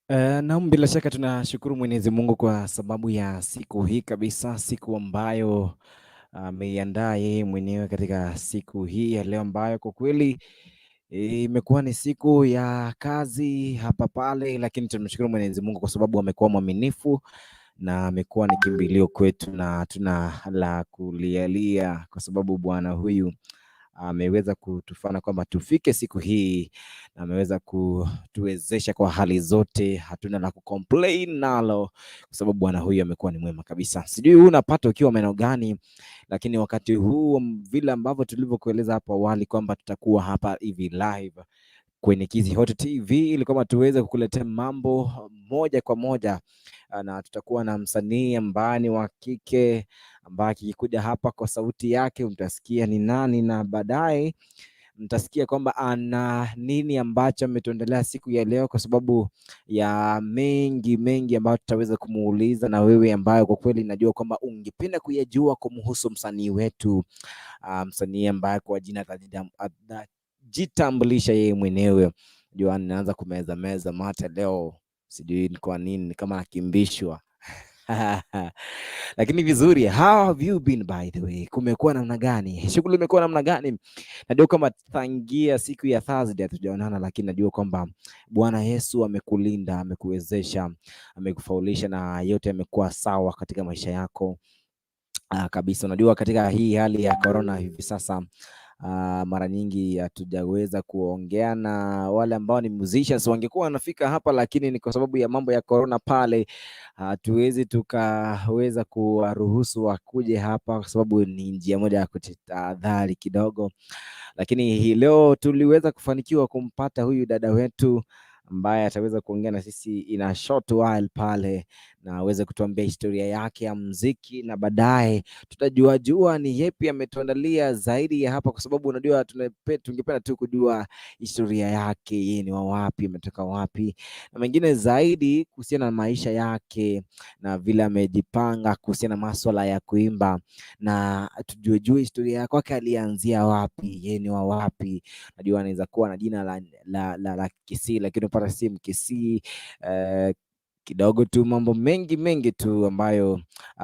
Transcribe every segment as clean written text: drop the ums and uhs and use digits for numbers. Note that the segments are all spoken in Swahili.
Naam, bila shaka tunashukuru Mwenyezi Mungu kwa sababu ya siku hii kabisa, siku ambayo ameiandaa yeye mwenyewe katika siku hii ya leo ambayo kwa kweli imekuwa ni siku ya kazi hapa pale, lakini tunamshukuru Mwenyezi Mungu kwa sababu amekuwa mwaminifu na amekuwa ni kimbilio kwetu na tuna la kulialia kwa sababu Bwana huyu ameweza kutufanya kwamba tufike siku hii na ameweza kutuwezesha kwa hali zote, hatuna la kucomplain nalo, kwa sababu Bwana huyu amekuwa ni mwema kabisa. Sijui huu unapata ukiwa maeneo gani, lakini wakati huu vile ambavyo tulivyokueleza hapo awali kwamba tutakuwa hapa hivi live kwenye Kizi Hot TV ili kwamba tuweze kukuletea mambo moja kwa moja, na tutakuwa na msanii ambaye ni wa kike ambaye akikuja hapa kwa sauti yake mtasikia ni nani, na baadaye mtasikia kwamba ana nini ambacho ametuendelea siku ya leo, kwa sababu ya mengi mengi ambayo tutaweza kumuuliza, na wewe ambayo kwa kweli najua kwamba ungependa kuyajua kumhusu msanii wetu, msanii ambaye kwa jina atajitambulisha yeye mwenyewe. Jua ninaanza kumeza meza mate leo, sijui ni kwa nini, kama nakimbishwa lakini vizuri. How have you been by the way? Kumekuwa namna gani? Shughuli imekuwa namna gani? Najua kwamba tangia siku ya Thursday hatujaonana, lakini najua kwamba Bwana Yesu amekulinda, amekuwezesha, amekufaulisha na yote yamekuwa sawa katika maisha yako. Kabisa. Unajua katika hii hali ya corona hivi sasa mara nyingi hatujaweza kuongea na wale ambao ni musicians, wangekuwa wanafika hapa, lakini ni kwa sababu ya mambo ya corona pale hatuwezi tukaweza kuwaruhusu wakuje hapa, kwa sababu ni njia moja ya kujitahadhari kidogo. Lakini hii leo tuliweza kufanikiwa kumpata huyu dada wetu ambaye ataweza kuongea na sisi in a short while pale na aweze kutuambia historia yake ya mziki, na baadaye tutajua jua ni yepi ametuandalia zaidi ya hapa, kwa sababu unajua tungependa tu kujua historia yake, yeye ni wa wapi, ametoka wapi, na mengine zaidi kuhusiana na maisha yake na vile amejipanga kuhusiana na maswala ya kuimba, na tujue jue historia yake kwake, alianzia wapi, yeye ni wa wapi. Najua anaweza kuwa na jina la Kisii, lakini upata si Mkisii kidogo tu mambo mengi mengi tu ambayo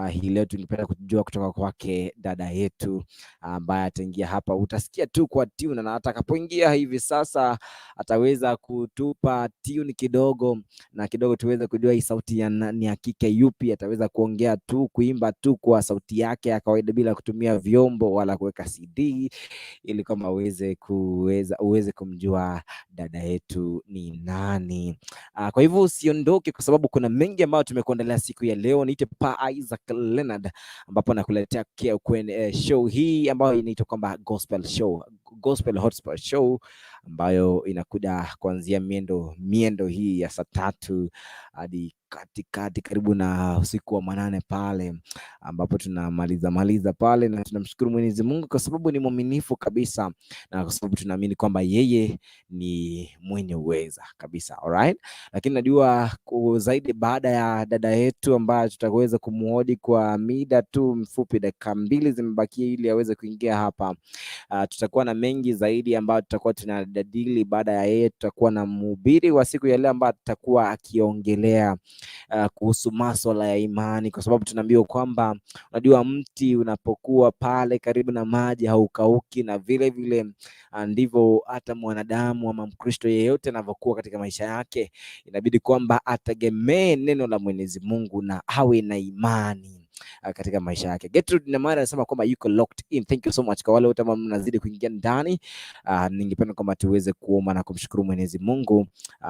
hii leo tungependa kujua kutoka kwake dada yetu ambaye ataingia hapa. Utasikia tu kwa tune, na atakapoingia hivi sasa ataweza kutupa tune kidogo na kidogo tuweze kujua hii sauti ya ni ya kike yupi. Ataweza kuongea tu kuimba tu kwa sauti yake ya kawaida bila kutumia vyombo wala kuweka CD, ili kwamba uweze kumjua dada yetu ni nani. Kwa hivyo usiondoke, kwa sababu kuna mengi ambayo tumekuandalia siku ya leo. Niite Pa Isaac Leonard, ambapo nakuletea kwenye show hii ambayo inaitwa kwamba Gospel Show, Gospel Hotspot Show ambayo inakuja kuanzia miendo miendo hii ya saa 3 hadi katikati karibu na usiku wa manane pale ambapo tunamaliza maliza pale, na tunamshukuru Mwenyezi Mungu kwa sababu ni mwaminifu kabisa, na kwa sababu tunaamini kwamba yeye ni mwenye uweza kabisa. Alright, lakini najua zaidi baada ya dada yetu ambaye tutaweza kumuodi kwa mida tu mfupi, dakika 2 zimebakia ili aweze kuingia hapa. Tutakuwa na mengi zaidi ambayo tutakuwa tunajadili baada ya yeye. Tutakuwa na mhubiri wa siku ya leo ambaye atakuwa akiongelea kuhusu masuala ya imani, kwa sababu tunaambiwa kwamba unajua mti unapokuwa pale karibu na maji haukauki, na vile vile ndivyo hata mwanadamu ama Mkristo yeyote anavyokuwa katika maisha yake, inabidi kwamba ategemee neno la Mwenyezi Mungu na awe na imani katika maisha yake. Gertrude Namara anasema kwamba yuko locked in. Thank you so much kwa wale wote ambao mnazidi kuingia ndani. Ningependa kwamba tuweze kuomba na kumshukuru Mwenyezi Mungu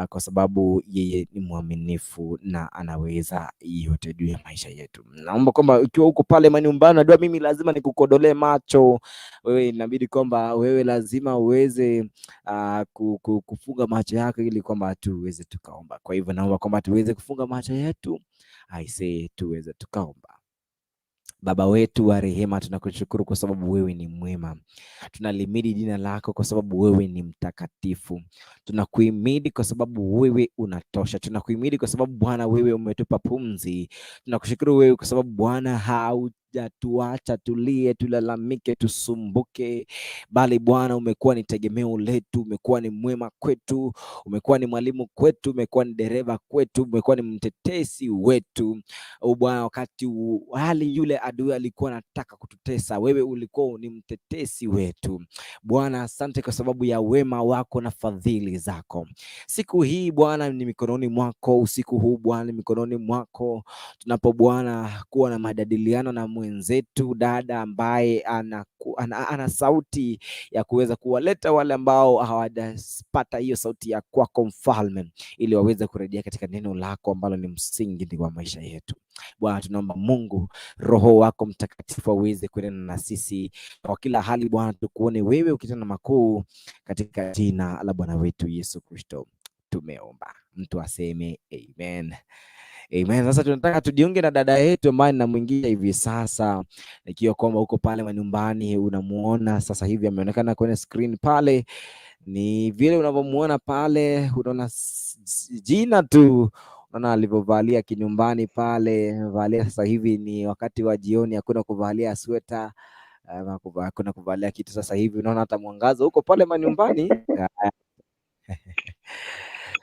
kwa sababu yeye ni mwaminifu na anaweza yote juu ya maisha yetu. Naomba kwamba ukiwa uko pale manyumbani, najua mimi lazima nikukodolee macho wewe, inabidi kwamba wewe lazima uweze kufunga macho yako ili kwamba tuweze tukaomba. Kwa hivyo naomba kwamba tuweze kufunga macho yetu, I say tuweze tukaomba. Baba wetu wa rehema, tunakushukuru kwa sababu wewe ni mwema. Tunalimidi jina lako kwa sababu wewe ni mtakatifu. Tunakuhimidi kwa sababu wewe unatosha. Tunakuhimidi kwa sababu Bwana wewe umetupa pumzi. Tunakushukuru wewe kwa sababu Bwana Haujatuacha tulie, tulalamike, tusumbuke, bali Bwana umekuwa ni tegemeo letu, umekuwa ni mwema kwetu, umekuwa ni mwalimu kwetu, umekuwa ni dereva kwetu, umekuwa ni mtetezi wetu. O Bwana, wakati hali yule adui alikuwa anataka kututesa, wewe ulikuwa ni mtetezi wetu. Bwana, asante kwa sababu ya wema wako na fadhili zako. Siku hii Bwana ni mikononi mwako, usiku huu Bwana ni mikononi mwako, tunapo Bwana kuwa na majadiliano na mwenzetu dada ambaye ana sauti ya kuweza kuwaleta wale ambao hawajapata hiyo sauti ya kwako Mfalme, ili waweze kurejea katika neno lako ambalo ni msingi wa maisha yetu. Bwana, tunaomba Mungu, Roho wako Mtakatifu aweze kunena na sisi kwa kila hali. Bwana, tukuone wewe ukitenda makuu, katika jina la Bwana wetu Yesu Kristo tumeomba. Mtu aseme amen. Amen. Sasa tunataka tujiunge na dada yetu ambaye namwingia hivi sasa, ikiwa kwamba uko pale manyumbani unamuona sasa hivi ameonekana kwenye screen pale, ni vile unavyomuona pale, unaona jina tu, unaona alivyovalia kinyumbani pale, valia sasa hivi ni wakati wa jioni, hakuna kuvalia sweta ama hakuna kuvalia kitu sasa hivi, unaona hata mwangaza huko pale manyumbani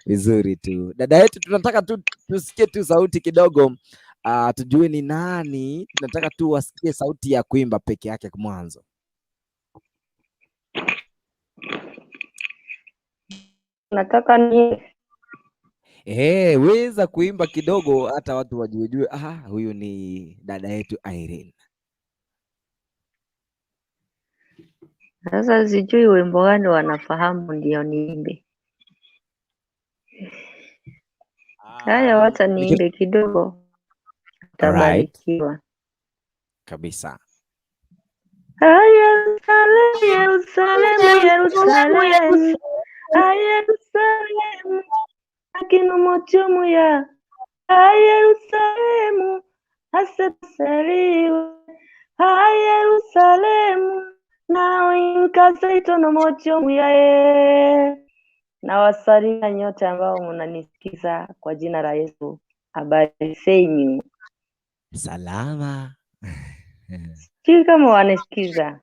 vizuri tu. Dada yetu, tunataka tu tusikie tu sauti kidogo, tujue ni nani. Tunataka tu wasikie sauti ya kuimba peke yake mwanzo. Nataka ni Weza kuimba kidogo hata watu wajuejue, ah, huyu ni dada yetu Irene. Sasa sijui wimbo gani wanafahamu ndio niimbe. Haya, wacha niimbe kidogo. Utabarikiwa. Kabisa. Yerusalemu, Yerusalemu, Yerusalemu. Yerusalemu, akinomochomuya. Yerusalemu, asepasaliwe. Yerusalemu, nawe inkaseitonomochomuya. Na wasalimia nyote ambao mnanisikiza kwa jina la Yesu. Habari zenyu? Salama. Sijui kama wanasikiza.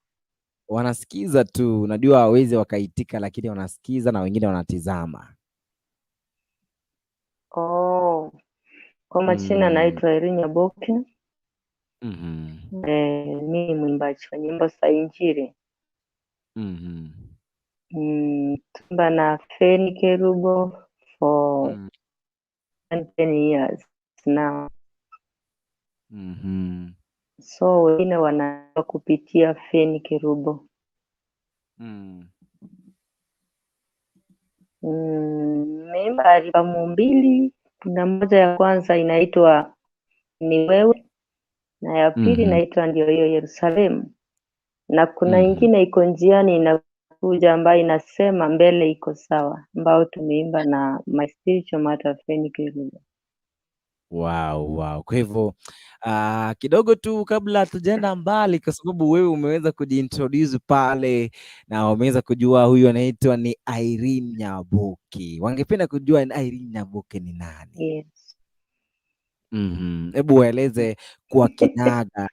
Wanasikiza tu, unajua hawawezi wakaitika, lakini wanasikiza na wengine wanatizama. Oh. Kwa majina naitwa Irene Nyaboke. Mimi ni mwimbaji wa nyimbo za Injili. Tumba na Feni Kerubo for 10 years now. So wengine wanajua kupitia Feni Kerubo. Nimeimba albamu 2. Kuna moja ya kwanza inaitwa Ni Wewe na ya pili inaitwa Ndio Hiyo Yerusalemu, na kuna ingine iko njiani inakuja ambayo inasema Mbele Iko Sawa, ambayo tumeimba na my spiritual mother Feni Kerubo. Wow, wow. Kwa hivyo kidogo tu kabla hatujaenda mbali, kwa sababu wewe umeweza kujiintroduce pale na umeweza kujua huyu anaitwa ni Irene Nyaboke. Wangependa kujua Irene Nyaboke ni nani? Yes. Hebu waeleze kwa kinaga,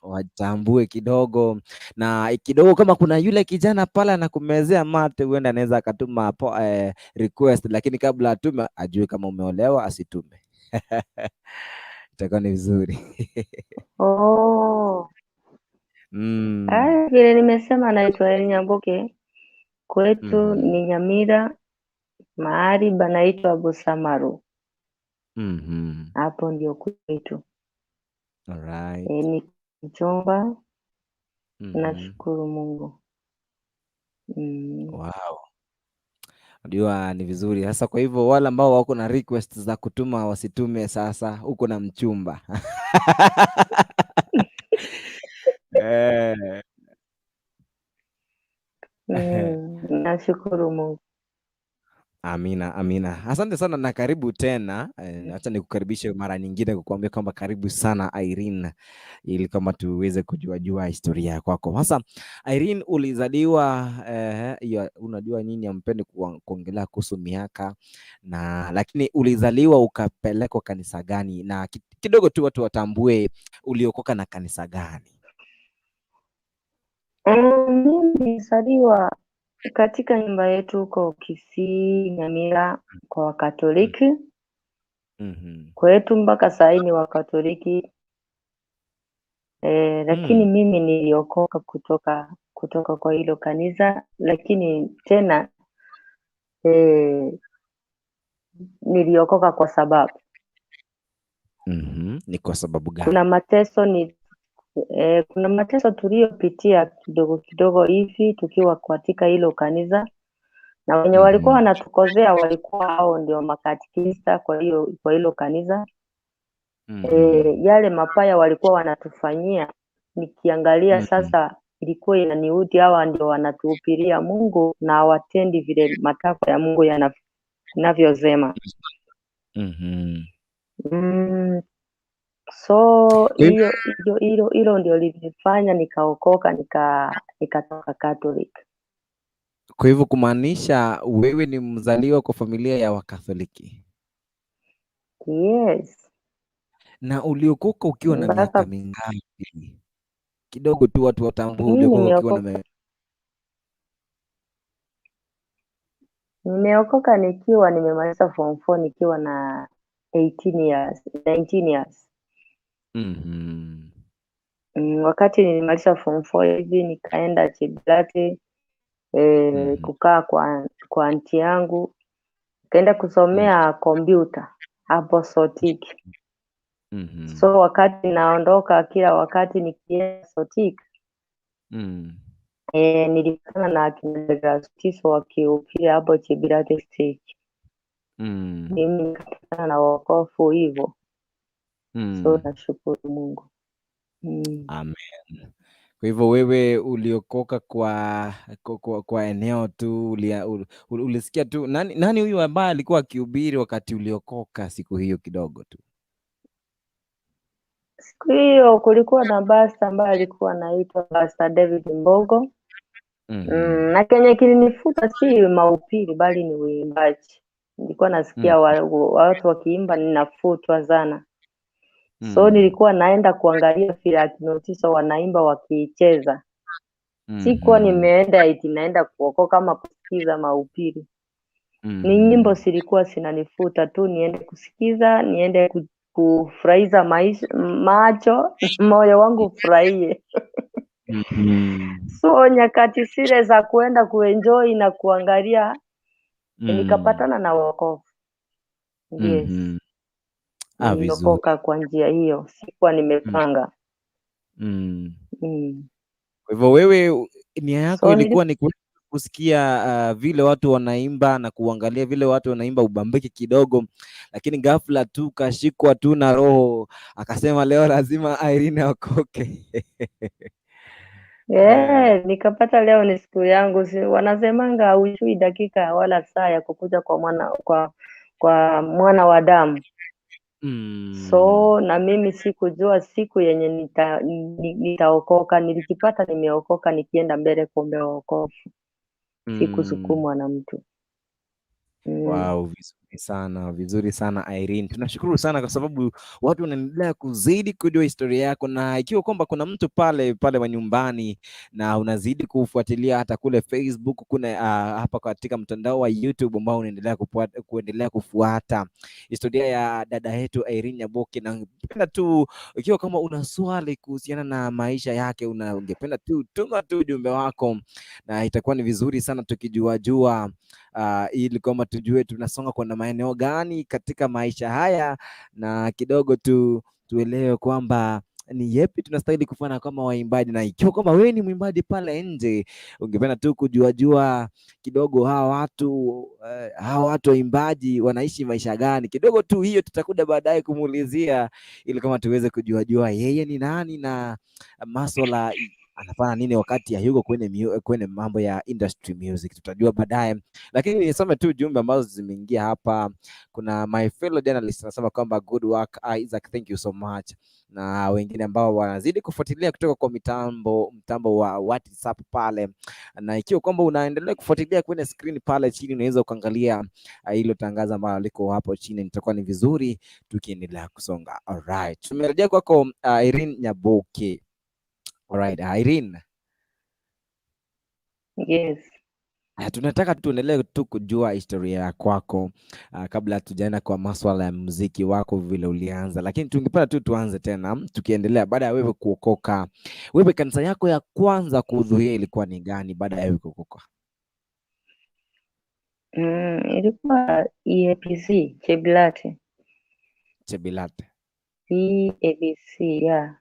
watambue kidogo, na kidogo kama kuna yule kijana pale anakumezea mate, huenda anaweza akatuma hapo request, lakini kabla atume ajue kama umeolewa asitume. Itakuwa ni vizuri. Oh. Haya, vile nimesema naitwa Irene Nyaboke. Kwetu ni Nyamira, mahali panaitwa Busamaru. Hapo ndio kwetu. Ni mchumba. Nashukuru Mungu. Wow. Unajua ni vizuri sasa. Kwa hivyo wale ambao wako na request za kutuma wasitume sasa, uko na mchumba. Nashukuru Mungu. Amina, amina. Asante sana na karibu tena. Acha nikukaribishe mara nyingine kukuambia kwamba karibu sana Irene, ili kama tuweze kujua jua historia kwako. Sasa Irene, ulizaliwa ya, unajua nyinyi hampendi kuongelea kuhusu miaka na, lakini ulizaliwa ukapelekwa kanisa gani na Kidogo tu watu watambue uliokoka na kanisa gani. Mimi nilizaliwa katika nyumba yetu huko Kisii, Nyamira, kwa Wakatoliki. Kwetu mpaka saa hii ni Wakatoliki. Lakini mimi niliokoka kutoka kwa hilo kanisa, lakini tena niliokoka kwa sababu Ni kwa sababu gani? Kuna mateso ni kuna mateso tuliyopitia kidogo kidogo hivi tukiwa katika hilo kanisa, na wenye walikuwa wanatukozea walikuwa hao ndio makatekista kwa hilo kanisa. Yale mapaya walikuwa wanatufanyia, nikiangalia sasa ilikuwa inaniudhi. Hawa ndio wanatuhubiria Mungu na hawatendi vile matakwa ya Mungu yanavyosema. So hilo ndio lilifanya nikaokoka, nikatoka Catholic. Kwa hivyo kumaanisha wewe ni mzaliwa kwa familia ya Wakatholiki? Yes. Na uliokoka ukiwa na miaka mingapi? Kidogo tu watu watambue Mimi uliokoka ukiwa na nimeokoka nikiwa nimemaliza form 4 nikiwa na 18 years, 19 years. Wakati nilimaliza form 4 hivi nikaenda Chiblati, kukaa kwa aunti yangu, nikaenda kusomea kompyuta hapo Sotik. So wakati naondoka, kila wakati nikienda Sotik, nilikutana na akina Gracetiso wakihubiri hapo Chiblati Stage. Mimi nikakutana na wokovu hivyo. So nashukuru Mungu. Amen. Kwa hivyo wewe uliokoka kwa eneo tu, ulisikia tu nani huyu ambaye alikuwa akihubiri wakati uliokoka siku hiyo kidogo tu? Siku hiyo kulikuwa na pastor ambaye alikuwa anaitwa Pastor David Mbogo. Na kenye kilinifuta si mahubiri bali ni uimbaji. Nilikuwa nasikia watu wakiimba ninafutwa sana. So nilikuwa naenda kuangalia vile akina Otiso wanaimba wakicheza. Sikuwa nimeenda eti naenda kuokoka ama kusikiza mahubiri. Ni nyimbo zilikuwa zinanifuta tu niende kusikiza, niende kufurahiza macho, moyo wangu ufurahie. So nyakati zile za kuenda kuenjoy na kuangalia, nikapatana na wokovu. Yes. Vizuri. Niliokoka kwa njia hiyo, sikuwa nimepanga. Kwa hivyo wewe nia yako So, ilikuwa ni kusikia vile watu wanaimba na kuangalia vile watu wanaimba ubambike kidogo, lakini ghafla tu kashikwa tu na roho akasema leo lazima Irene aokoke. Nikapata leo ni siku yangu. Si, wanasemanga haujui dakika wala saa ya kukuja kwa mwana wa damu. So na mimi sikujua siku yenye nitaokoka. Nilijipata nimeokoka nikienda mbele kuombea wokovu. Sikusukumwa na mtu. Wow, vizuri sana, vizuri sana Irene. Tunashukuru sana kwa sababu watu wanaendelea kuzidi kujua historia yako, na ikiwa kwamba kuna mtu pale pale wa nyumbani na unazidi kufuatilia hata kule Facebook, kuna hapa katika mtandao wa YouTube ambao unaendelea kuendelea kufuata historia ya dada yetu Irene Nyaboke, na ungependa tu ikiwa kama una swali kuhusiana na maisha yake, ungependa tu tuma tu ujumbe wako, na itakuwa ni vizuri sana tukijua jua, ili kwamba tujue tunasonga kwenda maeneo gani katika maisha haya, na kidogo tu tuelewe kwamba ni yepi tunastahili kufanya kama waimbaji. Na ikiwa kwamba wewe ni mwimbaji pale nje, ungependa tu kujua jua kidogo hawa watu waimbaji wanaishi maisha gani kidogo tu, hiyo tutakuja baadaye kumuulizia ili kama tuweze kujua jua yeye ni nani na masuala Anafanya nini wakati hayuko kwenye mambo ya industry music? Tutajua baadaye, lakini nisome tu jumbe ambazo zimeingia hapa. Kuna my fellow journalist anasema kwamba good work Isaac, thank you so much, na wengine ambao wanazidi kufuatilia kutoka kwa mtambo wa WhatsApp pale, na ikiwa kwamba unaendelea kufuatilia kwenye screen pale chini, unaweza ukaangalia hilo tangazo ambalo liko hapo chini, nitakuwa ni vizuri tukiendelea kusonga. Alright, tumerejea kwako Irene Nyaboke. Alright, Irene. Yes. Tunataka tuendelee tu kujua historia ya kwako kabla tujaenda kwa maswala ya muziki wako vile ulianza, lakini tungependa tu tuanze tena tukiendelea, baada ya wewe kuokoka, wewe kanisa yako ya kwanza kuhudhuria ilikuwa ni gani baada ya wewe kuokoka? Ilikuwa EAPC Chebilate. Chebilate. EAPC, yeah.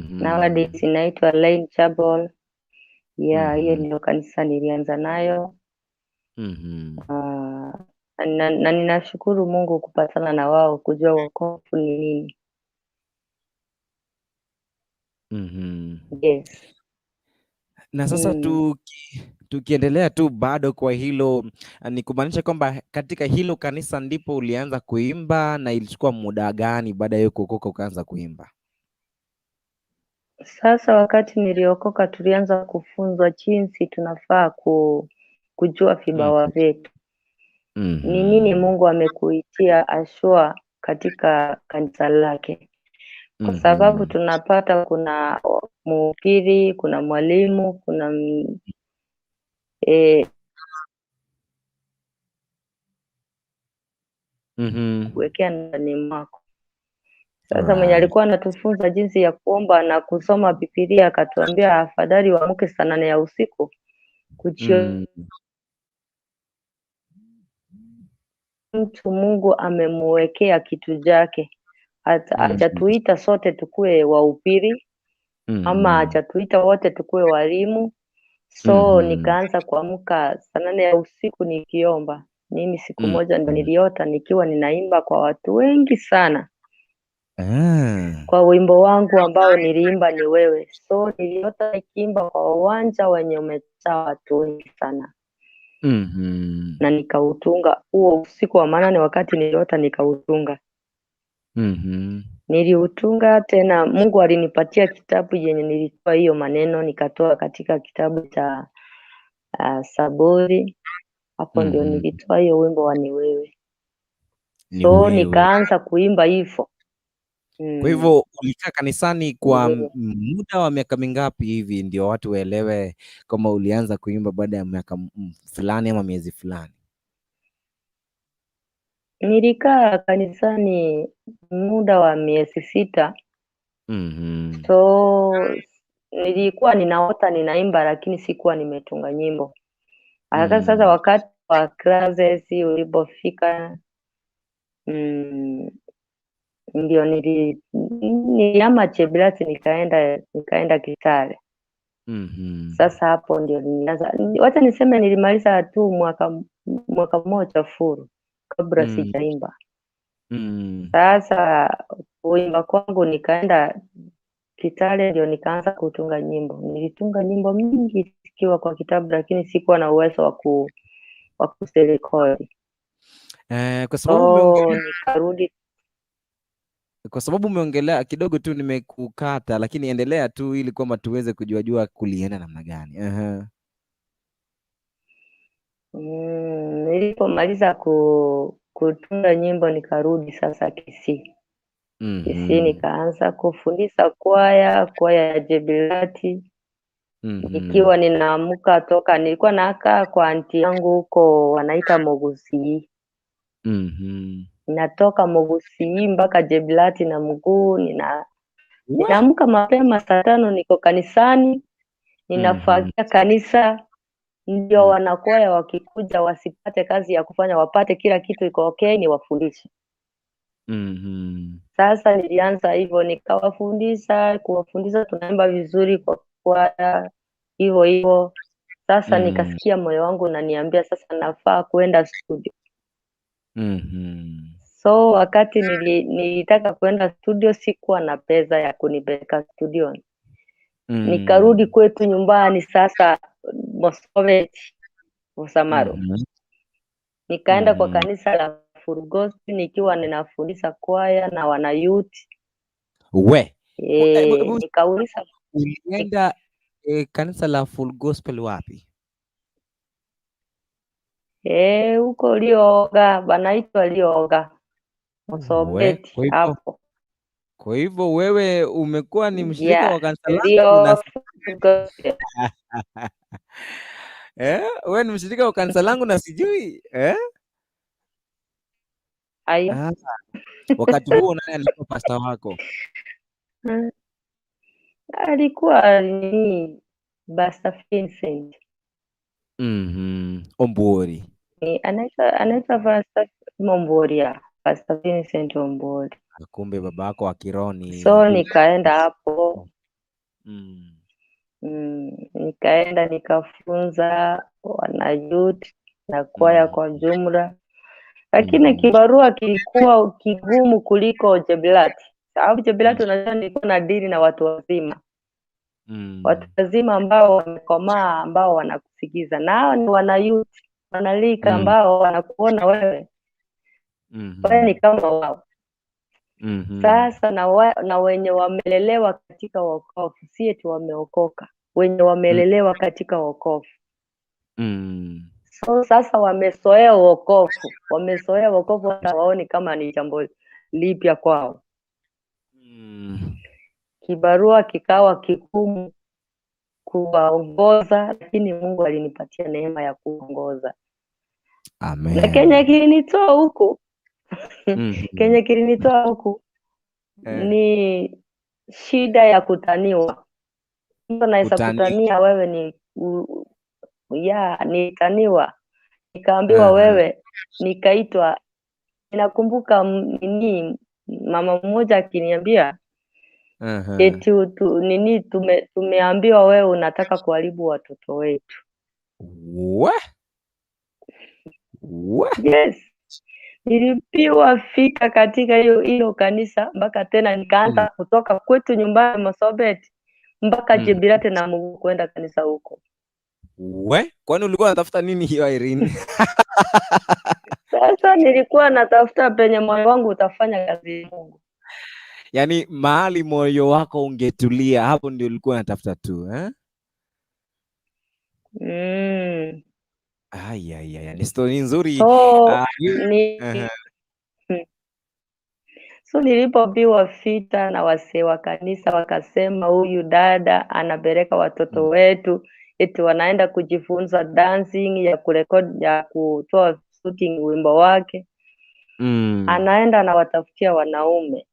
Nowadays inaitwa Lane Chapel. Yeah, hiyo ndio kanisa nilianza nayo. Na ninashukuru Mungu kupatana na wao kujua wokovu ni nini. Yes. Na sasa tukiendelea tu bado kwa hilo, ni kumaanisha kwamba katika hilo kanisa ndipo ulianza kuimba, na ilichukua muda gani baada ya kuokoka ukaanza kuimba? Sasa wakati niliokoka tulianza kufunzwa jinsi tunafaa kujua vipawa vyetu. Ni nini Mungu amekuitia ashua katika kanisa lake. Kwa sababu tunapata kuna mhubiri, kuna mwalimu, kuna kuwekea ndani mwako. Sasa mwenye alikuwa anatufunza jinsi ya kuomba na kusoma Biblia akatuambia afadhali uamke saa 8 ya usiku mtu Mungu amemuwekea kitu chake. Hajatuita sote tukue wahubiri, ama hajatuita wote tukue walimu. So nikaanza kuamka saa 8 ya usiku nikiomba. Mimi siku moja ndo niliota nikiwa ninaimba kwa watu wengi sana. Kwa wimbo wangu ambao niliimba ni wewe. So niliota nikiimba kwa uwanja wenye umejaa watu wengi sana. Na nikautunga huo usiku wa manane, wakati niliota nikautunga. Niliutunga tena, Mungu alinipatia kitabu yenye nilitoa hiyo maneno, nikatoa katika kitabu cha Saburi. Hapo ndio nilitoa hiyo wimbo wa ni wewe. Ni So wewe. nikaanza kuimba hivyo. Kwa hivyo ulikaa kanisani kwa Wewe. muda wa miaka mingapi hivi ndio watu waelewe kama ulianza kuimba baada ya miaka fulani ama miezi fulani? Nilikaa kanisani muda wa miezi 6. So nilikuwa ninaota ninaimba, lakini sikuwa nimetunga nyimbo. Hata sasa wakati wa classes ulipofika, ndio nilihama Chebilate nikaenda Kitale. Sasa hapo ndio nilianza. Wacha niseme nilimaliza tu mwaka mmoja furu kabla sijaimba. Sasa kuimba kwangu nikaenda Kitale ndio nikaanza kutunga nyimbo. Nilitunga nyimbo mingi zikiwa kwa kitabu, lakini sikuwa na uwezo wa kuzirekodi. Kwa sababu umeongelea, Nikarudi. Kwa sababu umeongelea kidogo tu nimekukata, lakini endelea tu ili kwamba tuweze kujua kulienda namna gani. Nilipomaliza kutunga nyimbo nikarudi sasa Kisii. Kisii nikaanza kufundisha kwaya ya Jebilati. Nikiwa ninaamka toka, nilikuwa nakaa kwa anti yangu huko wanaita Mogusii. Natoka Mogusii mpaka Jebilati na mguu, ninaamka mapema saa 5 niko kanisani, ninafagia kanisa. Ndio wanakwaya wakikuja wasipate kazi ya kufanya, wapate kila kitu iko okay, niwafundishe. Sasa nilianza hivyo, nikawafundisha, kuwafundisha tunaimba vizuri kwa kwaya, hivyo hivyo. Sasa nikasikia moyo wangu unaniambia sasa nafaa kuenda studio. So wakati nilitaka kuenda studio sikuwa na pesa ya kunipeleka studio. Nikarudi kwetu nyumbani sasa Mosovet Osamaro. Nikaenda kwa kanisa la Full Gospel nikiwa ninafundisha kwaya na wana youth. We. Nikauliza, Ulienda kanisa la Full Gospel wapi? Huko Lioga, banaitwa Lioga. We, Mosobeti kwa hivyo hapo. Kwa hivyo wewe umekuwa ni mshirika wa kanisa langu Lio na Full Gospel. Wewe ni mshirika wa kanisa langu na sijui, eh? Ayo. Ah, wakati huo nani alikuwa pastor wako? Alikuwa ni Pastor Vincent. Ombori. Ni anaitwa Pastor Momboria, Pastor Vincent Ombori. Kumbe babako wa kiroho ni So nikaenda hapo. Nikaenda nikafunza wana youth na kwaya kwa jumla. Lakini kibarua kilikuwa kigumu kuliko Jebilati. Sababu Jebilati unajua nilikuwa na dili na watu wazima. Watu wazima ambao wamekomaa, ambao wanakusikiza. Nao ni wana youth, wanalika ambao wanakuona wewe. Wewe ni kama wao. Sasa na wenye wamelelewa katika wokovu, si eti wameokoka, wenye wamelelewa katika wokovu. So sasa wamezoea wokovu, wamezoea wokovu, hata waoni kama ni jambo lipya kwao. Kibarua kikawa kigumu kuwaongoza, lakini Mungu alinipatia neema ya kuongoza. Amen. Na Kenya kilinitoa huku. Kenya kilinitoa huku ni shida ya kutaniwa. Mtu anaweza kutania wewe ni ya, nitaniwa. Nikaambiwa wewe, nikaitwa. Ninakumbuka nini mama mmoja akiniambia, eti nini tumeambiwa wewe unataka kuharibu watoto wetu. We? We? Yes. Nilipiwa fika katika hilo kanisa mpaka tena nikaanza kutoka kwetu nyumbani Mosobet mpaka Jebilate na Mungu kwenda kanisa huko. We? Kwani ulikuwa unatafuta nini hiyo Irene? Sasa nilikuwa natafuta penye moyo wangu utafanya kazi ya Mungu. Yaani mahali moyo wako ungetulia, hapo ndio ulikuwa unatafuta tu, eh? Ai, ai, ai, ni story nzuri. So nilipopiwa vita na wasee wa kanisa wakasema huyu dada anapeleka watoto wetu eti wanaenda kujifunza dancing ya kurekodi, ya kutoa shooting wimbo wake. Anaenda anawatafutia wanaume.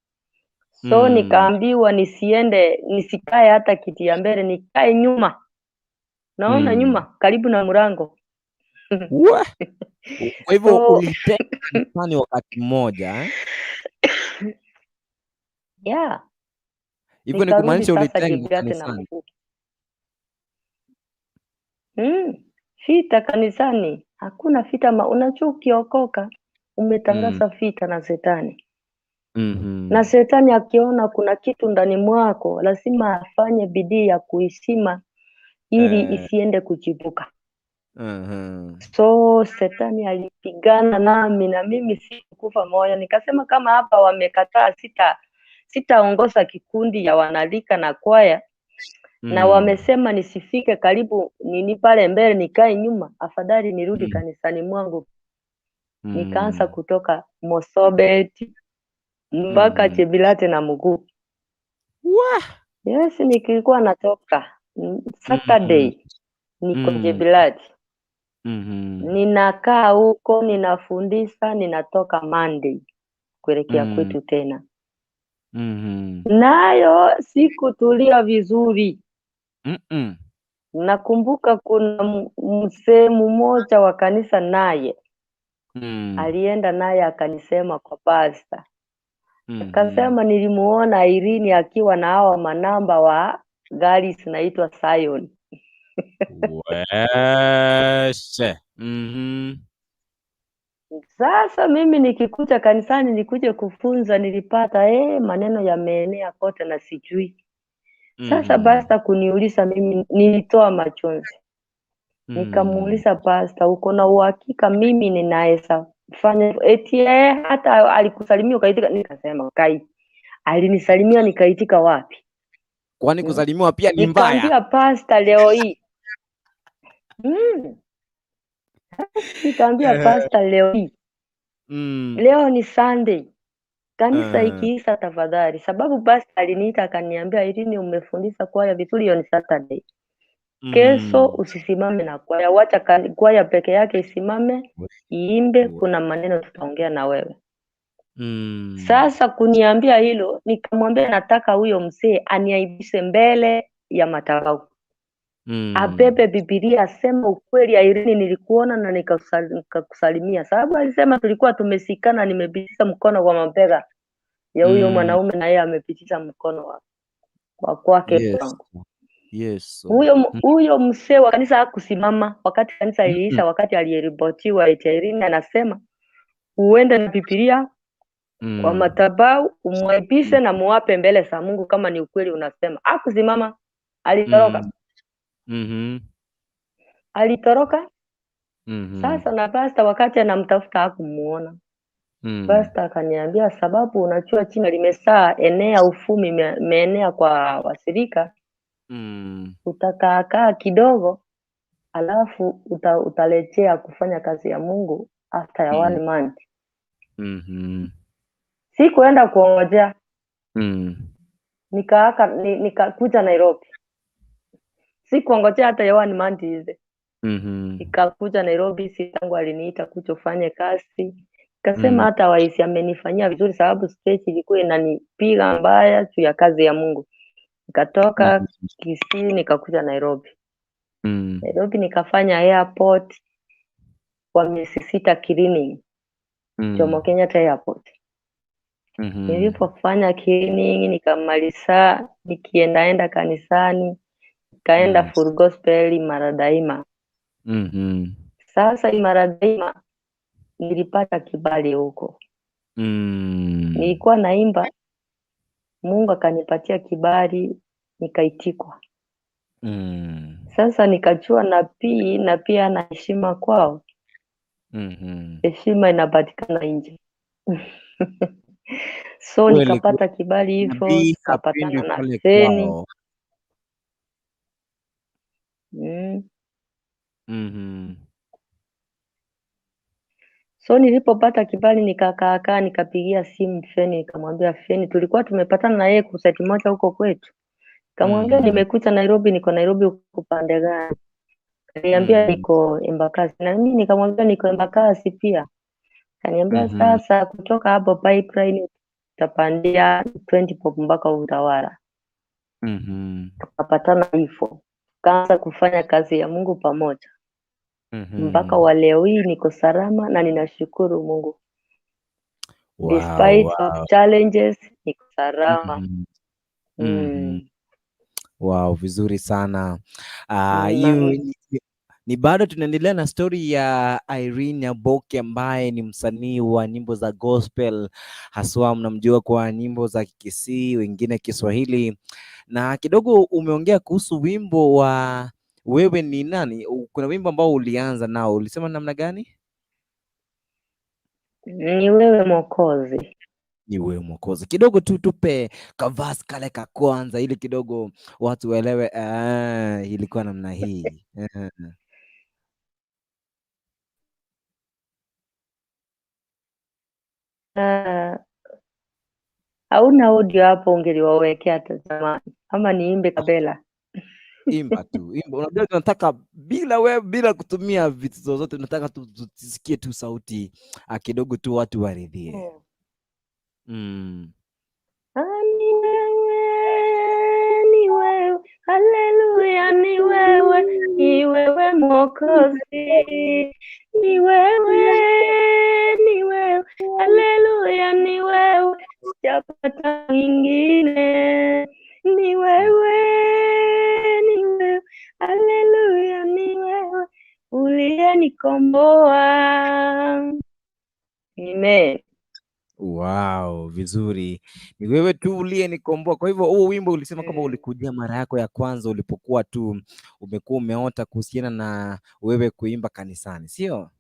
So nikaambiwa nisiende, nisikae hata kiti ya mbele, nikae nyuma. Naona nyuma karibu na mlango. Wa! Kwa hivyo uliteka kanisani wakati mmoja, eh? Yeah. Hivyo ni Nikarudi kumaanisha sasa ulitengwa Jebilate na kanisani. mguu. Vita kanisani. Hakuna vita, unajua ukiokoka umetangaza vita na shetani. Na shetani akiona kuna kitu ndani mwako lazima afanye bidii ya kuishima ili isiende kuchipuka. So shetani alipigana nami na mimi sikufa moyo. Nikasema kama hapa wamekataa, sitaongoza kikundi ya wanalika na kwaya. Na wamesema nisifike karibu nini pale mbele, nikae nyuma, afadhali nirudi kanisani mwangu. Nikaanza kutoka Mosobet mpaka Chebilate na mguu. Wah! Yes, nilikuwa natoka Saturday niko Chebilate. Ninakaa huko, ninafundisha, ninatoka Monday kuelekea kwetu tena. Nayo sikutulia vizuri. Nakumbuka kuna mzee mmoja wa kanisa naye. Alienda naye akanisema kwa pastor. Akasema nilimuona Irene akiwa na hawa manamba wa gari zinaitwa Zion. Weshe. Sasa mimi nikikuja kanisani nikuje kufunza, nilipata maneno yameenea kote na sijui. Sasa pasta kuniuliza mimi, nilitoa machozi. Nikamuuliza pasta, uko na uhakika mimi ninaweza fanya? Eti hata alikusalimia ukaitika? Nikasema kai, alinisalimia nikaitika wapi? Kwani kusalimiwa pia ni mbaya? Nikaambia pasta leo hii. Nikaambia pasta leo hii. Leo ni Sunday. Kanisa ikiisha tafadhali. Sababu pasta aliniita akaniambia, Irene umefundisha kwaya vizuri, hiyo ni Saturday. Kesho usisimame na kwaya, wacha kwaya peke yake isimame, iimbe, kuna maneno tutaongea na wewe. Sasa kuniambia hilo, nikamwambia nataka huyo mzee aniaibishe mbele ya madhabahu. Abebe Biblia aseme ukweli, Irene nilikuona na nikakusalimia. Sababu alisema tulikuwa tumesikana, nimepitisha mkono kwa mabega ya huyo mwanaume na yeye amepitisha mkono wa kwake kwangu. Yes. Huyo mzee wa kanisa hakusimama wakati kanisa iliisha, wakati aliyeripotiwa eti Irene anasema uende na Biblia kwa madhabahu umwaibishe na muwape mbele za Mungu kama ni ukweli unasema. Hakusimama, alitoroka. Alitoroka. Sasa na pasta wakati anamtafuta hakumuona. Pasta akaniambia sababu unajua china limesaa enea, ufumi imeenea kwa wasirika. Utakaakaa kidogo alafu utarejea kufanya kazi ya Mungu after ya 1 month. Sikuenda kuongojea. Nikakuja Nairobi. Sikuongojea hata ya 1 month hizi. Nikakuja Nairobi, sitangu aliniita kuja ufanye kazi. Nikasema hata waisi amenifanyia vizuri sababu stage ilikuwa inanipiga mbaya juu ya kazi ya Mungu. Nikatoka Kisii nikakuja Nairobi. Nairobi nikafanya airport kwa miezi 6 cleaning. Jomo Kenyatta Airport. Nilipofanya cleaning nikamaliza, nikiendaenda kanisani, nikaenda Full Gospel Imara Daima. Sasa Imara Daima nilipata kibali huko. Nilikuwa naimba, Mungu akanipatia kibali, nikaitikwa. Sasa nikajua nabii na pia na heshima kwao. Heshima inapatikana nje. So nikapata kibali hivyo, nikapatana na Feni. So nilipopata kibali nikakaakaa, nikapigia simu Feni, nikamwambia Feni, tulikuwa tumepatana na yeye kuseti moja huko kwetu. Nikamwambia nimekuja Nairobi, niko Nairobi huko pande gani? Akaniambia niko Embakasi. Na mimi nikamwambia niko Embakasi pia. Akaniambia sasa kutoka hapo Pipeline utapandia 20 pop mpaka Utawala. Tukapatana hivyo. Tukaanza kufanya kazi ya Mungu pamoja. Mpaka wa leo hii niko salama na ninashukuru Mungu. Wow, Despite of challenges niko salama. Wow, vizuri sana. Hiyo ni bado tunaendelea na story ya Irene Nyaboke ambaye ni msanii wa nyimbo za gospel, haswa mnamjua kwa nyimbo za Kikisii, wengine Kiswahili. Na kidogo umeongea kuhusu wimbo wa Wewe ni Nani. Kuna wimbo ambao ulianza nao, ulisema namna gani? Ni Wewe Mwokozi. Ni Wewe Mwokozi. Kidogo tu tupe kavasi kale ka kwanza ili kidogo watu waelewe ilikuwa namna hii. Hauna audio hapo, ungeliwawekea hata zamani. Ama niimbe kabela? Imba tu, imba. Unajua tunataka bila wewe, bila kutumia vitu zozote, tunataka tusikie tu sauti kidogo tu watu waridhie. Ni wewe, ni wewe, haleluya, ni wewe, ni wewe Mwokozi, ni wewe, ni wewe, haleluya, ni wewe, sijapata mwingine, ni wewe, ni wewe, haleluya, ni wewe, uliyenikomboa. Amen. Wow, vizuri. Ni wewe tu uliyenikomboa. Kwa hivyo huo wimbo ulisema kwamba ulikujia mara yako ya kwanza ulipokuwa tu umekuwa umeota kuhusiana na wewe kuimba kanisani, sio?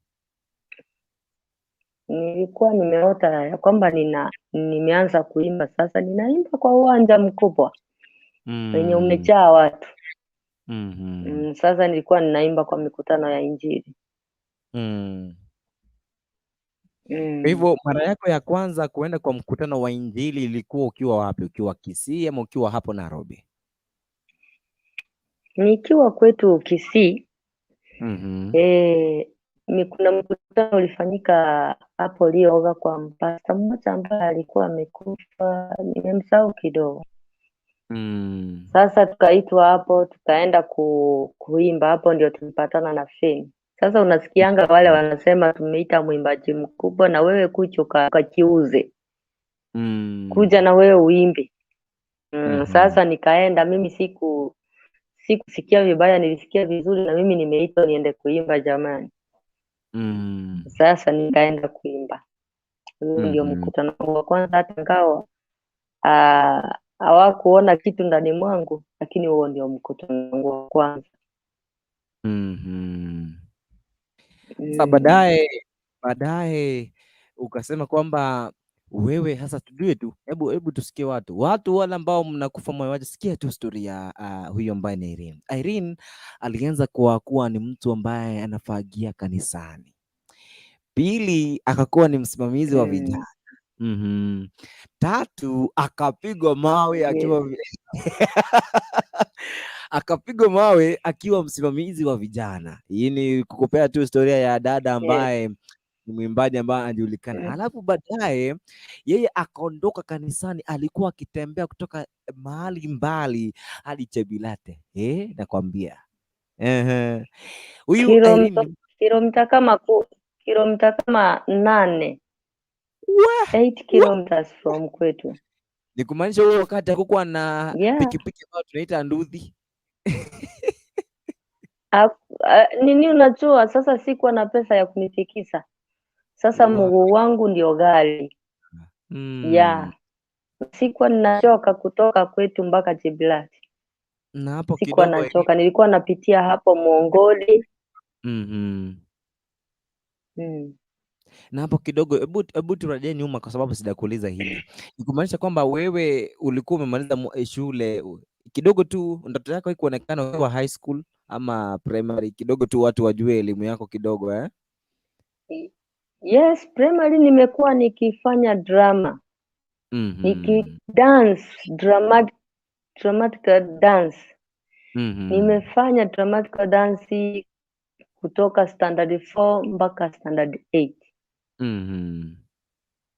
Nilikuwa nimeota ya kwamba nimeanza kuimba sasa, ninaimba kwa uwanja mkubwa wenye umejaa watu. Sasa nilikuwa ninaimba kwa mikutano ya Injili. Kwa hivyo mara yako ya kwanza kuenda kwa mkutano wa Injili ilikuwa ukiwa wapi? Ukiwa Kisii ama ukiwa hapo Nairobi? Nikiwa kwetu Kisii. Kuna mkutano ulifanyika hapo Lioga kwa mpasta mmoja ambaye alikuwa amekufa, nimemsahau kidogo. Sasa tukaitwa hapo, tukaenda kuimba hapo, ndio tulipatana na Femi. Sasa unasikianga wale wanasema tumeita mwimbaji mkubwa na wewe kuja ukajiuze. Kuja na wewe uimbe. Sasa nikaenda, mimi sikusikia vibaya, nilisikia vizuri na mimi nimeitwa niende kuimba jamani. Sasa nikaenda kuimba. Huo ndio mkutano wa kwanza, hata ingawa hawakuona kitu ndani mwangu, lakini huo ndio mkutano wangu wa kwanza. Sasa baadaye ukasema kwamba wewe sasa tujue tu, hebu tusikie watu wale ambao mnakufa moyo waje, sikia tu story ya huyo ambaye ni Irene. Irene alianza kwa kuwa ni mtu ambaye anafagia kanisani. Pili, akakuwa ni msimamizi wa vijana. Tatu, akapigwa mawe akiwa akapigwa mawe akiwa msimamizi wa vijana. Hii ni kukupea tu historia ya dada ambaye ni mwimbaji ambaye anajulikana. Alafu baadaye yeye akaondoka kanisani, alikuwa akitembea kutoka mahali mbali hadi Chebilate. Nakwambia. Huyu Irene Kilomita kama kilomita kama 8. Wah! 8 kilometers from kwetu. Ni kumaanisha huo wakati hakukuwa na pikipiki ambayo tunaita nduthi. Nini unajua sasa sikuwa na pesa ya kunifikisha. Sasa mguu wangu ndio gari. Sikuwa ninachoka kutoka kwetu mpaka Chebilate. Na hapo Sikuwa kidogo nachoka, nilikuwa napitia hapo Muongoli. Na hapo kidogo, hebu turejee nyuma kwa sababu sijakuuliza hili. Ni kumaanisha kwamba wewe ulikuwa umemaliza shule kidogo tu, ndoto yako haikuonekana ukiwa high school ama primary, kidogo tu watu wajue elimu yako kidogo? Yes, primary nimekuwa nikifanya drama. Niki dance, dramatical dance. Nimefanya dramatical dance kutoka standard 4 mpaka standard 8.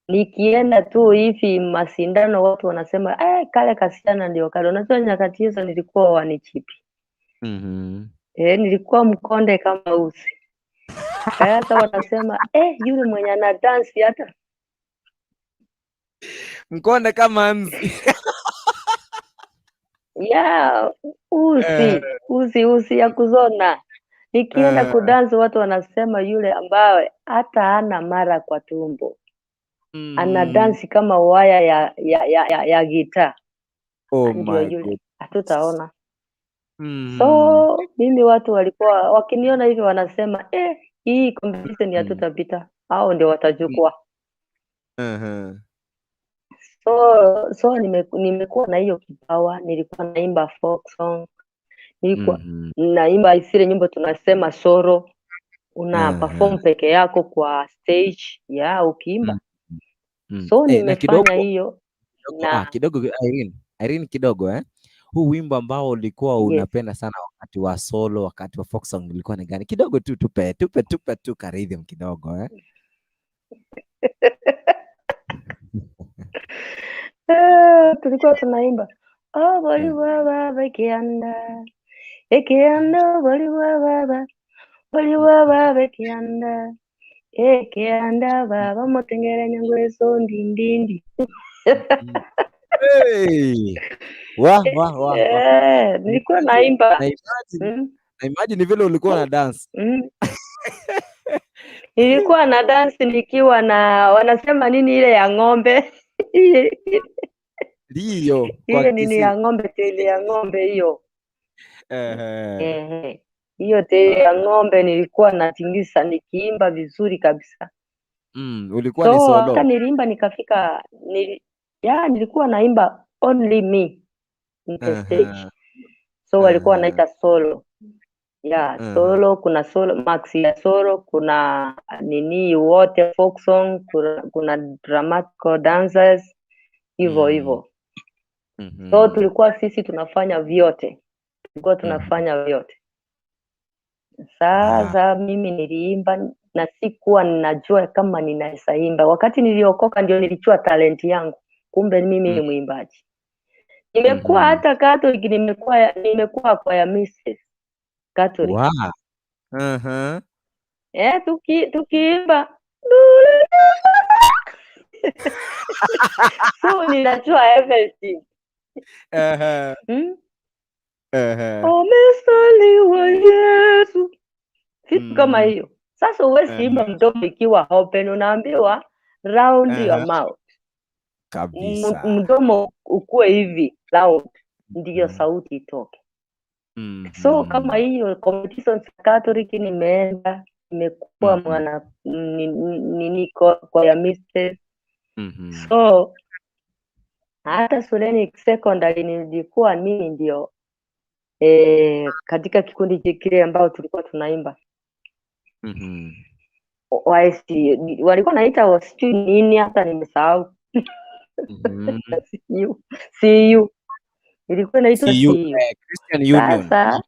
Nikienda tu hivi masindano watu wanasema, kale kasichana ndio kale. Unajua nyakati hizo nilikuwa wanichipi. Nilikuwa mkonde kama usi. Sasa wanasema, yule mwenye ana dance hata mkonde kama nzi. Yeah, usi, usi, usi ya kuzona. Nikienda kudansi watu wanasema yule ambaye hata hana mara kwa tumbo. Ana dance kama waya ya gitaa. Oh Ndio my yule. goodness. Hatutaona. So mimi watu walikuwa wakiniona hivi wanasema, hii competition hatutapita. Hao ndio watachukua. So nimekuwa na hiyo kipawa, nilikuwa naimba folk song. Nilikuwa naimba zile nyimbo tunasema solo. Una perform peke yako kwa stage, ya ukiimba. So, Na nimefanya kidogo, hiyo kidogo, na kidogo, Irene, Irene kidogo, Huu wimbo ambao ulikuwa unapenda sana wakati wa solo, wakati wa folk song ulikuwa ni gani? Kidogo tu tupe tu ka rhythm kidogo. Tulikuwa tunaimba, oh, boli wa baba, kianda. Ekianda, boli wa baba. Boli wa baba, kianda. Ekianda, baba, motengere nyangweso, ndindindi. Hey! Wa, wa, wa, wa. Nilikuwa naimba. Na imagine ni vile ulikuwa na dance. Nilikuwa na dance nikiwa na, wanasema nini ile ya ng'ombe? Ndiyo, kwa Ile nini Kisii. Ya ng'ombe, tail ya ng'ombe hiyo. Ehe. Hiyo tail ya ng'ombe nilikuwa natingisa nikiimba vizuri kabisa. Ulikuwa ni So solo. Hata niliimba nikafika, nilikuwa naimba only me in the stage. So walikuwa wanaita solo. Yeah, solo, kuna solo, max ya solo, kuna nini wote folk song, kuna dramatical dancers, hivyo hivyo. So tulikuwa sisi tunafanya vyote. Tulikuwa tunafanya vyote. Sasa mimi niliimba na sikuwa ninajua kama ninaweza imba. Wakati niliokoka ndio nilijua talenti yangu. Kumbe mimi ni mwimbaji. Nimekuwa hata Catholic, nimekuwa kwa ya Mrs. Catholic. Wow. Tukiimba. So ninajua everything. Amesaliwa Yesu. Kitu kama hiyo. Sasa huwezi imba mdomo ikiwa open, unaambiwa round your mouth. Mdomo ukue hivi round ndio sauti itoke. So kama hiyo competition za Catholic nimeenda, nimekuwa mwana, nini, kwa ya mistress. So hata shuleni secondary nilikuwa mimi ndio katika kikundi kile ambao tulikuwa tunaimba. Waesi, walikuwa naita sijui nini, hata nimesahau. CU. CU. Ilikuwa inaitwa CU, CU. Christian Union. Sasa,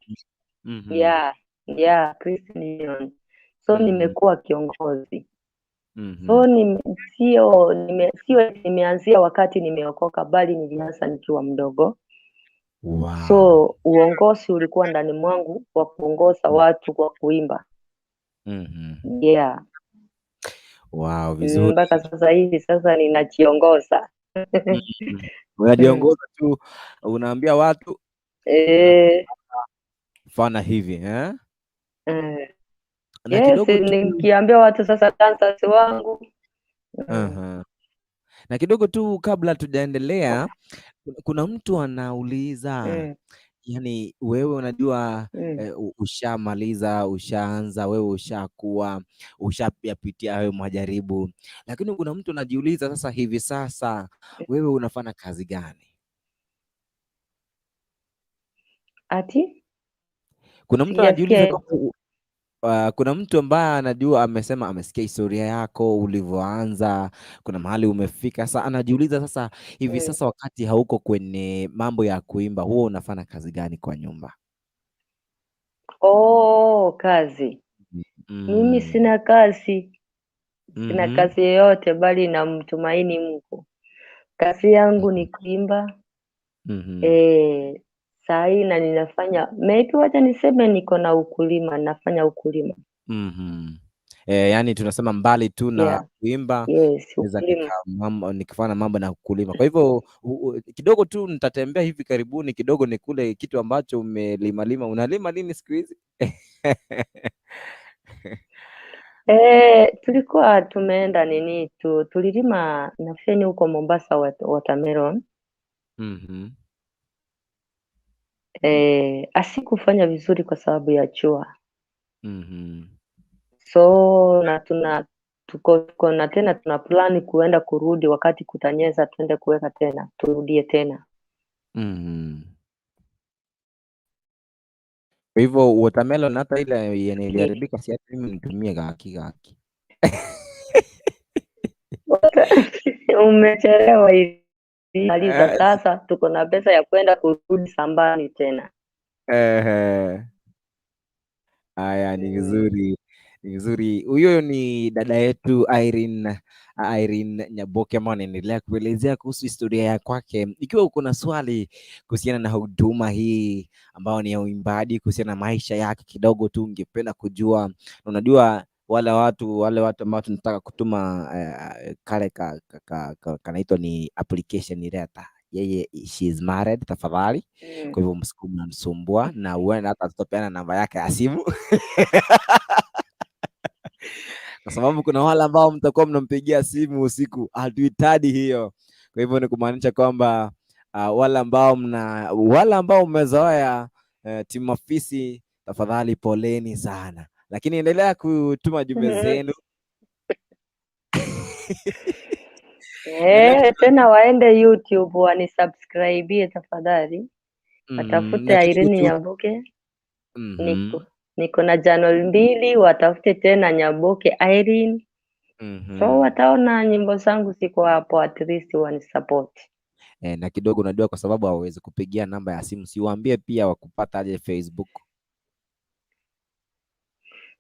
yeah, yeah, Christian Union. So nimekuwa kiongozi. So sio nimeanzia wakati nimeokoka, bali nilianza nikiwa mdogo. So uongozi ulikuwa ndani mwangu wa kuongoza watu kwa kuimba. Yeah. Wow, vizuri. Mpaka sasa hivi sasa ninajiongoza. Unajiongoza tu, unaambia watu fana hivi? Na Yes, kidogo tu nikiambia watu sasa dancers wangu. Na kidogo tu kabla tujaendelea, kuna mtu anauliza, wewe unajua, ushamaliza, ushaanza, wewe ushakuwa, ushayapitia hayo majaribu. Lakini kuna mtu anajiuliza sasa hivi sasa wewe unafanya kazi gani? Ati? Kuna mtu Sijasikia anajiuliza hiyo. kwamba kuna mtu ambaye anajua, amesema amesikia historia yako ulivyoanza, kuna mahali umefika. Sasa anajiuliza sasa hivi sasa wakati hauko kwenye mambo ya kuimba, huwa unafanya kazi gani kwa nyumba? Oh, kazi. Mimi sina kazi. Sina kazi yoyote bali namtumaini Mungu. Kazi yangu ni kuimba. Saa hii na ninafanya, maybe wacha niseme niko na ukulima, nafanya ukulima. Yani tunasema mbali tu na kuimba, naweza Ukulima. nikafanya mambo na ukulima. Kwa hivyo kidogo tu nitatembea hivi karibuni kidogo nikule kitu ambacho umelima lima. Unalima nini siku hizi? Tulikuwa tumeenda nini tu, tulilima na feni huko Mombasa watermelon. Asikufanya vizuri kwa sababu ya jua. So na tuna, tuko, tuko na tena tuna plani kuenda kurudi wakati kutanyesha, tuende kuweka tena, turudie tena. Kwa hivyo watermelon hata ile yenye iliharibika si hata mimi nitumie gaki gaki. Umechelewa hivi. Maliza sasa, tuko na pesa ya kwenda kurudi shambani tena. Haya, ni vizuri. Ni vizuri. Huyo ni dada yetu Irene Nyaboke ambaye anaendelea kuelezea kuhusu historia ya kwake. Ikiwa uko na swali kuhusiana na huduma hii ambayo ni ya uimbaji, kuhusiana na maisha yake kidogo tu ungependa kujua. Unajua wale watu ambao tunataka kutuma kale kanaitwa ni application letter. Yeye she is married, tafadhali. Kwa hivyo msikuwe mnamsumbua na huenda hata tutapeana namba yake ya simu. Kwa sababu kuna wale ambao mtakuwa mnampigia simu usiku, hatuhitaji hiyo. Kwa hivyo ni kumaanisha kwamba wale ambao mmezoea timu Mafisi, tafadhali poleni sana, lakini endelea kutuma jumbe zenu. Tena waende YouTube wanisubscribe tafadhali. Watafute Irene Nyaboke. Niko na channel 2, watafute tena Nyaboke Irene. So wataona nyimbo zangu ziko hapo, at least wanisupport. Na kidogo unajua kwa sababu hawawezi kupigia namba ya simu, si waambie pia wakupata aje Facebook?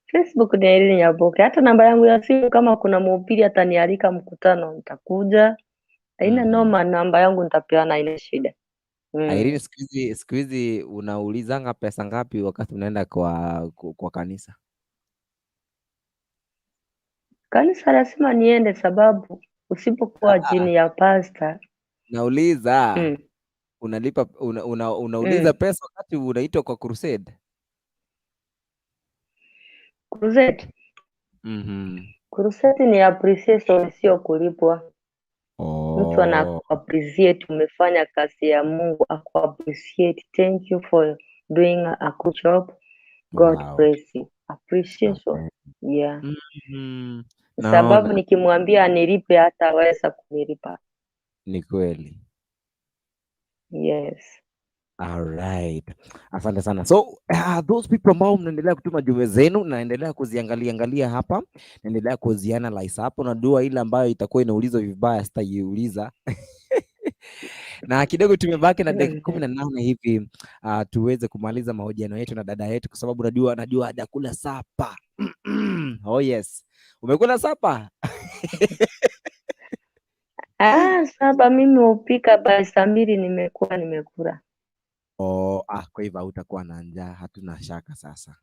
Facebook ni Irene Nyaboke. Hata namba yangu ya simu kama kuna mhubiri atanialika mkutano nitakuja. Haina noma, namba yangu nitapeana, haina shida. Irene, siku hizi unaulizanga pesa ngapi wakati unaenda kwa kanisa? Kanisa lazima niende sababu usipokuwa chini ya pastor. Nauliza, unalipa, unauliza pesa wakati unaitwa kwa crusade? Crusade? Crusade ni appreciation, sio kulipwa. Mtu anaku-appreciate, umefanya kazi ya Mungu, aku-appreciate. Thank you for doing a good job. God bless you. Appreciation. Yeah. Sababu Naona. nikimwambia anilipe hataweza kunilipa. Ni kweli. Yes. All right. Asante sana. So, those people ambao mnaendelea kutuma jumbe zenu, naendelea kuziangalia angalia hapa, naendelea kuzianalyze hapo. Najua ile ambayo itakuwa inaulizwa vibaya sitaiuliza. Na kidogo tumebaki na dakika 18 hivi, tuweze kumaliza mahojiano yetu na dada yetu, kwa sababu najua hajakula sapa. Oh yes. Umekula sapa? Sapa mimi hupika by saa 2 nimekuwa nimekula. Kwa hivyo hautakuwa na njaa, hatuna shaka sasa.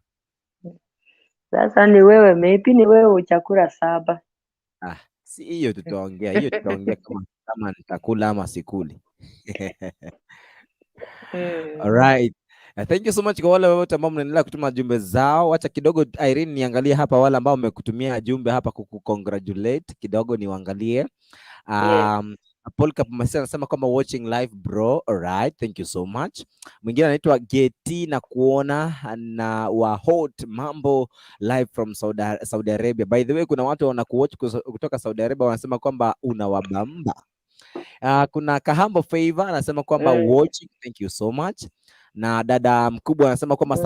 Sasa ni wewe, maybe ni wewe hujakula saba. Si hiyo tutaongea, hiyo tutaongea kama nitakula ama sikuli. All right. Thank you so much kwa wale wote ambao mnaendelea kutuma jumbe zao. Wacha kidogo Irene niangalie hapa wale ambao wamekutumia jumbe hapa kukukongratulate, kidogo niwaangalie. Paul Kapumasi anasema kwamba watching live bro. All right, thank you so much. Mwingine anaitwa Geti na kuona na wa hot mambo live from Saudi Arabia. By the way, kuna watu wanakuwatch kutoka Saudi Arabia wanasema kwamba unawabamba. Kuna Kahambo Favor anasema kwamba watching, thank you so much. Na dada mkubwa anasema kwamba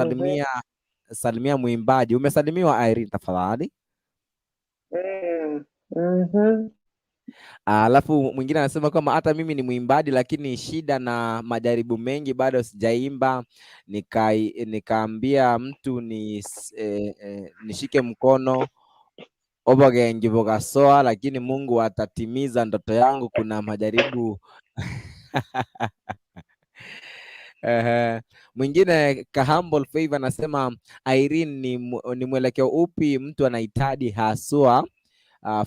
salimia mwimbaji. Umesalimiwa Irene tafadhali. Alafu mwingine anasema kwamba hata mimi ni mwimbaji lakini shida na majaribu mengi bado sijaimba. Nikaambia mtu nishike mkono obogengi bogasoa, lakini Mungu atatimiza ndoto yangu. Kuna majaribu. Mwingine Kahumble Favor anasema Irene, ni mwelekeo upi mtu anahitaji haswa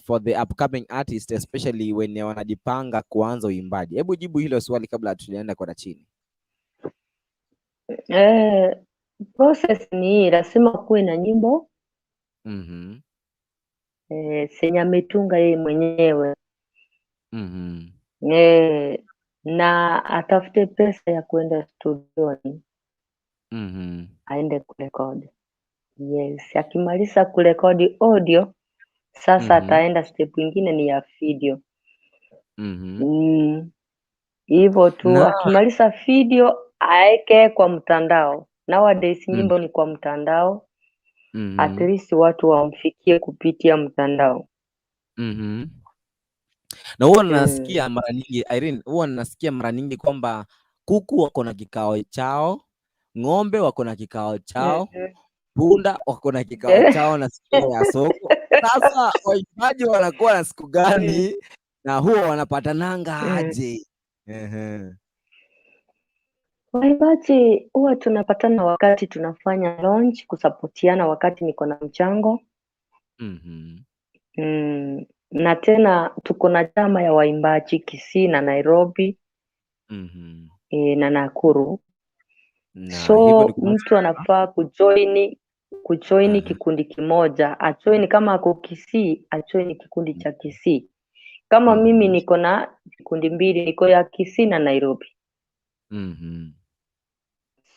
for the upcoming artist especially when wanajipanga kuanza uimbaji? Hebu jibu hilo swali kabla hatujaenda kwenda chini. Process ni hii, lazima kuwe na nyimbo. Zenye ametunga yeye mwenyewe. Na atafute pesa ya kuenda studioni. Aende kurekodi. Yes, akimaliza kurekodi audio, sasa ataenda step ingine ni ya video. Hivyo tu, akimaliza video aeke kwa mtandao. Nowadays nyimbo ni kwa mtandao. At least watu wamfikie kupitia mtandao. Na huwa nasikia mara nyingi Irene, huwa nasikia mara nyingi kwamba kuku wako na kikao chao, ng'ombe wako na kikao chao, punda wako na kikao chao na siku ya soko. Sasa waimbaji wanakuwa na siku gani na huwa wanapatananga aje? Waimbaji huwa tunapatana wakati tunafanya launch, kusapotiana wakati niko na mchango. Na tena tuko na chama ya waimbaji Kisii na Nairobi. Na Nakuru. Na So hivyo ni kumaanisha mtu anafaa kujoin Kujoin kikundi kimoja, ajoin kama ako Kisii, ajoin kikundi cha Kisii. Kama mimi niko na vikundi mbili, niko ya Kisii na Nairobi.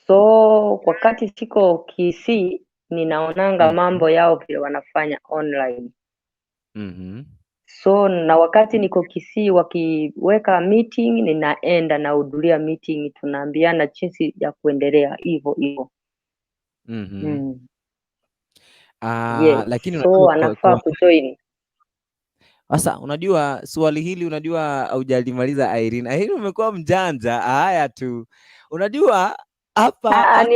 So wakati siko Kisii, ninaonanga mambo yao vile wanafanya online. So na wakati niko Kisii wakiweka meeting, ninaenda nahudhuria meeting, tunaambiana jinsi ya kuendelea hivyo hivyo. Yes, Lakini so unajua anafaa kujoin. Sasa unajua swali hili, unajua hujalimaliza Irene. Irene, umekuwa mjanja. Haya tu. Unajua hapa Ah, ni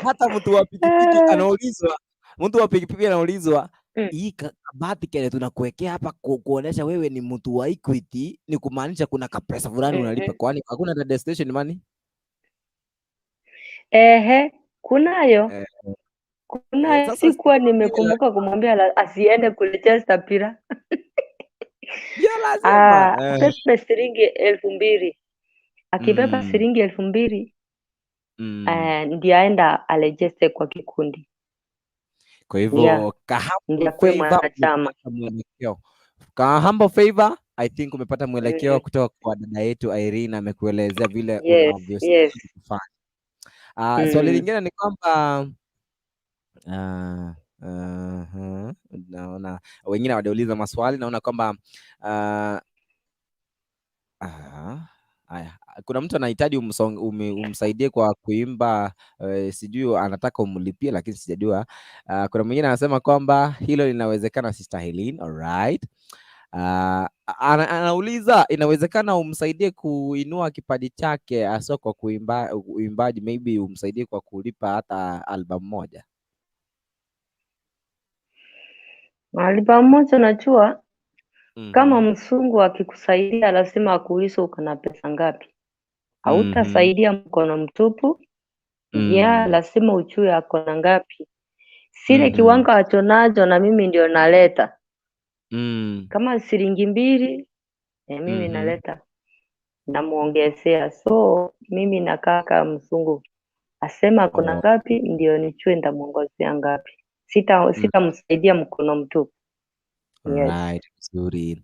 hata mtu wa pikipiki anaulizwa, mtu wa pikipiki anaulizwa, hii kabati kile tunakuwekea hapa kuonesha wewe ni mtu wa Equity, ni kumaanisha kuna kapesa fulani unalipa, kwani hakuna registration money? Ehe, kunayo. Kunayo. Sasa Sikuwa sijui nimekumbuka kumwambia asiende kuregister pira. Ya lazima. Abebe shilingi 2,000. Akibeba shilingi 2,000, ndiye aenda aregister kwa kikundi. Kwa hivyo, Kahambo Ndiye akuwe Favor mwanachama. umepata mwelekeo. Kahambo Favor, I think umepata mwelekeo kutoka kwa dada yetu Irene, amekuelezea vile unavyostahili kufanya. Swali lingine ni kwamba, naona wengine hawajauliza maswali, naona kwamba, haya, kuna mtu anahitaji umsaidie kwa kuimba, sijui anataka umlipie lakini sijajua. Kuna mwingine anasema kwamba hilo linawezekana, Sister Helen. All right. Anauliza inawezekana umsaidie kuinua kipaji chake hasa kwa uimbaji, maybe umsaidie kwa kulipa hata album moja. Album moja, najua kama mzungu akikusaidia lazima akuulize uko na pesa ngapi. Hautasaidia mkono mtupu. Ya, lazima ujue ako na ngapi. Sile kiwango alichonacho na mimi ndio naleta. Kama shilingi 2, mimi naleta. Namuongezea. So mimi nakaa kama mzungu. Asema ako na ngapi ndio nijue nitamuongezea ngapi. Sitamsaidia mkono mtupu. Yes. Right, vizuri.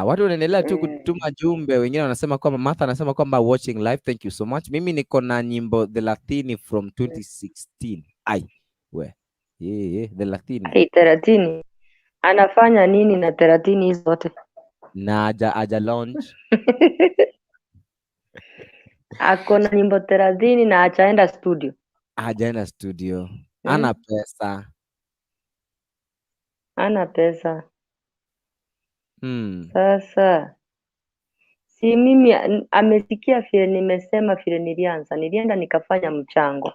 Watu wanaendelea tu kutuma jumbe, wengine wanasema kwamba Martha anasema kwamba watching live, thank you so much. Mimi niko na nyimbo 30 from 2016. Ai, we. Yeah, yeah, 30. Ai, 30. Anafanya nini na 30 hizo zote? Na aja launch. Ako na nyimbo 30 na hajaenda studio. Hajaenda studio. Ana pesa. Ana pesa. Sasa si mimi amesikia vile nimesema, vile nilianza, nilienda nikafanya mchango.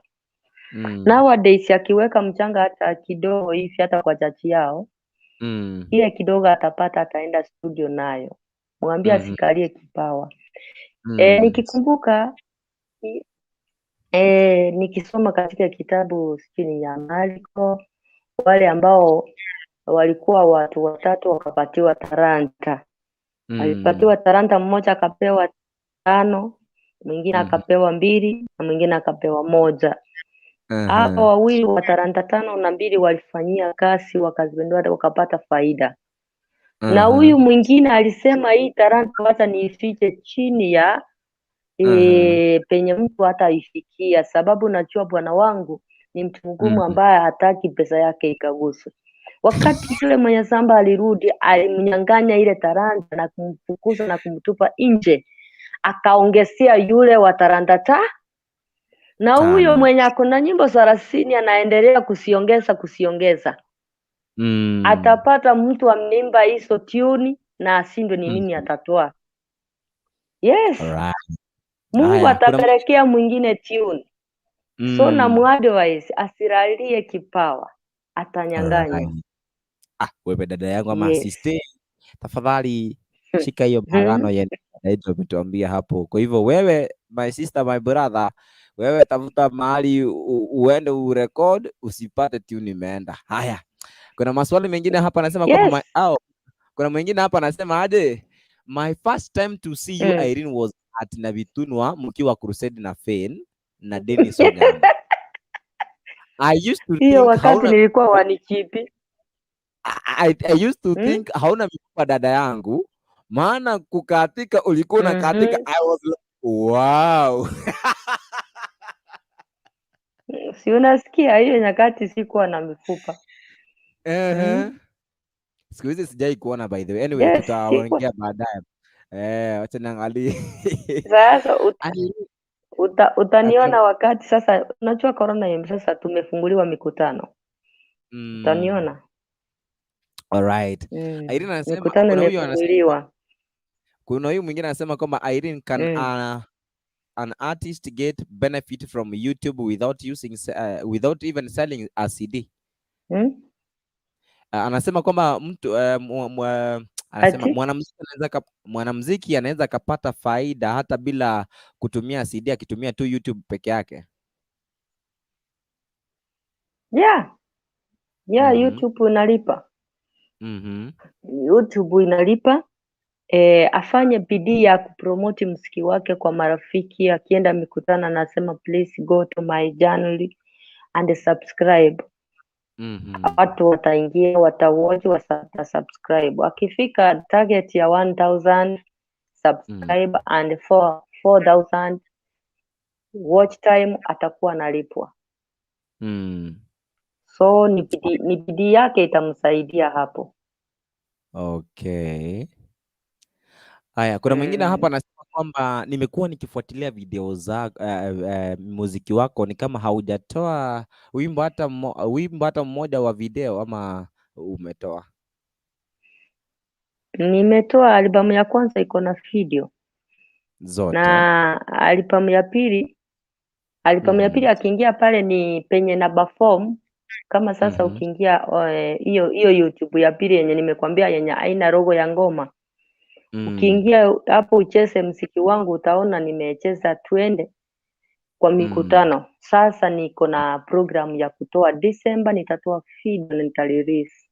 Nowadays akiweka mchanga hata kidogo hivi, hata kwa chachi yao, ile kidogo atapata, ataenda studio nayo. Mwambie asikalie kipawa. Nikikumbuka, nikisoma katika kitabu sijui ni ya Marko, wale ambao walikuwa watu watatu wakapatiwa talanta. Walipatiwa talanta, mmoja akapewa 5, mwingine akapewa 2 na mwingine akapewa 1. Hao wawili wa talanta 5 na 2 walifanyia kazi, wakazipindua, wakapata faida. Na huyu mwingine alisema hii talanta wacha niifiche chini ya, penye mtu hataifikia, sababu najua bwana wangu ni mtu mgumu ambaye hataki pesa yake ikaguswe. Wakati yule mwenye shamba alirudi, alimnyang'anya ile talanta na kumfukuza na kumtupa nje, akaongezea yule wa talanta na huyo 5. mwenye ako na nyimbo 30 anaendelea kusiongeza, kusiongeza. Atapata mtu ameimba hizo tune na ashindwe ni nini atatoa. Yes. Mungu Haya, kuna atapelekea mwingine tune. So na muadvise asilalie kipawa, atanyang'anywa. Wewe dada yangu ama Yes. sister, tafadhali shika hiyo maagano yenye dada yetu ametuambia hapo. Kwa hivyo wewe my sister, my brother, wewe tafuta mahali uende urecord, usipate tune imeenda. Haya. Kuna maswali mengine hapa anasema kwamba kuna mwingine hapa anasema aje? My first time to see you, Irene, was at Navitunwa mkiwa crusade na Fane na Dennis Onyama. I used to Hiyo think wakati hauna nilikuwa wanichipi. I used to think hauna mifupa dada yangu, maana kukatika ulikuwa unakatika. I was like, wow. Si unasikia hiyo nyakati sikuwa na mifupa. Siku hizi sijai kuona, by the way. Anyway, Yes, sikuwa. tutaongea baadaye. Wacha niangalie. Sasa utaniona wakati sasa, unajua corona sasa tumefunguliwa mikutano. Utaniona. Alright. Irene anasema Mikutano kuna huyu anasema imefunguliwa. Kuna huyu mwingine anasema kwamba Irene, can an artist get benefit from YouTube without using without even selling a CD? Anasema kwamba mtu anasema Ati? Mwanamuziki anaweza kapata faida hata bila kutumia CD akitumia tu YouTube peke yake. Yeah, YouTube inalipa. YouTube inalipa. Afanye bidii ya kupromote muziki wake kwa marafiki, akienda mikutano anasema please go to my channel and subscribe. Watu wataingia, watawatch, watasubscribe. Akifika target ya 1000 subscribe and 4000 watch time atakuwa analipwa. So ni bidii yake itamsaidia hapo. Okay. Haya, kuna mwingine hapa anasema kwamba nimekuwa nikifuatilia video za muziki wako, ni kama haujatoa wimbo hata mmoja wa video, ama umetoa? Nimetoa albamu ya kwanza iko na video. Zote. Na albamu ya pili akiingia pale ni penye na perform kama sasa ukiingia hiyo hiyo YouTube ya pili yenye nimekwambia yenye haina logo ya ngoma. Ukiingia hapo ucheze mziki wangu utaona nimecheza twende kwa mikutano. Sasa niko na program ya kutoa December, nitatoa video na nitarelease.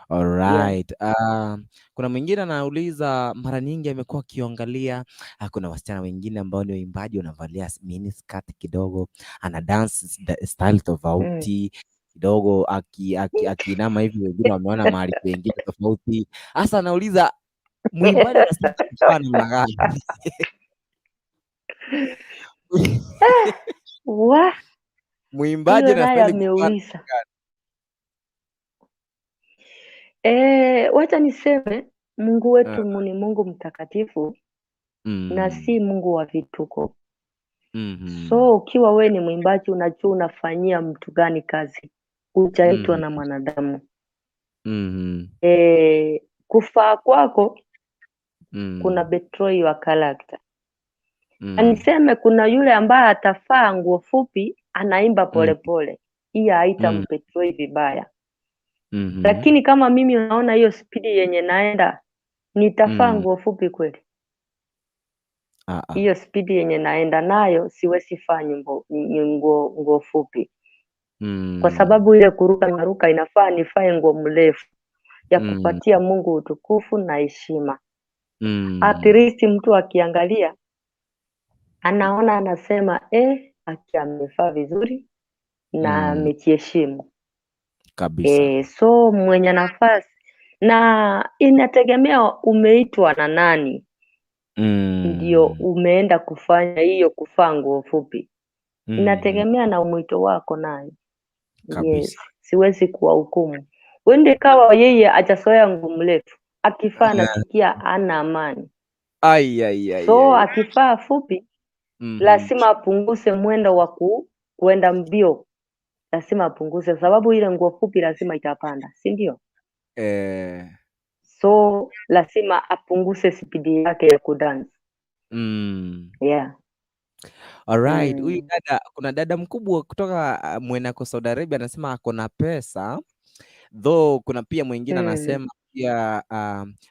Alright. Kuna mwingine anauliza, mara nyingi amekuwa akiangalia kuna wasichana wengine ambao ni waimbaji wanavalia mini skirt kidogo, ana dance style tofauti kidogo, akiinama hivi wengine wameona mahali pengine tofauti. Sasa anauliza mwimbaji anastahili kuvaa namna gani? Wa Mwimbaji huyo naye anastahili kuvaa namna ameuliza. gani? Wacha niseme Mungu wetu ni Mungu mtakatifu na si Mungu wa vituko. So ukiwa we ni mwimbaji unajua unafanyia mtu gani kazi, hujaitwa na mwanadamu. Kufaa kwako kuna betray your character. Na niseme kuna yule ambaye atafaa nguo fupi anaimba polepole, hiyo haitambetray vibaya. Lakini kama mimi unaona hiyo spidi yenye naenda, nitafaa nguo fupi kweli? Ah, ah. Hiyo spidi yenye naenda nayo siwezi faa nguo fupi. Kwa sababu ile kuruka naruka inafaa nifae nguo mrefu ya kupatia Mungu utukufu na heshima. At least mtu akiangalia anaona anasema aki amevaa vizuri na amejiheshimu. Kabisa. So mwenye nafasi, na inategemea umeitwa na nani ndio umeenda kufanya hiyo kuvaa nguo fupi. Inategemea na mwito wako nayo. Yes, siwezi kuwahukumu. Wende kawa yeye hajazoea nguo mrefu, akivaa anasikia hana amani. Ai, ai, ai, So ai. akivaa fupi lazima apunguze mwendo wa kuenda mbio, lazima apunguze, sababu ile nguo fupi lazima itapanda, si ndio? So lazima apunguze spidi yake ya kudance. Yeah. Alright. Huyu dada, kuna dada mkubwa kutoka mwenako Saudi Arabia anasema ako na pesa, though kuna pia mwingine anasema pia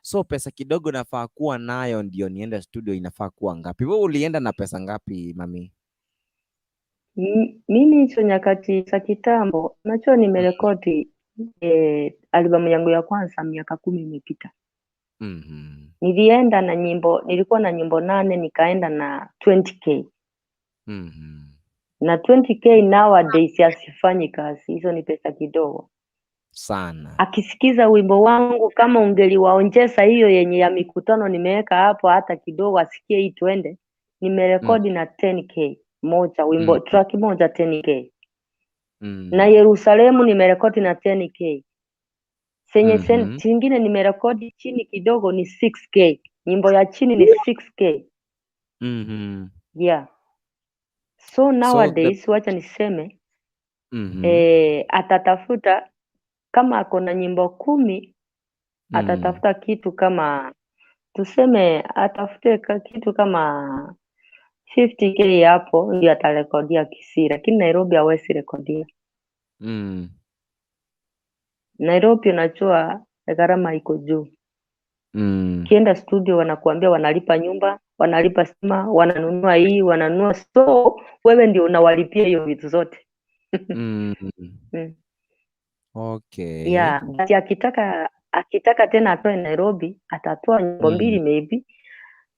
so pesa kidogo nafaa kuwa nayo ndio niende studio inafaa kuwa ngapi? Wewe ulienda na pesa ngapi mami? Mimi hizo nyakati za kitambo najua nimerekodi albamu yangu ya kwanza miaka 10 imepita. Nilienda na nyimbo, nilikuwa na nyimbo 8, nikaenda na 20K. Na 20K nowadays hasifanyi kazi, hizo ni pesa kidogo sana. Akisikiza wimbo wangu, kama ungeliwaonjesa hiyo yenye ya mikutano nimeweka hapo hata kidogo, asikie hii twende, nimerekodi na 10K moja wimbo, track moja 10K. Na Yerusalemu nimerekodi na 10K. Senye zingine nimerekodi chini kidogo ni 6K. Nyimbo ya chini ni 6K. Yeah. So nowadays, wacha niseme, atatafuta kama ako na nyimbo 10, atatafuta kitu kama, tuseme atafute kitu kama 50K hapo ndio atarekodia Kisii, lakini Nairobi hawezi rekodia. Nairobi unajua gharama iko juu. Ukienda studio wanakuambia wanalipa nyumba, wanalipa stima, wananunua hii, wananunua, so wewe ndio unawalipia hiyo vitu zote. Yeah, but akitaka tena atoe Nairobi, atatoa nyimbo 2 maybe,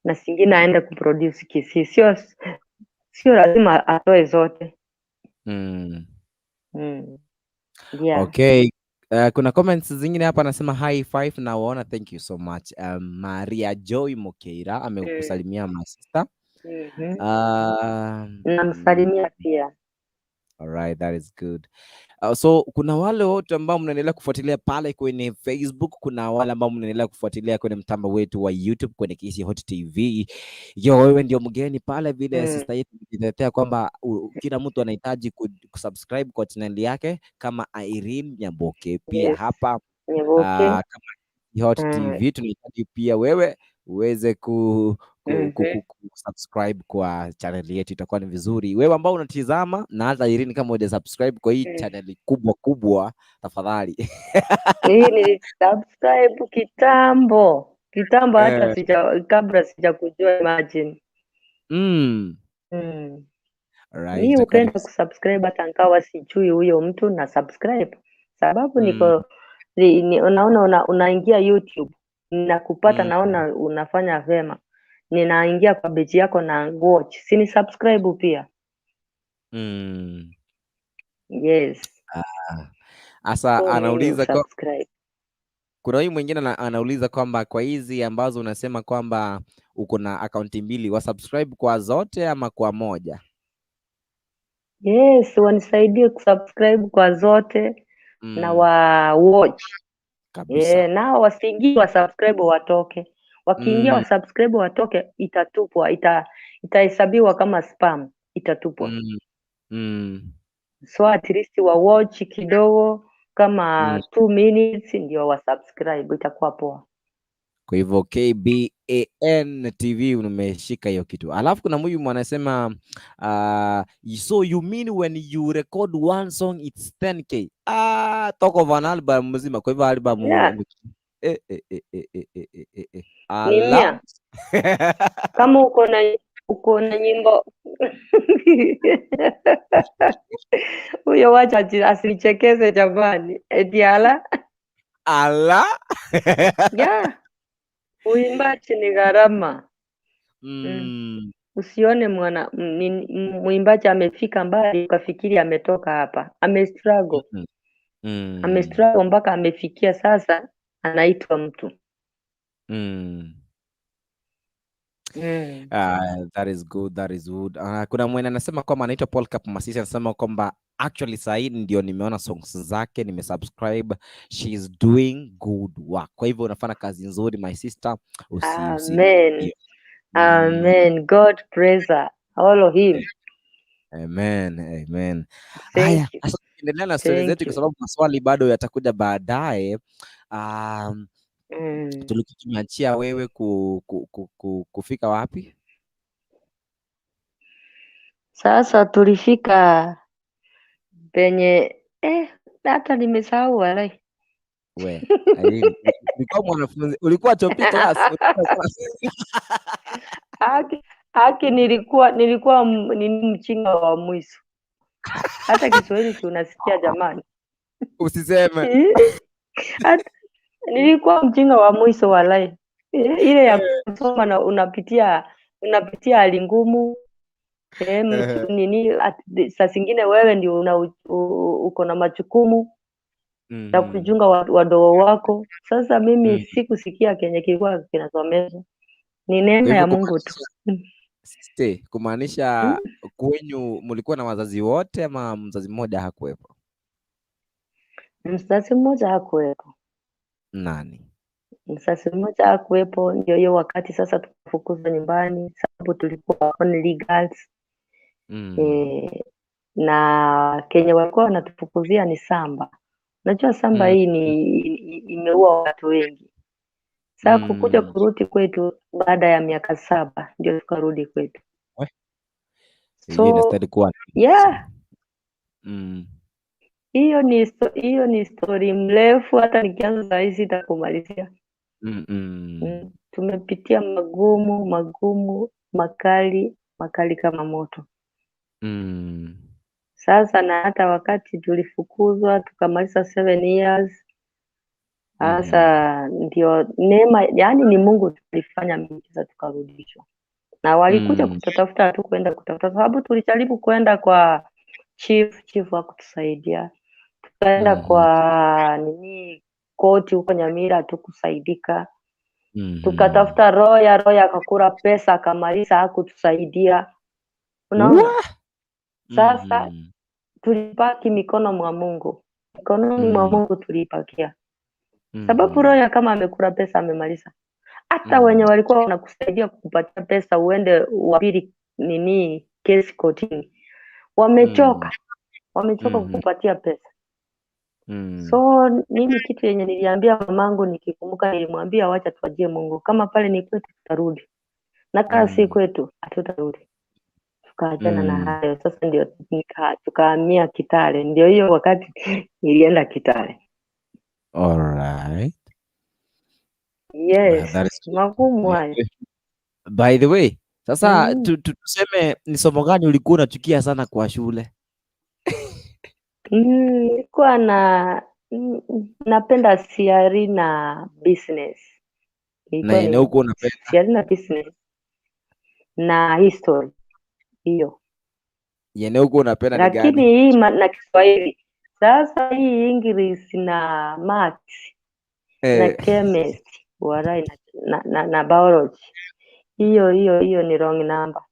na zingine aende kuproduce Kisii. Sio lazima atoe zote. Yeah. Okay. Kuna comments zingine hapa anasema high five na waona, thank you so much. Maria Joy Mokeira amekusalimia my sister. Namsalimia pia. All right, that is good. So kuna wale wote ambao mnaendelea kufuatilia pale kwenye Facebook, kuna wale ambao mnaendelea kufuatilia kwenye mtambo wetu wa YouTube kwenye Kisii Hot TV. Yo, wewe ndio mgeni pale vile sister yetu ilitetea kwamba kila mtu anahitaji kusubscribe kwa channel yake kama Irene Nyaboke pia hapa, Nyaboke. Kama Kisii Hot TV tunahitaji pia wewe uweze kusubscribe kwa channel yetu, itakuwa ni vizuri. Wewe ambao unatizama na hata Irene kama huja subscribe kwa hii channel kubwa kubwa, tafadhali. Hii ni subscribe kitambo. Kitambo hata kabla sijakujua, imagine. Alright, Mi itakuwa ni hupenda kusubscribe hata nikawa sijui huyo mtu na subscribe. Sababu niko, ni, ni, unaona unaingia YouTube nakupata, naona unafanya vema. Ninaingia kwa page yako na watch. Si ni subscribe pia? Yes. Asa So, mimi anauliza kwa husubscribe. Kuna huyu mwingine anauliza kwamba kwa hizi ambazo unasema kwamba uko na akaunti 2, wa subscribe kwa zote ama kwa moja? Yes, wanisaidie kusubscribe kwa zote na wa watch. Nao wasiingie wa subscribe watoke. Wakiingia wa subscribe watoke, itatupwa, itahesabiwa kama spam, itatupwa. So at least wa watch kidogo kama 2 minutes ndio wa subscribe, itakuwa poa. Kwa hivyo KBAN TV umeshika hiyo kitu. Alafu kuna huyu mwanasema, so you mean when you record one song it's 10K? Talk of an album mzima. Kwa hivyo album ni Ni Ala. mia. Kama uko na nyimbo huyo wacha asinichekeze jamani. Eti ala. Ala. Yeah. Uimbaji ni gharama. Usione mwimbaji amefika mbali ukafikiri ametoka hapa. Ame struggle. Ame struggle mpaka amefikia sasa anaitwa mtu. That is good, that is good. Kuna mwene anasema kwamba anaitwa Paul Cap Masisi, anasema kwamba actually sahi ndio nimeona songs zake, nimesubscribe, she is doing good work. Kwa hivyo unafanya kazi nzuri my sister. Amen. Amen. God praise her. All of him. Amen, amen. Thank Haya, you. sasa tuendelea na story Thank zetu kwa you. sababu maswali bado yatakuja baadaye. Tulikuwa tumeachia wewe kufika wapi? Sasa tulifika penye hata nimesahau walai. We, Irene, ulikuwa mwanafunzi, ulikuwa chopi class, ulikuwa class. Haki, haki nilikuwa ni mchinga wa mwisho. Hata Kiswahili tunasikia jamani. Usiseme. Hata nilikuwa mchinga wa mwisho walai. Ile ya kusoma na unapitia hali ngumu. Nini saa zingine wewe ndio uko na majukumu na kuchunga wadogo wako. Sasa mimi sikusikia kenye kilikuwa kinasomeshwa. Ni neema ya Mungu tu. Sister, kumaanisha kwenyu mlikuwa na wazazi wote ama mzazi mmoja hakuwepo? Mzazi mmoja hakuwepo. Nani? Mzazi mmoja hakuwepo, ndio hiyo wakati sasa tukafukuzwa nyumbani sababu tulikuwa only girls. Na kenye walikuwa wanatufukuzia ni samba. Unajua samba hii ni imeua watu wengi. Sasa kukuja kurudi kwetu baada ya miaka 7 ndio tukarudi kwetu. So yeah. Hiyo ni story mrefu, hata nikianza saa hii sitakumalizia. Tumepitia magumu, makali kama moto. Sasa na hata wakati tulifukuzwa tukamaliza 7 years. Sasa ndio neema, yani ni Mungu tulifanya miujiza tukarudishwa. Na walikuja kututafuta tu kwenda kutafuta, sababu tulijaribu kwenda kwa chief hakutusaidia. Tukaenda kwa nini koti huko Nyamira hatukusaidika. Tukatafuta Roya akakula pesa akamaliza hakutusaidia. Unaona? Sasa tulibaki mikono mwa Mungu. Mikononi mwa Mungu tulipakia. Sababu Roya kama amekula pesa amemaliza. Hata wenye walikuwa wanakusaidia kukupatia pesa uende uapili nini kesi kotini, wamechoka. Wamechoka kukupatia pesa. So mimi kitu yenye niliambia mamangu nikikumbuka, nilimwambia wacha tuajie Mungu. Kama pale ni kwetu tutarudi. Na kama si kwetu hatutarudi. Tukaachana na hayo. Sasa ndio tukahamia Kitale. Ndio hiyo wakati nilienda Kitale. All right. Yes, magumu hayo. By the way, sasa tuseme ni somo gani ulikuwa unachukia sana kwa shule? Nilikuwa na napenda CRE na business. Na ina huko unapenda? CRE na business na history hiyo. Yene huko unapenda ni gani? Lakini hii na Kiswahili. Sasa hii English na maths na chemistry warai na biology. Hiyo ni wrong number.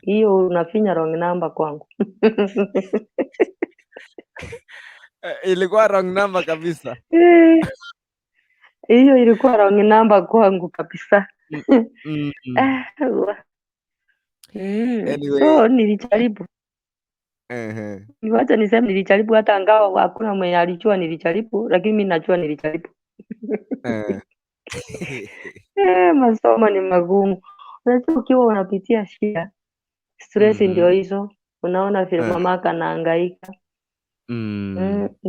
Hiyo unafinya wrong number kwangu. Ilikuwa wrong number kabisa. Hiyo ilikuwa wrong number kwangu kabisa. Anyway. So nilijaribu. Niwacha niseme nilijaribu, hata ingawa hakuna mwenye alijua nilijaribu, lakini mimi najua nilijaribu. Masomo ni magumu. Unajua ukiwa unapitia shida, stress ndio hizo. Unaona vile mamaka anahangaika.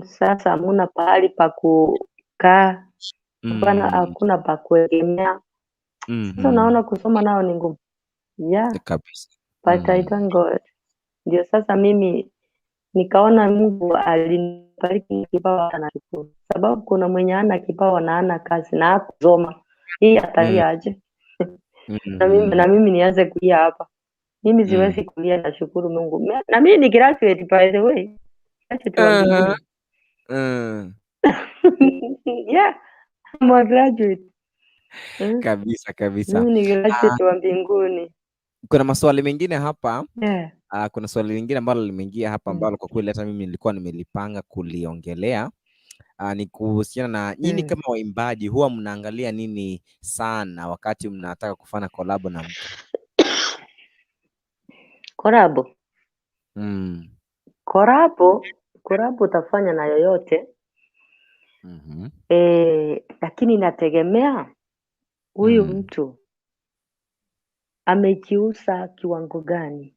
Sasa hamuna pahali pa kukaa. Hakuna pa kuegemea. Sasa unaona kusoma nao ni ngumu. Yeah. Kabisa. But I thank God. Ndio sasa mimi nikaona Mungu alinibariki kipawa na nashukuru. Sababu kuna mwenye hana kipawa na hana kazi na hakusoma. Hii atalia aje? Na mimi nianze kulia hapa. Mimi siwezi kulia, nashukuru Mungu. Na mimi ni graduate by the way. Graduate wa mbinguni. Yeah, I'm a graduate. Kabisa, kabisa. Mimi ni graduate wa mbinguni. Kuna maswali mengine hapa. Kuna swali lingine ambalo limeingia hapa ambalo kwa kweli hata mimi nilikuwa nimelipanga kuliongelea. Ni kuhusiana na nyinyi kama waimbaji huwa mnaangalia nini sana wakati mnataka kufanya collab na mtu? Collab? Collab utafanya na yoyote. Lakini inategemea huyu mtu amejiuza kiwango gani?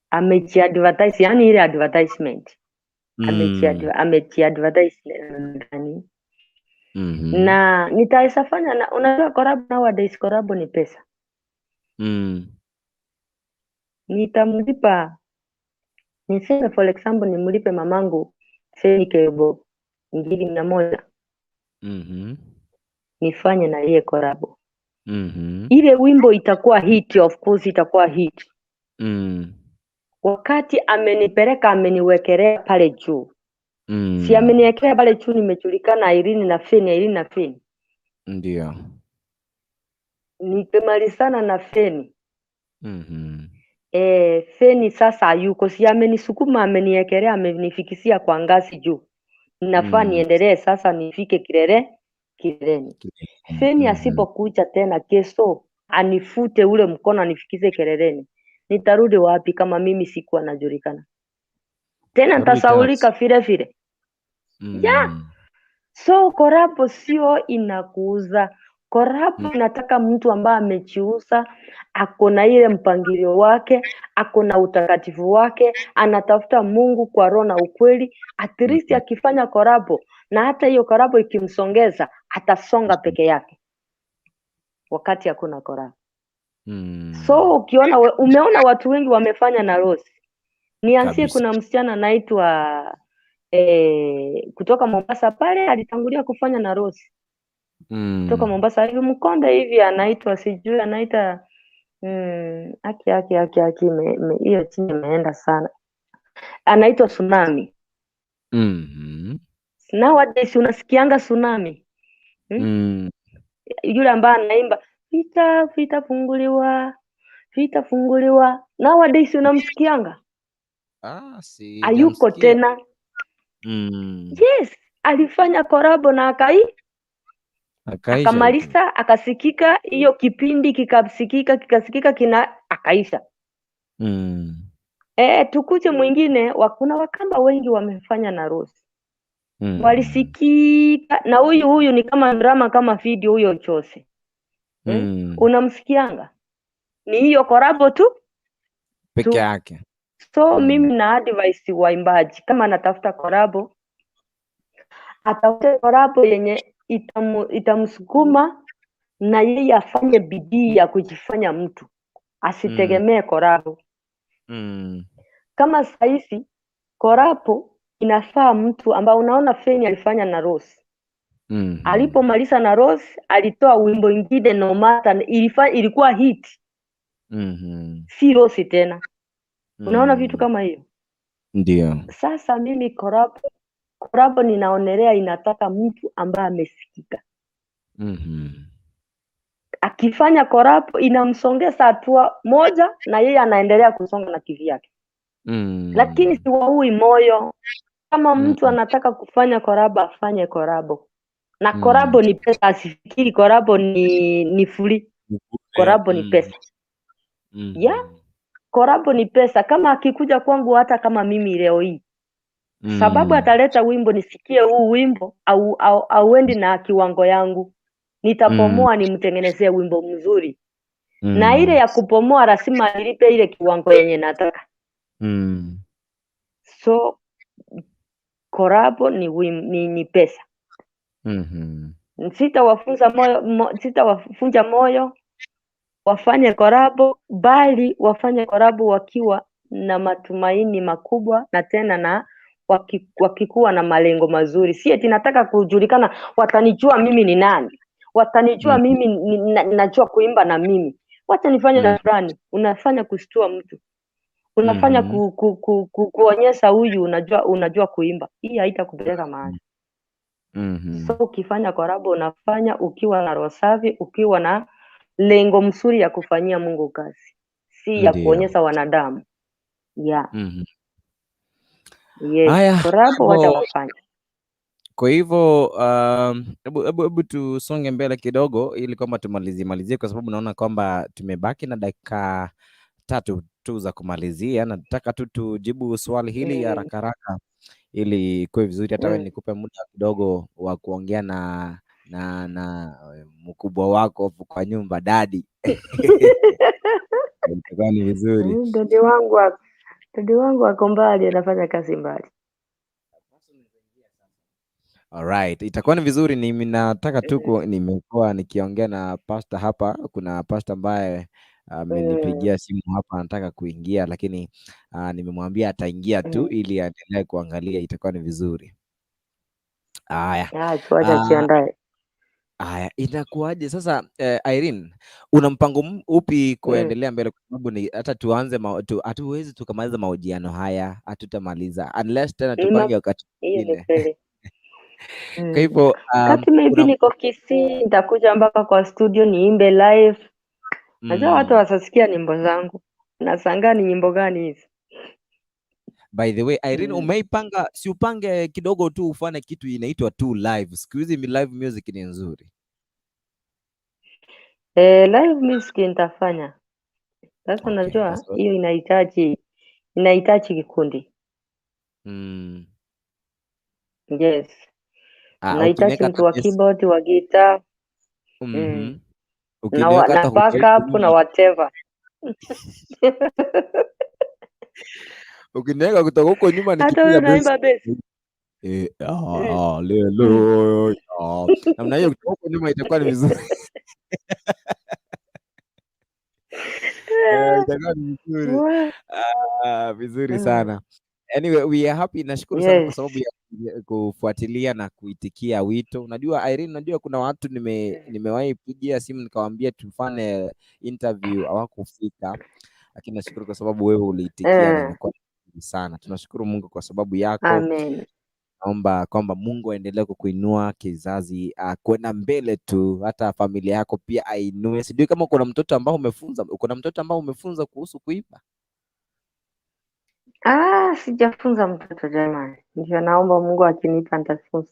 Amejiadvertise, yani ile advertisement. Amejiadvertise gani? Na nitaweza fanya na, unajua collab nowadays, collab ni pesa. Nitamlipa, niseme for example nimlipe mamangu Feni Kebo ngiri 100. Nifanye na yeye collabo. Ile wimbo itakuwa hit, of course itakuwa hit. Wakati amenipeleka ameniwekelea pale juu. Si ameniwekelea pale juu, nimejulikana Irene na Feni, Irene na Feni. Ndio. Nikimalizana na Feni. Feni sasa hayuko, si amenisukuma, ameniekelea, amenifikisia kwa ngazi juu. Nafaa niendelee sasa nifike kileleni. Feni asipokuja tena kesho anifute ule mkono anifikishe kileleni, nitarudi wapi kama mimi sikuwa najulikana? Tena nitasaulika vile vile. Yeah. So collabo sio inakuuza. Collabo inataka mtu ambaye amejiuza, ako na ile mpangilio wake, ako na utakatifu wake, anatafuta Mungu kwa roho na ukweli. At least akifanya collabo, na hata hiyo collabo ikimsongeza, atasonga peke yake wakati hakuna collabo. So ukiona umeona watu wengi wamefanya na Rose. Nianzie, kuna msichana anaitwa kutoka Mombasa pale alitangulia kufanya na Rose. Kutoka Mombasa hivi Mkonde hivi anaitwa sijui anaita aki aki aki aki hiyo chini imeenda sana. Anaitwa Tsunami. Nowadays unasikianga Tsunami. Yule ambaye anaimba vita vitafunguliwa, vitafunguliwa. Nowadays unamsikianga? Ah, si Hayuko tena. Yes, alifanya collabo na akaisha. Akamaliza, akasikika hiyo kipindi kikasikika, kikasikika kina akaisha. Tukuje mwingine, kuna Wakamba wengi wamefanya na Rose. Walisikika na huyu ni kama drama kama video huyo Jose. Unamsikianga? Ni hiyo collabo tu peke yake. So mimi na advice waimbaji, kama anatafuta collabo, atafute collabo yenye itamsukuma na yeye afanye bidii ya kujifanya mtu, asitegemee collabo. Kama sahizi collabo inafaa mtu ambao unaona Feni alifanya na Rose. Alipomaliza na Rose alitoa wimbo ingine no matter, ilikuwa hit. Si Rose tena. Unaona vitu kama hiyo? Ndio. Sasa mimi collabo ninaonelea inataka mtu ambaye amesikika. Akifanya collabo inamsongeza hatua moja na yeye anaendelea kusonga na kivyake. Lakini siwaui moyo. Kama mtu anataka kufanya collabo afanye collabo. Na collabo ni pesa, asifikiri collabo ni free. Collabo ni pesa. Yeah? Collabo ni pesa. Kama akikuja kwangu hata kama mimi leo hii, sababu ataleta wimbo nisikie huu wimbo au auendi na kiwango yangu, nitapomoa nimtengenezee wimbo mzuri. Na ile ya kupomoa lazima nilipe ile kiwango yenye nataka. So collabo ni pesa. Sitawafunza moyo, sitawafunja moyo wafanye collabo, bali wafanye collabo wakiwa na matumaini makubwa na tena na wakikuwa na malengo mazuri. Si eti nataka kujulikana, watanijua mimi ni nani, watanijua mimi najua kuimba na mimi, wacha nifanye na fulani. Unafanya kushtua mtu, unafanya kuonyesha huyu unajua kuimba. Hii haitakupeleka mahali. So ukifanya collabo unafanya ukiwa na roho safi, ukiwa na lengo mzuri ya kufanyia Mungu kazi, si ya kuonyesha wanadamu. Yeah. Yes. Haya, Collabo wacha wafanye. Kwa hivyo hebu tusonge mbele kidogo ili kwamba tumalizie kwa sababu naona kwamba tumebaki na dakika 3 tu za kumalizia. Nataka tu tujibu swali hili haraka haraka ili ikuwe vizuri, hata wewe nikupe muda kidogo wa kuongea na mkubwa wako kwa nyumba, daddy. Itakuwa ni vizuri. Dadi wangu ako mbali, anafanya kazi mbali. Alright, itakuwa ni vizuri. Nataka tu nimekuwa nikiongea na pastor hapa. Kuna pastor ambaye amenipigia simu hapa anataka kuingia, lakini nimemwambia ataingia tu ili aendelee kuangalia, itakuwa ni vizuri. Haya. Tuache ajiandae. Aya, inakuwaje sasa Irene, una mpango upi kuendelea mbele? Kwa sababu ni hata tuanze hatuwezi tukamaliza mahojiano haya, hatutamaliza unless tena tupange wakati Hiyo ni mwingine. kweli. Kwa hivyo Kati maybe niko Kisii, nitakuja mpaka kwa studio niimbe live. Najua watu wasasikia nyimbo zangu. Nashangaa ni nyimbo gani hizi. By the way, Irene, umeipanga, si upange kidogo tu ufanye kitu inaitwa tu live. Siku hizi live music ni nzuri. Live music nitafanya. Sasa unajua hiyo inahitaji kikundi. Yes. Inahitaji Ukiniweka mtu wa hata keyboard, wa guitar. Ukiniweka Na hata backup huko na whatever. Ukiniweka kutoka huko nyuma Hata nikipiga wewe bass. unaimba bass. Haleluya. Namna hiyo kutoka huko nyuma itakuwa ni vizuri. Itakuwa ni vizuri. Vizuri sana. Anyway, we are happy. Nashukuru sana kwa sababu ya kufuatilia na kuitikia wito. Unajua Irene, unajua kuna watu nimewahi pigia simu nikawaambia tufanye interview hawakufika. Lakini nashukuru kwa sababu wewe uliitikia na imekuwa vizuri sana. Tunashukuru Mungu kwa sababu yako. Amen. Naomba kwamba Mungu aendelee kukuinua kizazi, kwenda mbele tu, hata familia yako pia ainue. Sijui kama kuna mtoto ambao umefunza, kuna mtoto ambao umefunza kuhusu kuimba? Sijafunza mtoto jamani. Ndio naomba Mungu akinipa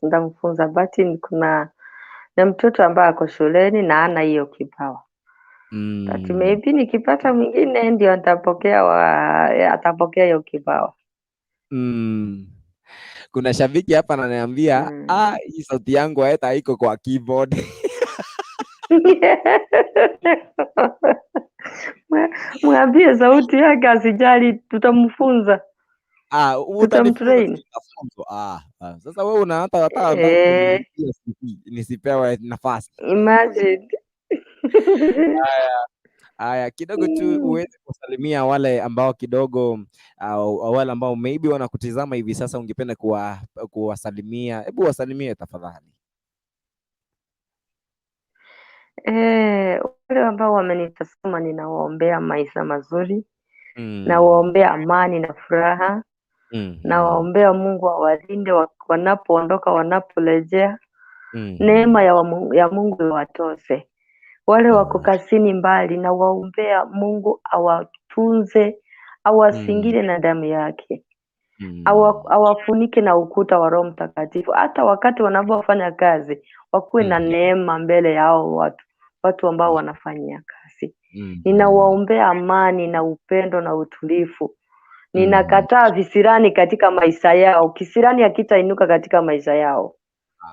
nitamfunza, but kuna na mtoto ambaye ako shuleni na hana hiyo kipawa. But maybe nikipata mwingine ndio atapokea hiyo kipawa. Kuna shabiki hapa ananiambia, hii sauti yangu hata haiko kwa keyboard. Mwambie sauti yake asijali, tutamfunza. Utanifunza Tutamtrain. tutafunzwa. Sasa wewe una hata hata nisipewe nafasi. Imagine. Haya, kidogo tu uweze kusalimia wale ambao kidogo, wale ambao maybe wanakutizama hivi sasa, ungependa kuwasalimia. Hebu wasalimie tafadhali. Wale ambao wamenitazama ninawaombea maisha mazuri. Nawaombea amani na furaha. Nawaombea Mungu awalinde wanapoondoka, wanaporejea. Neema ya Mungu iwatose. Wale wako kazini mbali, nawaombea Mungu awatunze, awasingire na damu yake. Awafunike na ukuta wa Roho Mtakatifu. Hata wakati wanapofanya kazi, wakuwe na neema mbele yao watu ambao wanafanyia kazi. Ninawaombea amani na upendo na utulivu. Ninakataa visirani katika maisha yao. Kisirani hakitainuka katika maisha yao.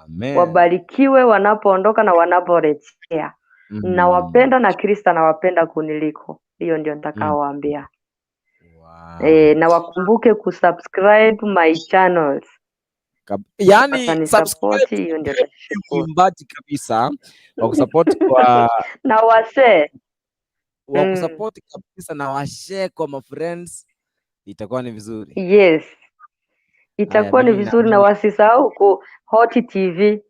Amen. Wabarikiwe wanapoondoka na wanaporejea. Nawapenda na Kristo anawapenda kuniliko. Hiyo ndio nitakaowaambia. Na wakumbuke kusubscribe my channels. Watanisupport, Subscribe hiyo ndio kwa nitashukuru. mwimbaji kabisa, wa kusupport kwa Na washare. wa kusupport kabisa na washare kwa ma friends, itakuwa ni vizuri. Yes. Itakuwa ni Mimi vizuri, na naamini. wasisahau ku Hot TV.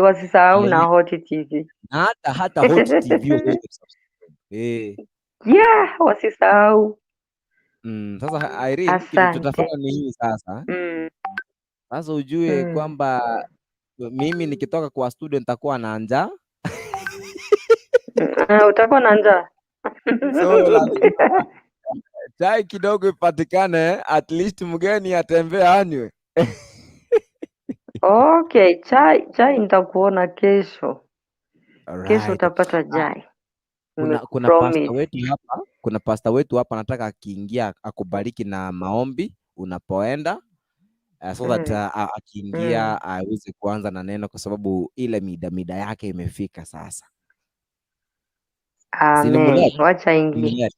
Wasisahau na Hot TV. Na hata Hot TV waweze kusubscribe. Yeah, wasisahau. Sasa Irene, kitu Asante. tutafanya ni hii sasa. Sasa ujue kwamba mimi nikitoka kwa studio nitakuwa na njaa. Utakuwa na njaa. So lazima chai kidogo ipatikane, at least mgeni atembee anywe. Okay, chai nitakuona kesho. Kesho utapata chai. Kuna pastor Nimekupromise. wetu hapa, kuna pastor wetu hapa anataka akiingia akubariki na maombi unapoenda. So that, akiingia aweze kuanza na neno, kwa sababu ile mida yake imefika sasa. Amen. Sinimulete. Wacha ingie. Nimulete.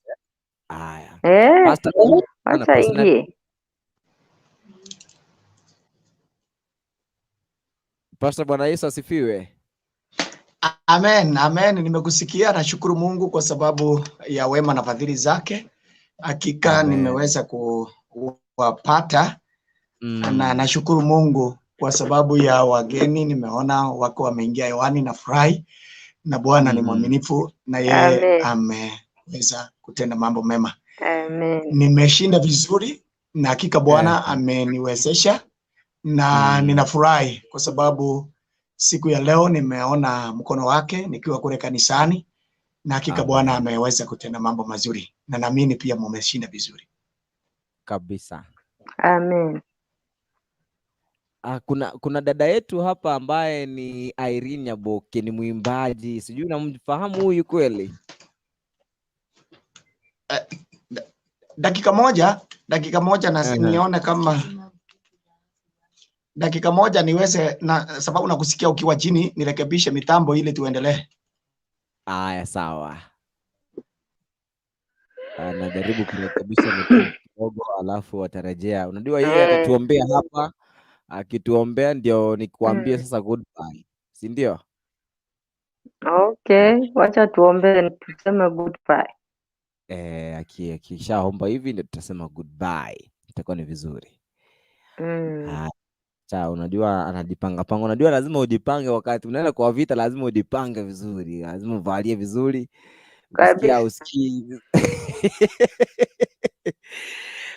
Haya. Pastor, Wacha Pastor, ingie. Pastor, Bwana Yesu asifiwe. Amen, amen. Nimekusikia, nashukuru Mungu kwa sababu ya wema na fadhili zake. Hakika Amen. nimeweza kuwapata. Na nashukuru Mungu kwa sababu ya wageni, nimeona wako wameingia hewani na furahi, na Bwana ni mwaminifu na yeye ameweza kutenda mambo mema. Amen. Nimeshinda vizuri na hakika Bwana ameniwezesha na ninafurahi kwa sababu siku ya leo nimeona mkono wake nikiwa kule kanisani, na hakika Bwana ameweza kutenda mambo mazuri, na naamini pia mumeshinda vizuri kabisa. Amen. Kuna dada yetu hapa ambaye ni Irene Nyaboke, ni mwimbaji, sijui unamfahamu huyu kweli? Dakika moja na nione kama dakika moja niweze, na sababu nakusikia ukiwa chini, nirekebishe mitambo ili tuendelee. Aya, sawa. Najaribu kurekebisha mitambo kidogo, alafu watarejea. Unajua yeye atatuombea hapa, akituombea ndio nikuambie sasa goodbye, si ndio? Okay, wacha tuombe tuseme goodbye. Akishaomba hivi ndio tutasema goodbye, itakuwa ni vizuri. Cha, unajua anajipanga panga, unajua lazima ujipange wakati unaenda kwa vita, lazima ujipange vizuri, lazima uvalie vizuri. Ukisikia usikii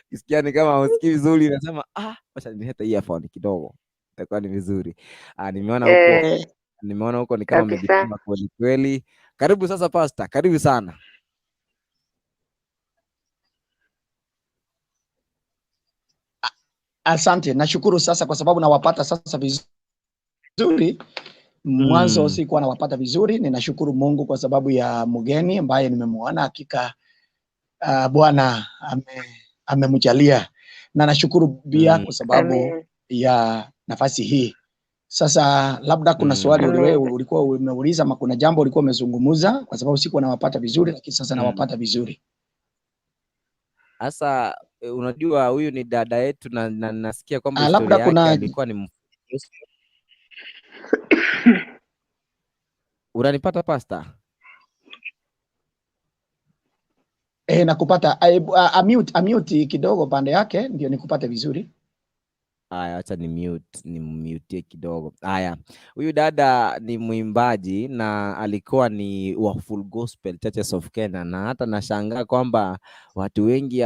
ukisikia ni kama usikii vizuri, unasema wacha nilete earphone kidogo, itakuwa ni vizuri. Nimeona huko, nimeona huko ni kama amejipanga kweli kweli. Karibu sasa Pastor, karibu sana. Asante, nashukuru sasa kwa sababu nawapata sasa vizuri. Mwanzo sikuwa nawapata vizuri. Ninashukuru Mungu kwa sababu ya mgeni ambaye nimemuona. Hakika Bwana amemjalia, na nashukuru pia kwa sababu ya nafasi hii. Sasa labda kuna swali ulikuwa umeuliza ama kuna jambo ulikuwa umezungumza, kwa sababu sikuwa nawapata vizuri, lakini sasa nawapata vizuri. Sasa unajua huyu ni dada yetu na nasikia kwamba labda kuna alikuwa ni Unanipata Pastor? Nakupata. Amute kidogo pande yake ndio nikupate vizuri. Aya, acha ni mute kidogo. Aya, huyu dada ni mwimbaji na alikuwa ni wa Full Gospel Churches of Kenya, na hata nashangaa kwamba watu wengi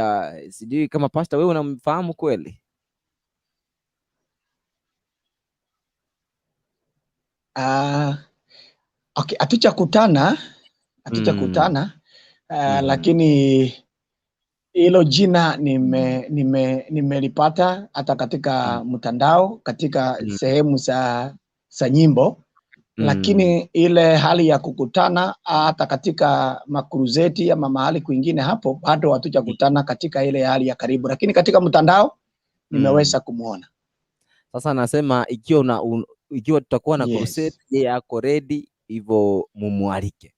sijui kama Pastor wewe unamfahamu kweli? Okay, hatujakutana lakini hilo jina nimelipata hata katika mtandao, katika sehemu za nyimbo, lakini ile hali ya kukutana hata katika makruzeti ama mahali kwingine hapo bado hatujakutana katika ile hali ya karibu, lakini katika mtandao nimeweza kumuona. Sasa nasema ikiwa tutakuwa na crusade, yeye ako ready, hivyo mumualike.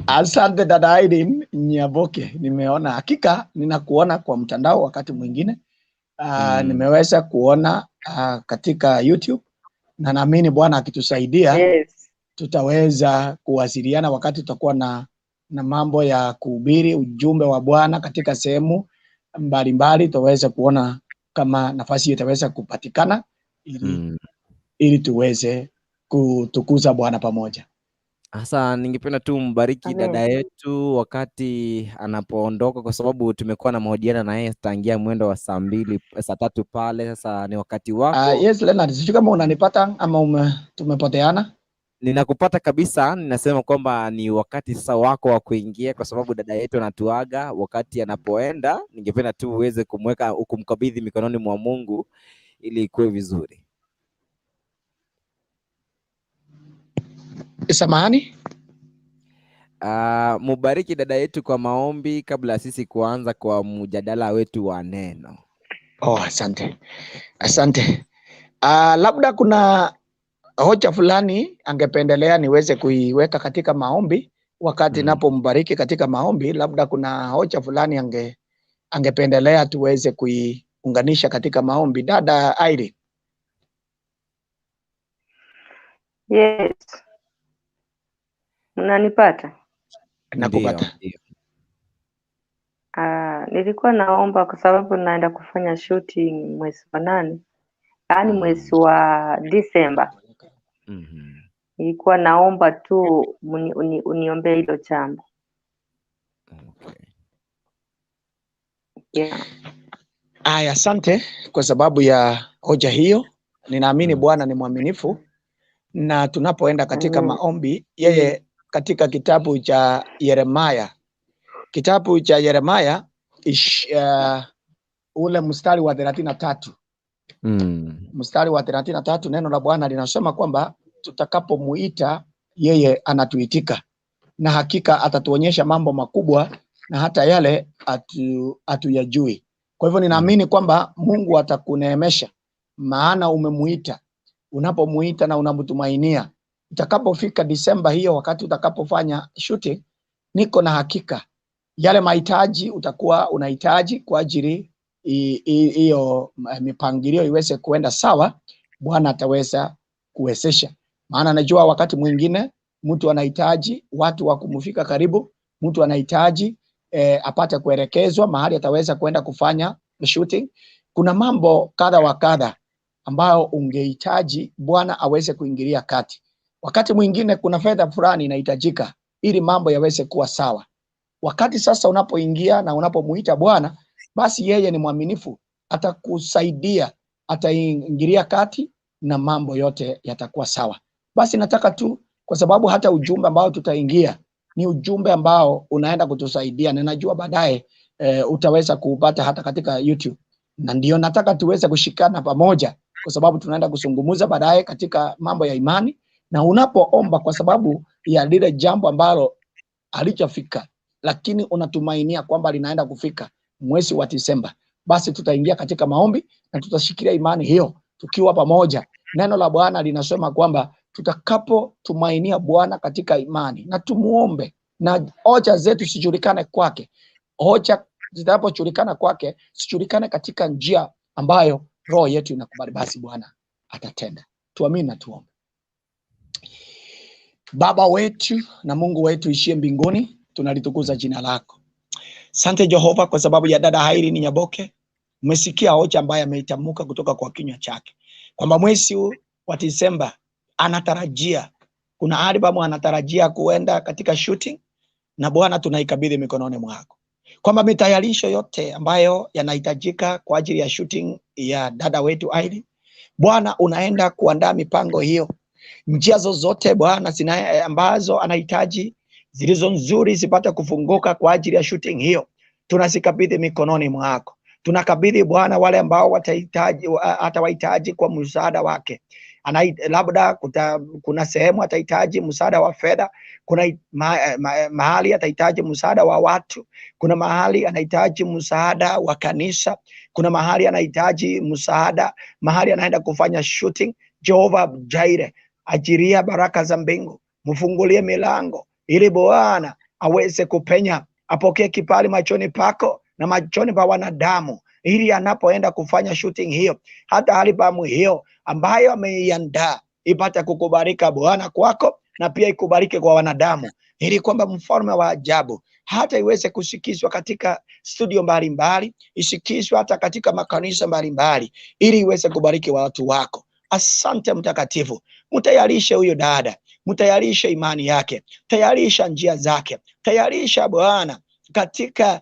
Asante dada Irene Nyaboke, nimeona hakika ninakuona kwa mtandao wakati mwingine. Nimeweza kuona katika YouTube, na naamini Bwana akitusaidia tutaweza kuwasiliana wakati tutakuwa na mambo ya kuhubiri ujumbe wa Bwana katika sehemu mbalimbali, tutaweza kuona kama nafasi itaweza kupatikana ili tuweze kutukuza Bwana pamoja. Sasa ningependa tu mbariki dada yetu wakati anapoondoka, kwa sababu tumekuwa na mahojiano na yeye tangia mwendo wa saa 3 pale. Sasa ni wakati wako. Yes Leonard, sijui kama unanipata ama tumepoteana. Ninakupata kabisa. Ninasema kwamba ni wakati sasa wako wa kuingia, kwa sababu dada yetu anatuaga wakati anapoenda. Ningependa tu uweze kumweka, kumkabidhi mikononi mwa Mungu ili ikuwe vizuri. Samahani? Mubariki dada yetu kwa maombi kabla sisi kuanza kwa mjadala wetu wa neno. Oh, asante. Asante. Labda kuna hoja fulani angependelea niweze kuiweka katika maombi wakati napombariki katika maombi. Labda kuna hoja fulani angependelea tuweze kuiunganisha katika maombi. Dada Irene. Yes. Unanipata? Nakupata. Nilikuwa naomba kwa sababu naenda kufanya shooting mwezi wa 8, yaani mwezi wa Disemba. Nilikuwa naomba tu uniombee hilo jambo. Okay. Yeah. Aya, asante kwa sababu ya hoja hiyo. Ninaamini Bwana ni mwaminifu, na tunapoenda katika maombi, yeye katika kitabu cha Yeremia, kitabu cha Yeremia ule mstari wa 33. Mstari wa 33, neno la Bwana linasema kwamba tutakapomuita yeye anatuitika, na hakika atatuonyesha mambo makubwa na hata yale hatuyajui. Kwa hivyo ninaamini kwamba Mungu atakuneemesha, maana umemuita. Unapomuita na unamtumainia, utakapofika Disemba hiyo, wakati utakapofanya shooting, niko na hakika yale mahitaji utakuwa unahitaji kwa ajili hiyo mipangilio iweze kuenda sawa, Bwana ataweza kuwezesha. Maana najua wakati mwingine mtu anahitaji watu wa kumfika karibu, mtu anahitaji apate kuelekezwa mahali ataweza kuenda kufanya shooting. Kuna mambo kadha wa kadha ambayo ungehitaji Bwana aweze kuingilia kati. Wakati mwingine kuna fedha fulani inahitajika ili mambo yaweze kuwa sawa. Wakati sasa unapoingia na unapomuita Bwana, basi yeye ni mwaminifu, atakusaidia, ataingilia kati na mambo yote yatakuwa sawa. Basi nataka tu, kwa sababu hata ujumbe ambao tutaingia ni ujumbe ambao unaenda kutusaidia, na najua baadaye utaweza kuupata hata katika YouTube, na ndio nataka tuweze kushikana pamoja, kwa sababu tunaenda kuzungumza baadaye katika mambo ya imani. Na unapoomba kwa sababu ya lile jambo ambalo halichafika, lakini unatumainia kwamba linaenda kufika mwezi wa Disemba, basi tutaingia katika maombi na tutashikilia imani hiyo tukiwa pamoja. Neno la Bwana linasema kwamba tutakapotumainia Bwana katika imani na tumuombe, na hoja zetu sijulikane kwake. Hoja zitakapojulikana kwake, sijulikane katika njia ambayo roho yetu inakubali, basi Bwana atatenda. Tuamini na tuombe. Baba wetu na Mungu wetu ishie mbinguni, tunalitukuza jina lako. Sante Jehova kwa sababu ya dada Irene Nyaboke. Umesikia hoja ambayo ameitamka kutoka kwa kinywa chake kwamba mwezi wa Disemba anatarajia kuna albamu, anatarajia kuenda katika shooting, na Bwana tunaikabidhi mikononi mwako, kwamba mitayarisho yote ambayo yanahitajika kwa ajili ya shooting ya dada wetu Irene, Bwana unaenda kuandaa mipango hiyo. Njia zozote Bwana ambazo anahitaji zilizo nzuri zipate kufunguka kwa ajili ya shooting hiyo, tunazikabidhi mikononi mwako. Tunakabidhi Bwana wale ambao watahitaji, atawahitaji kwa msaada wake. Labda kuna sehemu atahitaji msaada wa fedha, kuna mahali atahitaji msaada wa watu, kuna mahali anahitaji msaada wa kanisa, kuna mahali anahitaji msaada mahali anaenda kufanya shooting. Jehova Jaire, ajiria baraka za mbingu, mfungulie milango ili Bwana aweze kupenya, apokee kibali machoni pako na machoni pa wanadamu, ili anapoenda kufanya shooting hiyo, hata albamu hiyo ambayo ameiandaa ipate kukubalika Bwana kwako, na pia ikubalike kwa wanadamu, ili kwamba mfalme wa ajabu hata iweze kusikizwa katika studio mbalimbali, isikizwe hata katika makanisa mbalimbali, ili iweze kubariki watu wako. Asante Mtakatifu, mtayarishe huyo dada, mtayarishe imani yake, tayarisha njia zake, tayarisha Bwana katika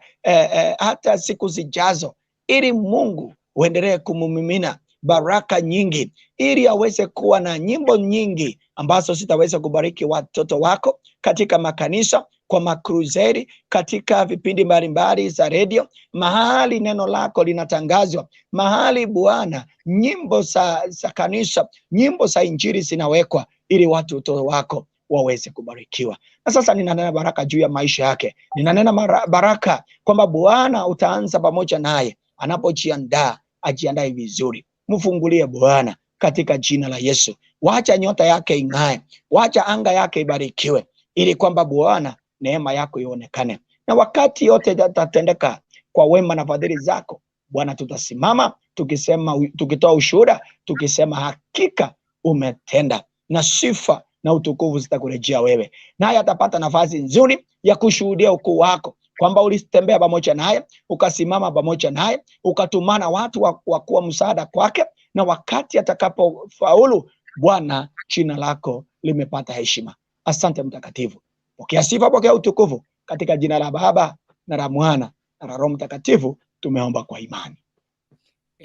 hata siku zijazo, ili Mungu uendelee kumumimina baraka nyingi, ili aweze kuwa na nyimbo nyingi ambazo zitaweza kubariki watoto wako katika makanisa, kwa makruzeri, katika vipindi mbalimbali za redio, mahali neno lako linatangazwa, mahali Bwana nyimbo za kanisa, nyimbo za injili zinawekwa, ili watoto wako waweze kubarikiwa. Na sasa ninanena baraka juu ya maisha yake, ninanena baraka kwamba Bwana utaanza pamoja naye anapojiandaa, ajiandae vizuri. Mfungulie Bwana katika jina la Yesu. Wacha nyota yake ing'ae, wacha anga yake ibarikiwe, ili kwamba Bwana neema yako ionekane. Na wakati yote yatatendeka kwa wema na fadhili zako Bwana, tutasimama tukisema, tukitoa ushuhuda, tukisema hakika umetenda, na sifa na utukufu zitakurejea wewe. Naye atapata nafasi nzuri ya kushuhudia ukuu wako kwamba ulitembea pamoja naye, ukasimama pamoja naye, ukatumana watu wa kuwa msaada kwake, na wakati atakapofaulu, Bwana, jina lako limepata heshima. Asante Mtakatifu, pokea sifa, pokea utukufu, katika jina la Baba na la Mwana na la Roho Mtakatifu tumeomba kwa imani.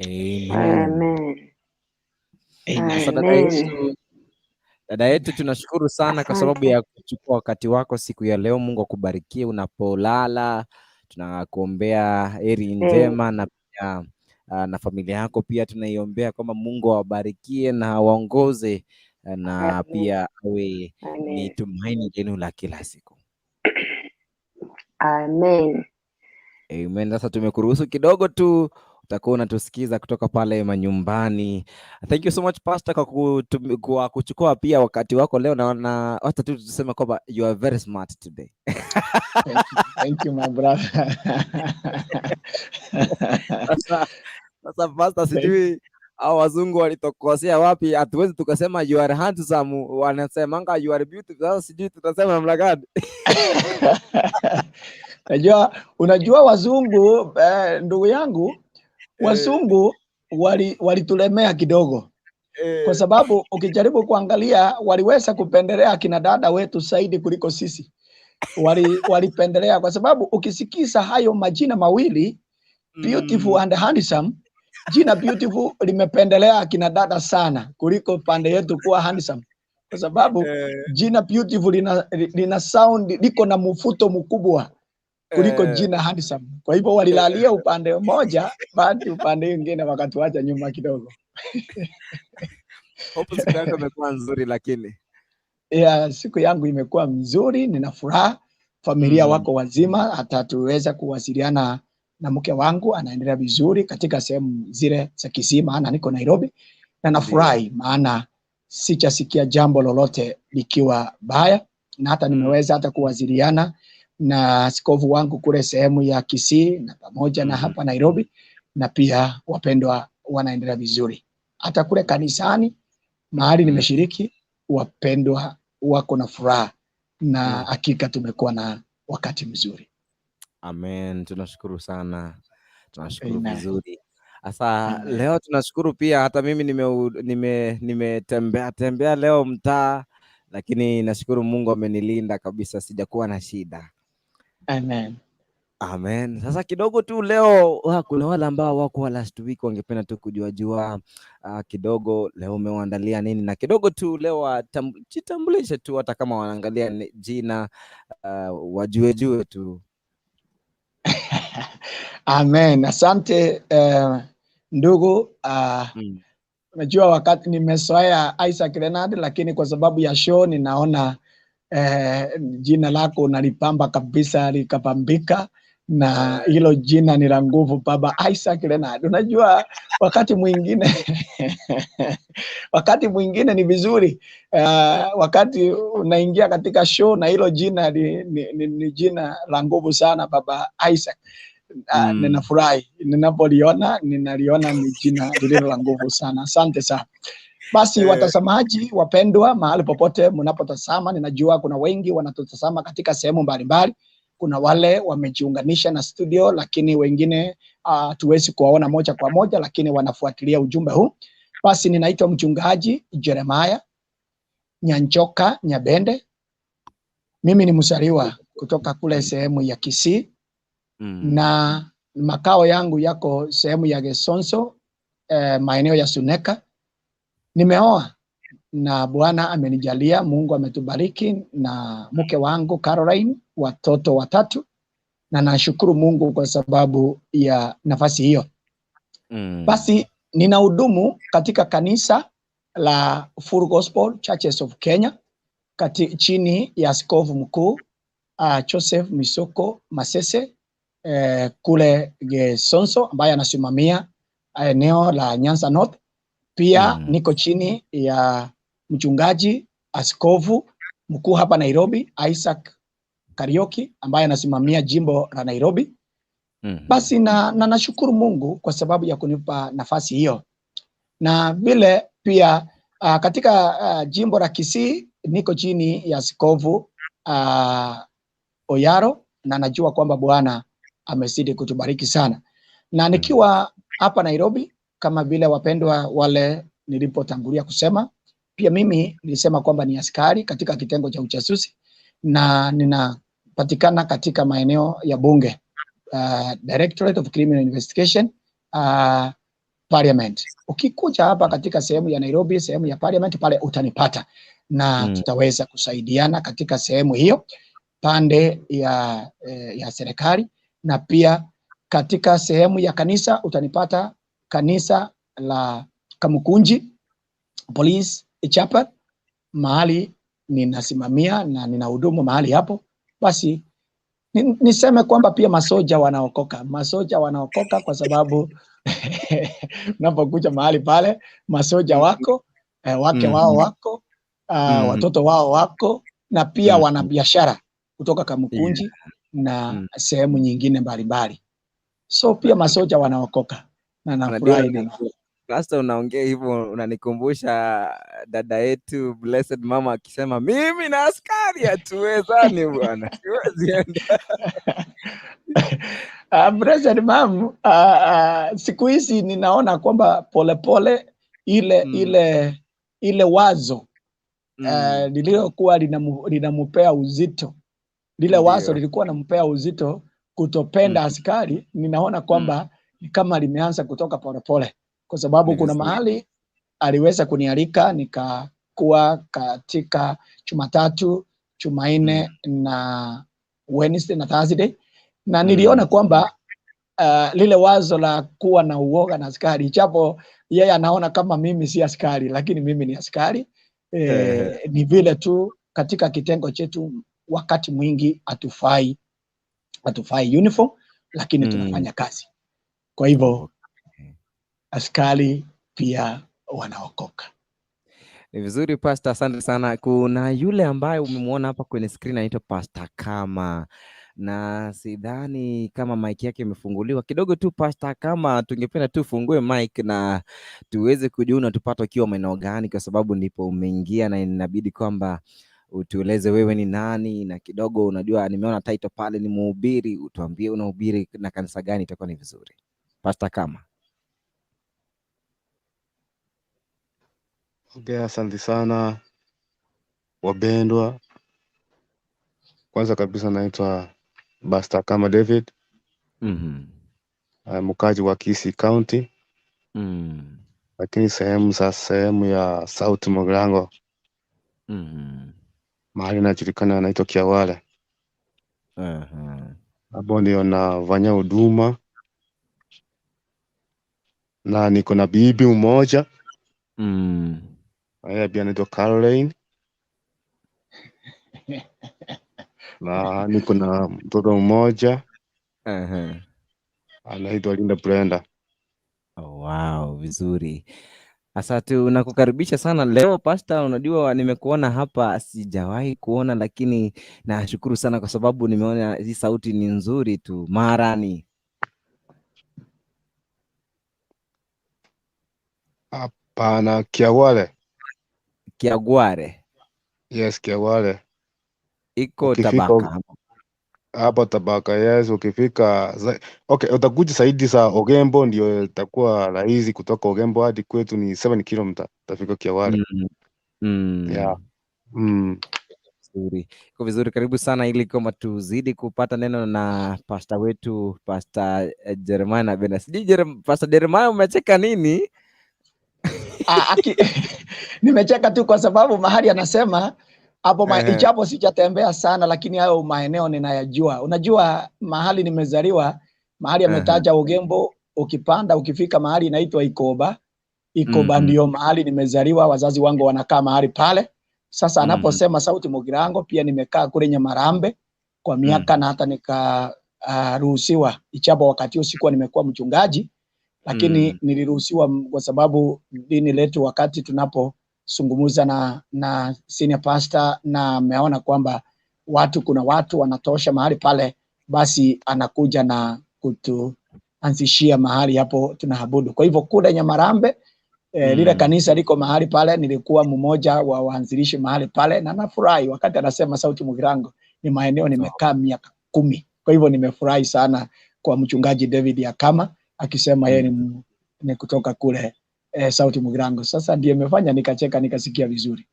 Amen. Amen. Amen. Sasa dada yetu tunashukuru sana kwa sababu ya kuchukua wakati wako siku ya leo. Mungu akubarikie unapolala. Tunakuombea heri njema na pia na familia yako pia tunaiombea kwamba Mungu awabarikie na awaongoze na pia awe ni tumaini lenu la kila siku. Amen. Amen. Sasa tumekuruhusu kidogo tu, utakuwa unatusikiza kutoka pale manyumbani. Thank you so much Pastor kwa kuchukua pia wakati wako leo, na wacha tu tuseme kwamba you are very smart today. Thank you. Thank you, my brother. Sasa Pastor, sijui hao wazungu walitokosea wapi, hatuwezi tukasema you are handsome, wanasemanga you are beautiful. Sasa sijui tutasema namna gani? Unajua wazungu ndugu yangu, wazungu walitulemea kidogo kwa sababu ukijaribu kuangalia waliweza kupendelea akina dada wetu zaidi kuliko sisi. Walipendelea kwa sababu ukisikiza hayo majina mawili, beautiful and handsome, jina beautiful limependelea akina dada sana kuliko pande yetu kuwa handsome, kwa sababu jina beautiful lina sound, liko na mfuto mkubwa kuliko jina handsome. Kwa hivyo walilalia upande mmoja, bali upande mwingine wakatuacha nyuma kidogo. Hope siku yako imekuwa nzuri lakini. Yeah, siku yangu imekuwa mzuri, nina furaha, familia wako wazima, hata tuweza kuwasiliana na mke wangu, anaendelea vizuri katika sehemu zile za Kisii, maana niko Nairobi, na nafurahi maana sijasikia jambo lolote likiwa baya, na hata nimeweza hata kuwasiliana na askofu wangu kule sehemu ya Kisii na pamoja na hapa Nairobi, na pia wapendwa wanaendelea vizuri. Hata kule kanisani mahali nimeshiriki, wapendwa wako na furaha, na hakika tumekuwa na wakati mzuri. Amen, tunashukuru sana, tunashukuru vizuri. Sasa leo tunashukuru pia, hata mimi nimetembea tembea leo mtaa, lakini nashukuru Mungu amenilinda kabisa, sijakuwa na shida. Amen. Amen. Sasa kidogo tu leo kuna wale ambao wako last week wangependa tu kujua jua kidogo leo umewaandalia nini, na kidogo tu leo jitambulishe tu, hata kama wanaangalia jina wajue jue tu. Amen. Asante ndugu. Unajua wakati nimezoea Isaac Leonard, lakini kwa sababu ya show ninaona jina lako unalipamba kabisa likapambika, na hilo jina ni la nguvu, Baba Isaac Leonard. Unajua wakati mwingine wakati mwingine ni vizuri wakati unaingia katika show na hilo jina ni jina la nguvu sana, Baba Isaac. Ninafurahi ninapoliona, ninaliona ni jina lililo la nguvu sana. Asante sana. Basi watazamaji wapendwa, mahali popote mnapotazama, ninajua kuna wengi wanatutazama katika sehemu mbalimbali. Kuna wale wamejiunganisha na studio, lakini wengine tuwezi kuwaona moja kwa moja, lakini wanafuatilia ujumbe huu. Basi ninaitwa mchungaji Jeremiah Nyanchoka Nyabende. Mimi ni mzaliwa kutoka kule sehemu ya Kisii na makao yangu yako sehemu ya Gesonso, maeneo ya Suneka. Nimeoa na Bwana amenijalia, Mungu ametubariki na mke wangu Caroline, watoto watatu, na nashukuru Mungu kwa sababu ya nafasi hiyo. Basi ninahudumu katika kanisa la Full Gospel Churches of Kenya chini ya askofu mkuu Joseph Misoko Masese kule Gesonso, ambaye anasimamia eneo la Nyanza North. Pia niko chini ya mchungaji askofu mkuu hapa Nairobi, Isaac Kariuki, ambaye anasimamia jimbo la Nairobi. Basi na nashukuru Mungu kwa sababu ya kunipa nafasi hiyo. Na vile pia katika jimbo la Kisii niko chini ya askofu Oyaro na najua kwamba Bwana amezidi kutubariki sana. Na nikiwa hapa Nairobi, kama vile wapendwa wale nilipotangulia kusema, pia mimi nilisema kwamba ni askari katika kitengo cha ujasusi na ninapatikana katika maeneo ya bunge, Directorate of Criminal Investigation, Parliament. Ukikuja hapa katika sehemu ya Nairobi, sehemu ya Parliament pale utanipata na tutaweza kusaidiana katika sehemu hiyo pande ya serikali, na pia katika sehemu ya kanisa utanipata kanisa la Kamukunji Police Chapel, mahali ninasimamia na ninahudumu mahali hapo. Basi niseme kwamba pia masoja wanaokoka, masoja wanaokoka kwa sababu unapokuja mahali pale masoja wako, wake wao wako, watoto wao wako, na pia wana biashara kutoka Kamukunji na sehemu nyingine mbalimbali. So pia masoja wanaokoka na nafurahi. Pastor, unaongea hivyo unanikumbusha dada yetu Blessed Mama akisema mimi na askari hatuwezani bwana, siwezi enda. Blessed Mom, siku hizi ninaona kwamba polepole ile wazo lililokuwa linamupea uzito, lile wazo lilikuwa linampea uzito kutopenda askari, ninaona kwamba ni kama limeanza kutoka polepole, kwa sababu kuna mahali aliweza kunialika nikakuwa katika Jumatatu, Jumanne na Wednesday na Thursday, na niliona kwamba lile wazo la kuwa na uoga na askari, japo yeye anaona kama mimi si askari, lakini mimi ni askari. Ni vile tu katika kitengo chetu wakati mwingi hatufai uniform, lakini tunafanya kazi. Kwa hivyo askari pia wanaokoka. Ni vizuri Pastor, asante sana. Kuna yule ambaye umemwona hapa kwenye screen anaitwa Pastor Kama, na sidhani kama mic yake imefunguliwa kidogo tu. Pastor Kama, tungependa tu fungue mic na tuweze kujua unatupata ukiwa maeneo gani, kwa sababu ndipo umeingia na inabidi kwamba utueleze wewe ni nani, na kidogo unajua nimeona title pale ni mhubiri, utuambie unahubiri na kanisa gani, itakuwa ni vizuri. Pastor Kama. Okay, asante sana wapendwa. Kwanza kabisa naitwa Pastor Kama David. Mkaji wa Kisii County. Lakini sehemu ya South Mugirango. Mahali najulikana naitwa Kiawale. Hapo ndio nafanya huduma. Na niko na bibi mmoja. Yeye pia anaitwa Caroline. Na niko na mtoto mmoja. Anaitwa Linda Brenda. Oh, wow, vizuri. Asante, nakukaribisha sana leo Pastor. Unajua nimekuona hapa, sijawahi kuona, lakini nashukuru sana kwa sababu nimeona hii sauti ni nzuri tu. Marani. Hapana, Kiawale. Kiagware. Yes, Kiawale. Iko Tabaka. Hapo Tabaka, yes, ukifika okay, utakuja zaidi za Ogembo ndio itakuwa rahisi. Kutoka Ogembo hadi kwetu ni 7 km, utafika Kiawale. Yeah. Vizuri. Iko vizuri, karibu sana ili kwamba tuzidi kupata neno na pastor wetu Pastor Jeremiah na Bena. Sijui Pastor Jeremiah umecheka nini? Nimecheka tu kwa sababu mahali anasema hapo ijapo sijatembea sana, lakini hayo maeneo ninayajua. Unajua mahali nimezaliwa, mahali ametaja Ogembo, ukipanda ukifika mahali inaitwa Ikoba. Ikoba ndio mahali nimezaliwa, wazazi wangu wanakaa mahali pale. Sasa anaposema Sauti Mugirango, pia nimekaa kule Nyamarambe kwa miaka na hata nikaruhusiwa, ijapo wakati huo sikuwa nimekuwa mchungaji, lakini niliruhusiwa kwa sababu dini letu wakati tunapozungumza na senior pastor na ameona kwamba kuna watu wanatosha mahali pale, basi anakuja na kutuanzishia mahali hapo tunaabudu. Kwa hivyo kule Nyamarambe lile kanisa liko mahali pale, nilikuwa mmoja wa waanzilishi mahali pale, na nafurahi wakati anasema Sauti Mugirango ni maeneo nimekaa miaka 10 Kwa hivyo nimefurahi sana kwa mchungaji David Akama akisema yeye ni kutoka kule South Mugirango. Sasa ndiye imefanya nikacheka nikasikia vizuri.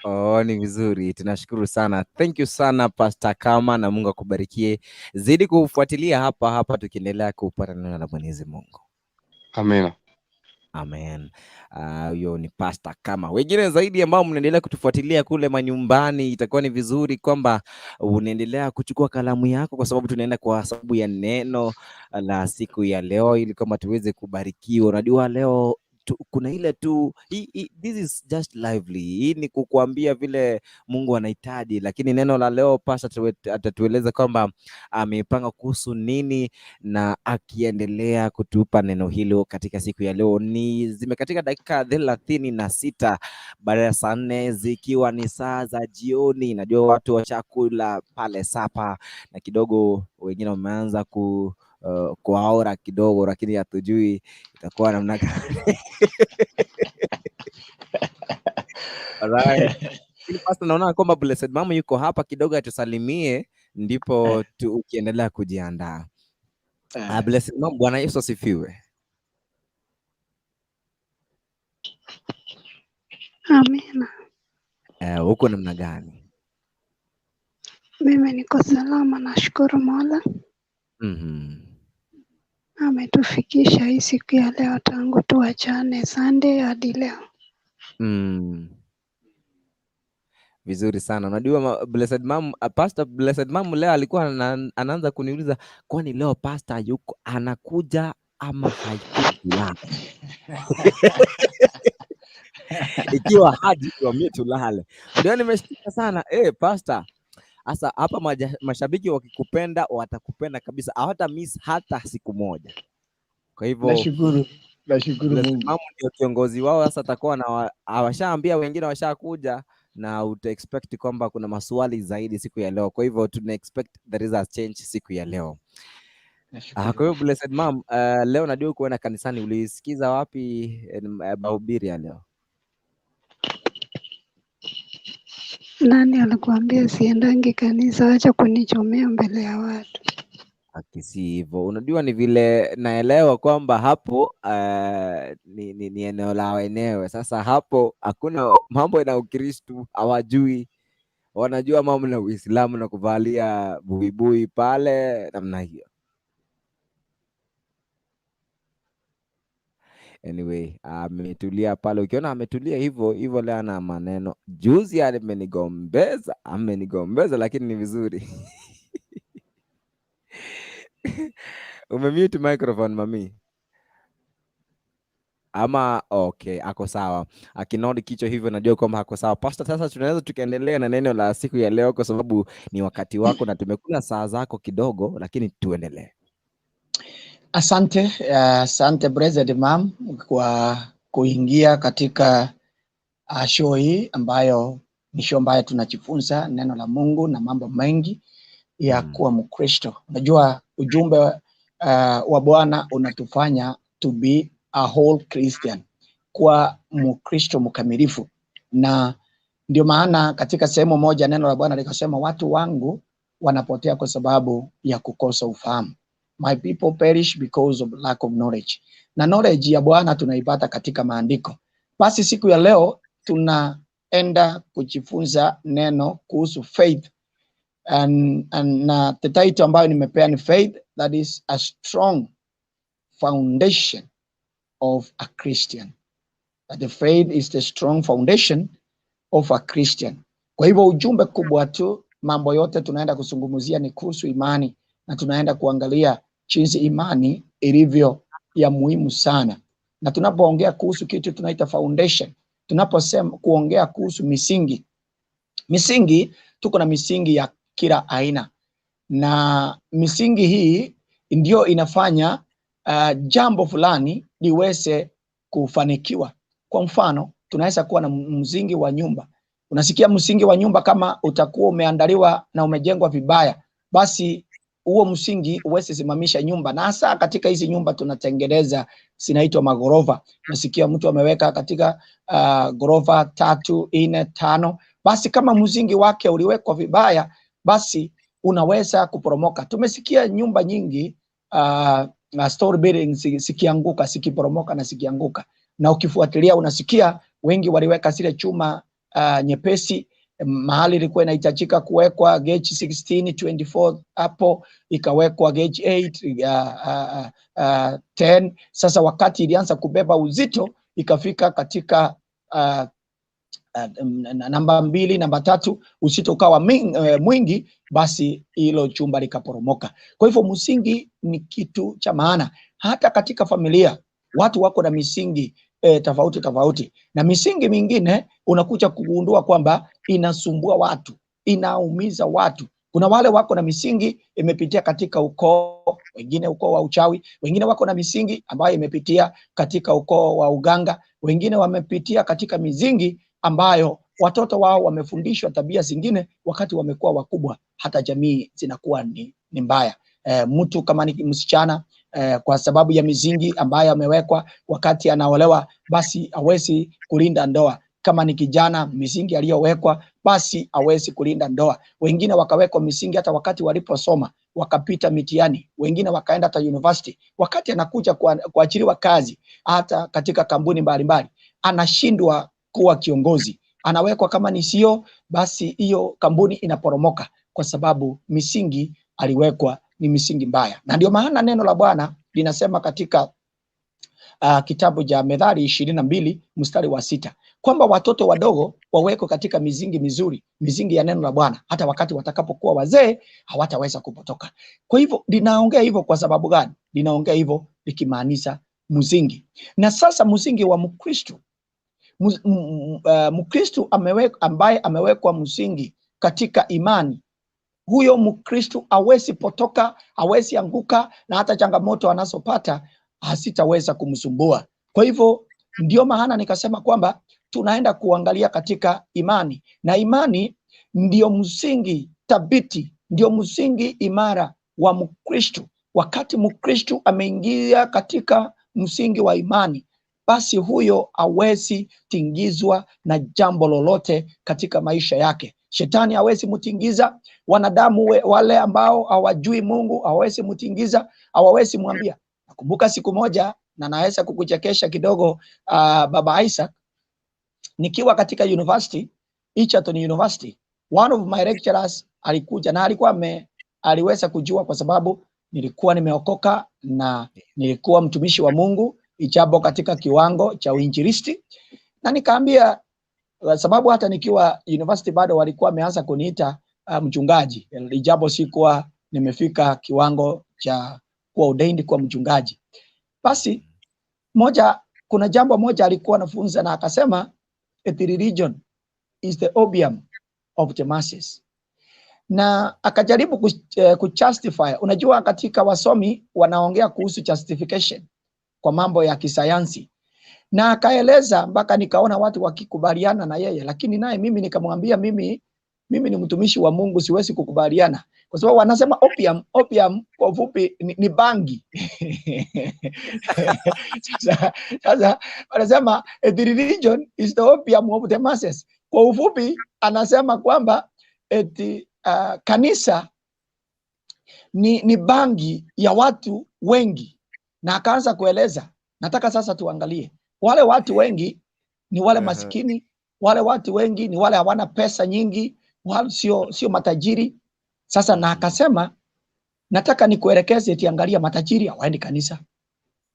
Oh, ni vizuri. Tunashukuru sana. Thank you sana Pastor Kama, na Mungu akubarikie. Zidi kufuatilia hapa hapa tukiendelea kupata neno la Mwenyezi Mungu. Amina. Amen. Huyo ni Pastor Kama. Wengine zaidi ambao mnaendelea kutufuatilia kule manyumbani, itakuwa ni vizuri kwamba unaendelea kuchukua kalamu yako, kwa sababu tunaenda kwa sababu ya neno la siku ya leo, ili kwamba tuweze kubarikiwa. Unajua leo kuna ile tu this is just lively. Hii ni kukuambia vile Mungu anahitaji, lakini neno la leo Pastor atatueleza kwamba amepanga kuhusu nini na akiendelea kutupa neno hilo katika siku ya leo. Ni zimekatika dakika 36 baada ya saa 4 zikiwa ni saa za jioni. Najua watu washakula pale sapa na kidogo wengine wameanza kuaora kidogo, lakini hatujui itakuwa namna gani. Alright. Pastor, naona kwamba Blessed Mama yuko hapa kidogo atusalimie, ndipo ukiendelea kujiandaa. Blessed Mama, Bwana Yesu asifiwe. Amina. Uko namna gani? Mimi niko salama, nashukuru Mola. Ametufikisha hii siku ya leo tangu tuachane Sunday hadi leo. Vizuri sana. Unajua Blessed Mom, Pastor Blessed Mom leo alikuwa anaanza kuniuliza kwani leo pastor yuko anakuja ama haikuji? Ikiwa haji tuambie tulale. Ndio nimeshtuka sana. Pastor, sasa hapa mashabiki wakikupenda watakupenda kabisa, hawata miss hata siku moja. Kwa hivyo nashukuru Mungu. Mom ndio kiongozi wao sasa, atakuwa na awashaambia wengine washakuja, na uta expect kwamba kuna maswali zaidi siku ya leo. Kwa hivyo tuna expect there is a change siku ya leo. Kwa hivyo Blessed Mom, leo najua uko na kanisani, ulisikiza wapi mahubiri ya leo? Nani alikuambia siendangi kanisa? Acha kunichomea mbele ya watu. Akisi hivyo, unajua ni vile naelewa kwamba hapo ni eneo la wenyewe. Sasa hapo hakuna mambo na Ukristo, hawajui, wanajua mambo na Uislamu na kuvalia buibui pale namna hiyo. Anyway, ametulia pale. Ukiona ametulia hivyo hivyo, leo ana maneno. Juzi amenigombeza, lakini ni vizuri. Umemute microphone mami? Ama okay, ako sawa. Akinodi kichwa hivyo najua kwamba ako sawa. Pastor, sasa tunaweza tukaendelea na neno la siku ya leo kwa sababu ni wakati wako na tumekula saa zako kidogo, lakini tuendelee. Asante, asante Blessed Mom kwa kuingia katika show hii ambayo ni show ambayo tunajifunza neno la Mungu na mambo mengi ya kuwa Mkristo. Unajua ujumbe wa Bwana unatufanya to be a whole Christian, kuwa Mkristo mkamilifu. Na ndio maana katika sehemu moja neno la Bwana likasema watu wangu wanapotea kwa sababu ya kukosa ufahamu. My people perish because of lack of knowledge. Na knowledge ya Bwana tunaipata katika maandiko. Basi siku ya leo tunaenda kujifunza neno kuhusu faith. And the title ambayo nimepea ni faith that is a strong foundation of a Christian. That the faith is the strong foundation of a Christian. Kwa hivyo ujumbe kubwa tu, mambo yote tunaenda kuzungumzia ni kuhusu imani, na tunaenda kuangalia jinsi imani ilivyo ya muhimu sana. Na tunapoongea kuhusu kitu tunaita foundation, tunaposema kuongea kuhusu misingi, misingi tuko na misingi ya kila aina, na misingi hii ndio inafanya jambo fulani liweze kufanikiwa. Kwa mfano, tunaweza kuwa na msingi wa nyumba. Unasikia msingi wa nyumba kama utakuwa umeandaliwa na umejengwa vibaya, basi huo msingi uweze simamisha nyumba. Na hasa katika hizi nyumba tunatengeneza zinaitwa magorofa. Unasikia mtu ameweka katika gorofa 3, 4, 5. Basi kama msingi wake uliwekwa vibaya, basi unaweza kuporomoka. Tumesikia nyumba nyingi story buildings zikianguka, zikiporomoka na zikianguka, na ukifuatilia unasikia wengi waliweka zile chuma nyepesi mahali ilikuwa inahitajika kuwekwa gauge 16 24, hapo ikawekwa gauge 8 10. Sasa wakati ilianza kubeba uzito ikafika katika namba 2, namba 3, uzito ukawa mwingi, basi hilo chumba likaporomoka. Kwa hivyo msingi ni kitu cha maana. Hata katika familia watu wako na misingi tofauti tofauti, na misingi mingine unakuja kugundua kwamba inasumbua watu, inaumiza watu. Kuna wale wako na misingi imepitia katika ukoo, wengine ukoo wa uchawi, wengine wako na misingi ambayo imepitia katika ukoo wa uganga, wengine wamepitia katika misingi ambayo watoto wao wamefundishwa tabia zingine wakati wamekuwa wakubwa, hata jamii zinakuwa ni mbaya. Mtu kama ni msichana kwa sababu ya misingi ambayo amewekwa wakati anaolewa, basi hawezi kulinda ndoa. Kama ni kijana, misingi aliyowekwa, basi hawezi kulinda ndoa. Wengine wakawekwa misingi hata wakati waliposoma, wakapita mitihani, wengine wakaenda hata university. Wakati anakuja kuajiriwa kazi hata katika kampuni mbalimbali, anashindwa kuwa kiongozi, anawekwa kama ni sio, basi hiyo kampuni inaporomoka, kwa sababu misingi aliwekwa ni misingi mbaya. Na ndio maana neno la Bwana linasema katika kitabu cha Methali 22 mstari wa 6 kwamba watoto wadogo wawekwe katika misingi mizuri, misingi ya neno la Bwana, hata wakati watakapokuwa wazee hawataweza kupotoka. Kwa hivyo linaongea hivyo kwa sababu gani? Linaongea hivyo likimaanisha msingi. Na sasa msingi wa Mkristo, Mkristo ambaye amewekwa msingi katika imani, huyo Mkristo hawezi potoka, hawezi anguka, na hata changamoto anazopata hasitaweza kumsumbua. Kwa hivyo ndio maana nikasema kwamba tunaenda kuangalia katika imani, na imani ndio msingi thabiti, ndio msingi imara wa Mkristo. Wakati Mkristo ameingia katika msingi wa imani, basi huyo hawezi tingizwa na jambo lolote katika maisha yake. Shetani hawezi mtingiza, wanadamu wale ambao hawajui Mungu hawawezi mtingiza, hawawezi mwambia. Nakumbuka siku moja, na naweza kukuchekesha kidogo, Baba Isaac, nikiwa katika university, Egerton University, one of my lecturers alikuja na alikuwa aliweza kujua kwa sababu nilikuwa nimeokoka na nilikuwa mtumishi wa Mungu ijapo katika kiwango cha uinjilisti, na nikaambia, sababu hata nikiwa university bado walikuwa wameanza kuniita mchungaji, ijapo sikuwa nimefika kiwango cha kuwa ordained kuwa mchungaji. Basi moja, kuna jambo moja alikuwa anafunza na akasema the religion is the opium of the masses, na akajaribu kujustify. Unajua katika wasomi wanaongea kuhusu justification kwa mambo ya kisayansi, na akaeleza mpaka nikaona watu wakikubaliana na yeye, lakini naye mimi nikamwambia mimi ni mtumishi wa Mungu, siwezi kukubaliana, kwa sababu wanasema opium, opium kwa ufupi ni bangi. Sasa wanasema the religion is the opium of the masses. Kwa ufupi anasema kwamba eti kanisa ni bangi ya watu wengi. Na akaanza kueleza, nataka sasa tuangalie wale watu wengi ni wale masikini, wale watu wengi ni wale hawana pesa nyingi, wale sio matajiri. Sasa na akasema nataka nikuelekeze eti angalia, matajiri hawaendi kanisa,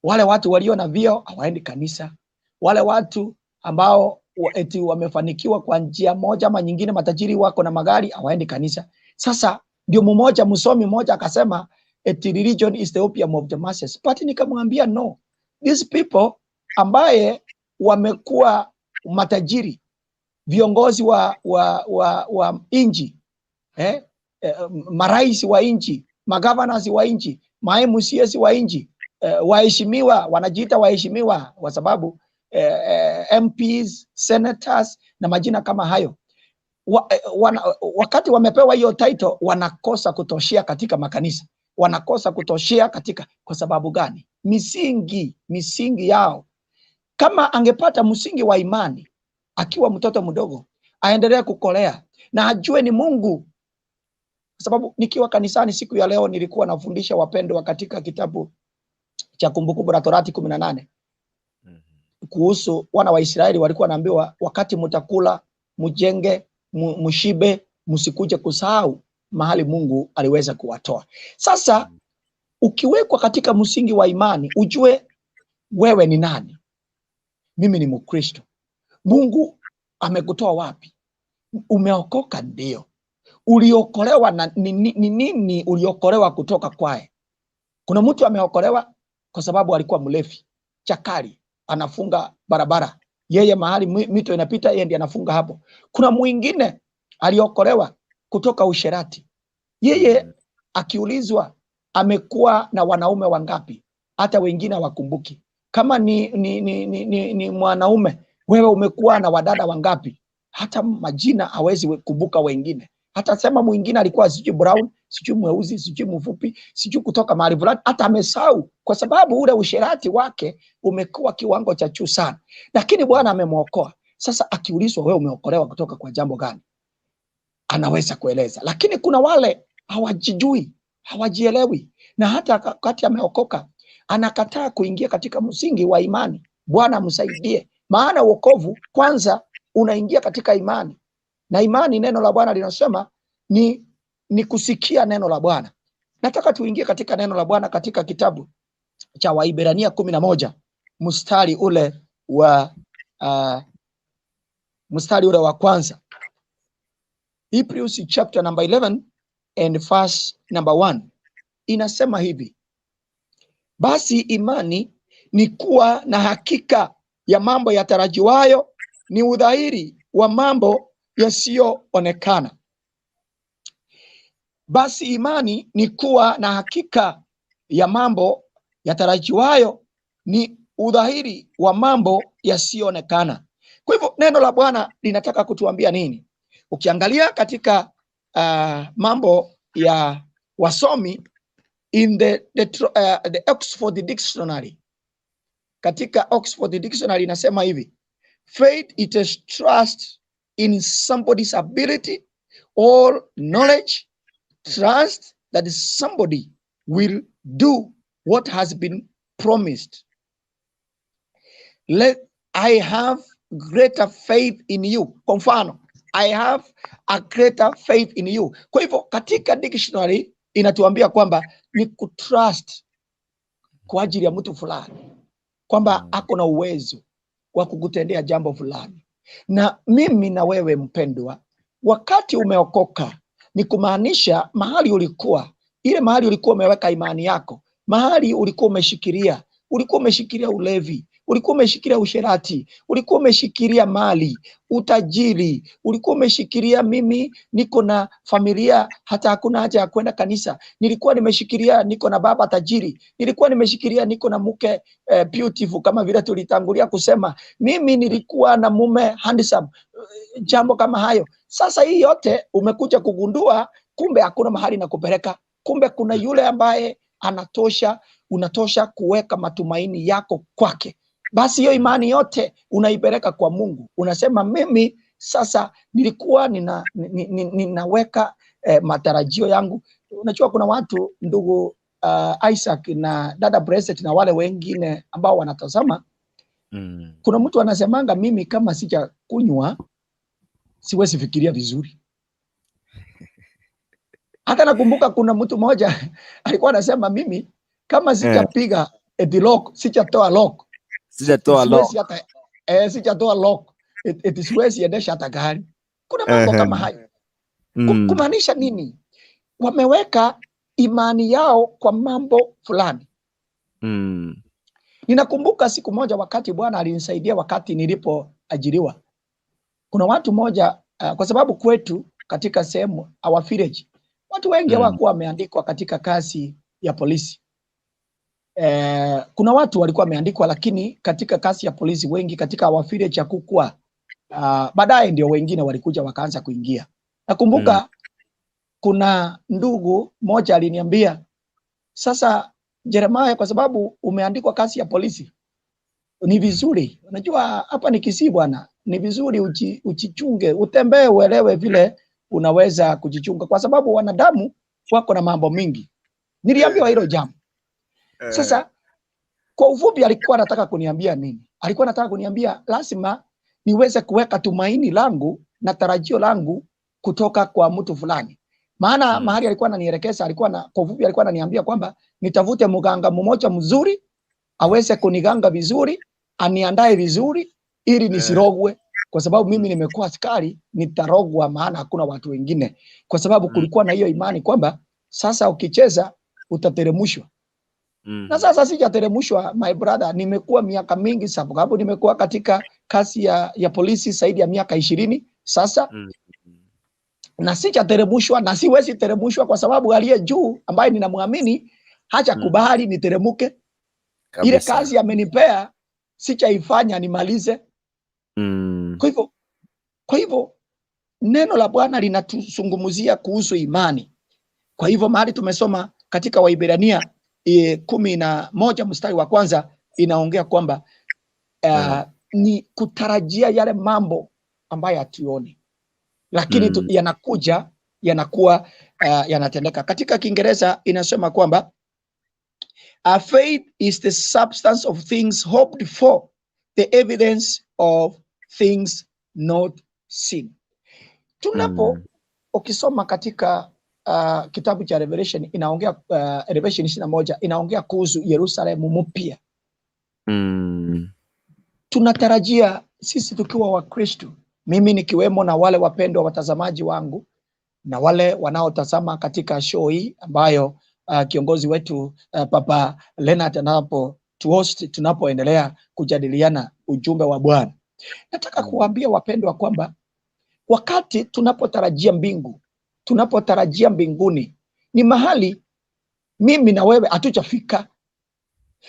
wale watu walio na vyeo hawaendi kanisa, wale watu ambao eti wamefanikiwa kwa njia moja ama nyingine, matajiri wako na magari hawaendi kanisa. Sasa ndio mmoja msomi mmoja akasema eti religion is the opium of the masses. But nikamwambia no, these people ambaye wamekuwa matajiri, viongozi wa inji, marais wa inchi, magovernors wa inchi, ma MCS wa inchi, waheshimiwa, wanajiita waheshimiwa kwa sababu MPs, senators na majina kama hayo, wakati wamepewa hiyo title wanakosa kutoshea katika makanisa, wanakosa kutoshea katika, kwa sababu gani? Misingi yao. Kama angepata msingi wa imani akiwa mtoto mdogo, aendelee kukolea na ajue ni Mungu Kwa sababu nikiwa kanisani siku ya leo nilikuwa nafundisha wapendwa katika kitabu cha Kumbukumbu la Torati 18 kuhusu wana wa Israeli. Walikuwa wanaambiwa wakati mtakula, mjenge, mshibe, msikuje kusahau mahali Mungu aliweza kuwatoa. Sasa ukiwekwa katika msingi wa imani, ujue wewe ni nani. Mimi ni Mkristo. Mungu amekutoa wapi? Umeokoka, ndio. Uliokolewa na ni nini uliokolewa kutoka kwae? Kuna mtu ameokolewa kwa sababu alikuwa mlevi, chakari, anafunga barabara. Yeye mahali mito inapita, yeye ndiye anafunga hapo. Kuna mwingine aliokolewa kutoka usherati. Yeye akiulizwa amekuwa na wanaume wangapi, hata wengine hawakumbuki. Kama ni mwanaume, wewe umekuwa na wadada wangapi? Hata majina hawezi kumbuka wengine. Hata sema mwingine alikuwa sijui brown, sijui mweusi, sijui mfupi, sijui kutoka mahali fulani, hata amesahau, kwa sababu ule usherati wake umekuwa kiwango cha juu sana. Lakini Bwana amemuokoa. Sasa akiulizwa wewe umeokolewa kutoka kwa jambo gani, anaweza kueleza. Lakini kuna wale hawajijui, hawajielewi, na hata wakati ameokoka anakataa kuingia katika msingi wa imani. Bwana msaidie, maana wokovu kwanza unaingia katika imani, na imani, neno la Bwana linasema ni kusikia neno la Bwana. Nataka tuingie katika neno la Bwana katika kitabu cha Waibrania 11 mstari ule wa mstari ule wa kwanza. Hebrews chapter number 11 and verse number 1 inasema hivi: basi imani ni kuwa na hakika ya mambo yatarajiwayo, ni udhahiri wa mambo yasiyoonekana. Basi imani ni kuwa na hakika ya mambo yatarajiwayo, ni udhahiri wa mambo yasiyoonekana. Kwa hivyo neno la Bwana linataka kutuambia nini? Ukiangalia katika mambo ya wasomi in the Oxford Dictionary, katika Oxford Dictionary inasema hivi: faith it is trust in somebody's ability or knowledge, trust that somebody will do what has been promised. Let I have greater faith in you. Kwa mfano, I have a greater faith in you. Kwa hivyo katika dictionary inatuambia kwamba ni kutrust kwa ajili ya mtu fulani, kwamba ako na uwezo wa kukutendea jambo fulani. Na mimi na wewe mpendwa, wakati umeokoka ni kumaanisha mahali ulikuwa, ile mahali ulikuwa umeweka imani yako, mahali ulikuwa umeshikilia, ulikuwa umeshikilia ulevi, ulikuwa umeshikilia usherati, ulikuwa umeshikilia mali, utajiri, ulikuwa umeshikilia mimi niko na familia, hata hakuna haja ya kwenda kanisa, nilikuwa nimeshikilia niko na baba tajiri, nilikuwa nimeshikilia niko na mke beautiful, kama vile tulitangulia kusema, mimi nilikuwa na mume handsome, jambo kama hayo. Sasa hii yote umekuja kugundua, kumbe hakuna mahali na kupeleka, kumbe kuna yule ambaye anatosha, unatosha kuweka matumaini yako kwake. Basi hiyo imani yote unaipeleka kwa Mungu. Unasema mimi sasa nilikuwa ninaweka matarajio yangu. Unajua kuna watu ndugu Isaac na dada Blessed na wale wengine ambao wanatazama, kuna mtu anasemanga mimi kama sijakunywa siwezi fikiria vizuri. Hata nakumbuka kuna mtu mmoja alikuwa anasema mimi kama sijapiga eti lock, sijatoa lock, Sijatoa lock. Hata sijatoa lock, eti siwezi endesha hata gari. Kuna mambo kama hayo. Kumaanisha nini? Wameweka imani yao kwa mambo fulani. Ninakumbuka siku moja wakati Bwana alinisaidia wakati nilipoajiriwa. Kuna watu moja kwa sababu kwetu katika sehemu our village watu wengi hawakuwa wameandikwa katika kazi ya polisi. Kuna watu walikuwa wameandikwa, lakini katika kazi ya polisi wengi katika our village hakukuwa. Baadaye ndio wengine walikuja wakaanza kuingia. Nakumbuka kuna ndugu moja aliniambia, sasa Jeremiah, kwa sababu umeandikwa kazi ya polisi ni vizuri, unajua hapa ni Kisii bwana, ni vizuri uchichunge, utembee, uelewe vile unaweza kujichunga, kwa sababu wanadamu wako na mambo mingi. Niliambiwa hilo jambo. Sasa kwa ufupi, alikuwa anataka kuniambia nini? Alikuwa anataka kuniambia lazima niweze kuweka tumaini langu na tarajio langu kutoka kwa mtu fulani. Maana mahali alikuwa ananielekeza, alikuwa na, kwa ufupi alikuwa ananiambia kwamba nitafute mganga mmoja mzuri aweze kuniganga vizuri, aniandae vizuri ili nisirogwe, kwa sababu mimi nimekuwa askari, nitarogwa, maana hakuna watu wengine, kwa sababu kulikuwa na hiyo imani kwamba sasa ukicheza utateremshwa. Na sasa sijateremshwa, my brother, nimekuwa miaka mingi sababu nimekuwa katika kazi ya polisi zaidi ya miaka 20 sasa. Na sijateremshwa na siwezi teremshwa kwa sababu aliye juu ambaye ninamwamini hajakubali niteremuke. Ile kazi amenipea sijaifanya nimalize. Kwa hivyo neno la Bwana linatuzungumzia kuhusu imani. Kwa hivyo mahali tumesoma katika Waibrania 11 mstari wa kwanza inaongea kwamba ni kutarajia yale mambo ambayo hatuoni, lakini yanakuja, yanakuwa yanatendeka. Katika Kiingereza inasema kwamba faith is the substance of things hoped for, the evidence of things not seen. Tunapo ukisoma katika kitabu cha Revelation inaongea Revelation 21 inaongea kuhusu Yerusalemu mpya. Tunatarajia sisi tukiwa Wakristo, mimi nikiwemo na wale wapendwa watazamaji wangu na wale wanaotazama katika show hii ambayo kiongozi wetu Papa Leonard anapo tuhost, tunapoendelea kujadiliana ujumbe wa Bwana. Nataka kuambia wapendwa kwamba wakati tunapotarajia mbingu, tunapotarajia mbinguni, ni mahali mimi na wewe hatujafika,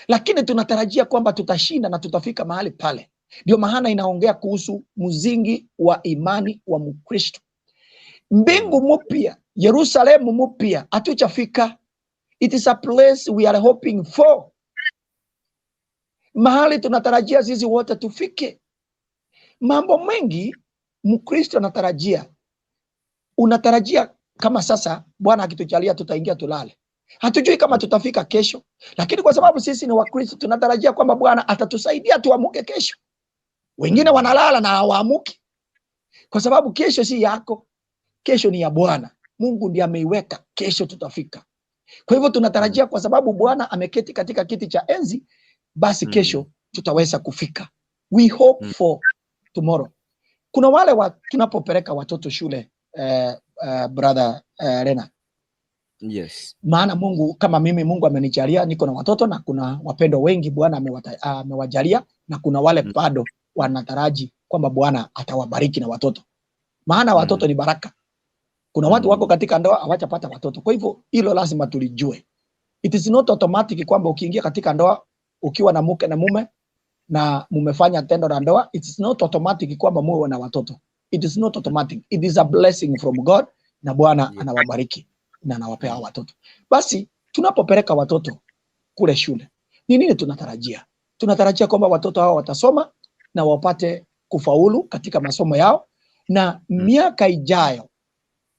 lakini tunatarajia kwamba tutashinda na tutafika mahali pale. Ndio maana inaongea kuhusu mzingi wa imani wa Mkristo. Mbingu mpya, Yerusalemu mpya, hatujafika. It is a place we are hoping for. Mahali tunatarajia sisi wote tufike. Mambo mengi Mkristo anatarajia. Unatarajia kama sasa Bwana akitujalia tutaingia tulale. Hatujui kama tutafika kesho, lakini kwa sababu sisi ni Wakristo tunatarajia kwamba Bwana atatusaidia tuamuke kesho. Wengine wanalala na hawaamuki, kwa sababu kesho si yako, kesho ni ya Bwana. Mungu ndiye ameiweka, kesho tutafika. Kwa hivyo tunatarajia kwa sababu Bwana ameketi katika kiti cha enzi, basi kesho tutaweza kufika. We hope for tomorrow. Kuna wale tunapopeleka watoto shule, brother Lena. Yes. Maana Mungu kama mimi, Mungu amenijalia niko na watoto na kuna wapendwa wengi Bwana amewajalia, na kuna wale bado wanataraji kwamba Bwana atawabariki na watoto. Maana watoto ni baraka. Kuna watu wako katika ndoa hawajapata watoto. Kwa hivyo hilo lazima tulijue. It is not automatic kwamba ukiingia katika ndoa ukiwa na mke na mume na mumefanya tendo la ndoa, it is not automatic kwamba muwe na watoto. It is not automatic. It is a blessing from God, na Bwana anawabariki na anawapea watoto. Basi tunapopeleka watoto kule shule, ni nini tunatarajia? Tunatarajia kwamba watoto hao watasoma na wapate kufaulu katika masomo yao, na miaka ijayo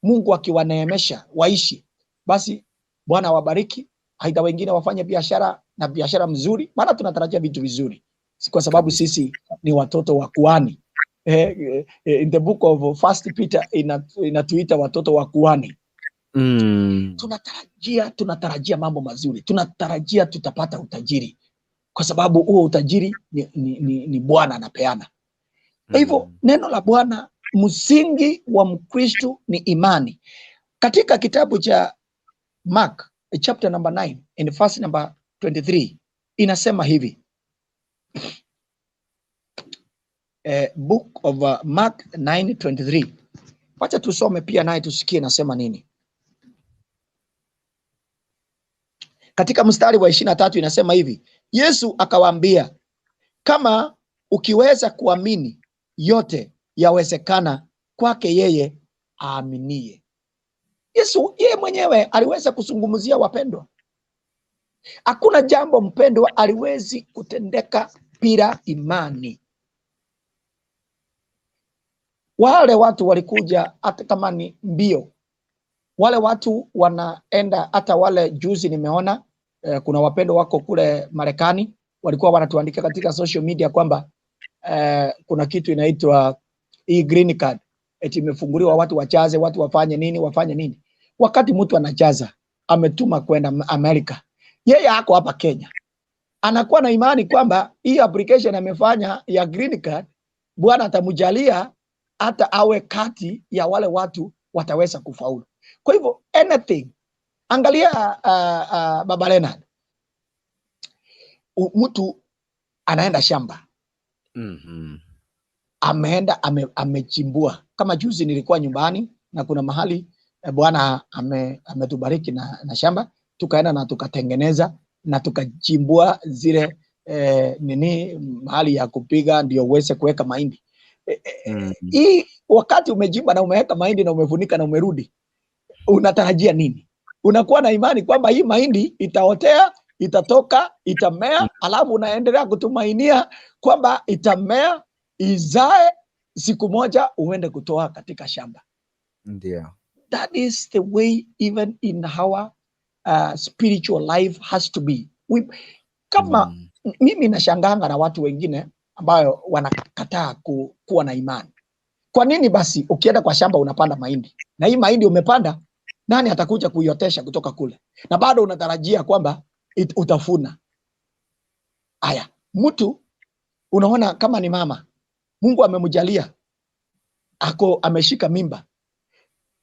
Mungu akiwaneemesha waishi, basi Bwana awabariki, aidha wengine wafanye biashara na biashara mzuri, maana tunatarajia vitu vizuri, kwa sababu sisi ni watoto wa kuhani. In the book of First Peter inatuita watoto wa kuhani. Tunatarajia mambo mazuri, tunatarajia tutapata utajiri, kwa sababu huo utajiri ni Bwana anapeana. Kwa hivyo neno la Bwana, msingi wa Mkristo ni imani. Katika kitabu cha Mark chapter number 9 and verse number 23 inasema hivi. Book of Mark 9:23. Wacha tusome pia naye tusikie nasema nini. Katika mstari wa 23 inasema hivi, Yesu akawaambia, kama ukiweza kuamini, yote yawezekana kwake yeye aaminie. Yesu yeye mwenyewe aliweza kuzungumzia wapendwa. Hakuna jambo mpendwa aliwezi kutendeka bila imani. Wale watu walikuja hata kama ni mbio, wale watu wanaenda. Hata wale juzi nimeona kuna wapendo wako kule Marekani walikuwa wanatuandikia katika social media kwamba kuna kitu inaitwa hii green card eti imefunguliwa, watu wachaze, watu wafanye nini, wafanye nini. Wakati mtu anachaza ametuma kwenda Amerika, yeye ako hapa Kenya, anakuwa na imani kwamba hii application amefanya ya green card, Bwana atamjalia hata awe kati ya wale watu wataweza kufaulu. Kwa hivyo anything, angalia Baba Leonard, mtu anaenda shamba, ameenda amechimbua. Kama juzi nilikuwa nyumbani na kuna mahali Bwana ametubariki na shamba, tukaenda na tukatengeneza na tukachimbua zile nini mahali ya kupiga ndio uweze kuweka mahindi. Hii wakati umejimba na umeweka mahindi na umefunika na umerudi, unatarajia nini? Unakuwa na imani kwamba hii mahindi itaotea, itatoka, itamea, alafu unaendelea kutumainia kwamba itamea, izae, siku moja uende kutoa katika shamba. Ndio. That is the way even in our spiritual life has to be. Kama mimi nashanganga na watu wengine ambayo wanakataa kuwa na imani. Kwa nini basi ukienda kwa shamba unapanda mahindi na hii mahindi umepanda, nani atakuja kuiotesha kutoka kule? Na bado unatarajia kwamba utafuna. Aya, mtu unaona kama ni mama, Mungu amemjalia ako ameshika mimba.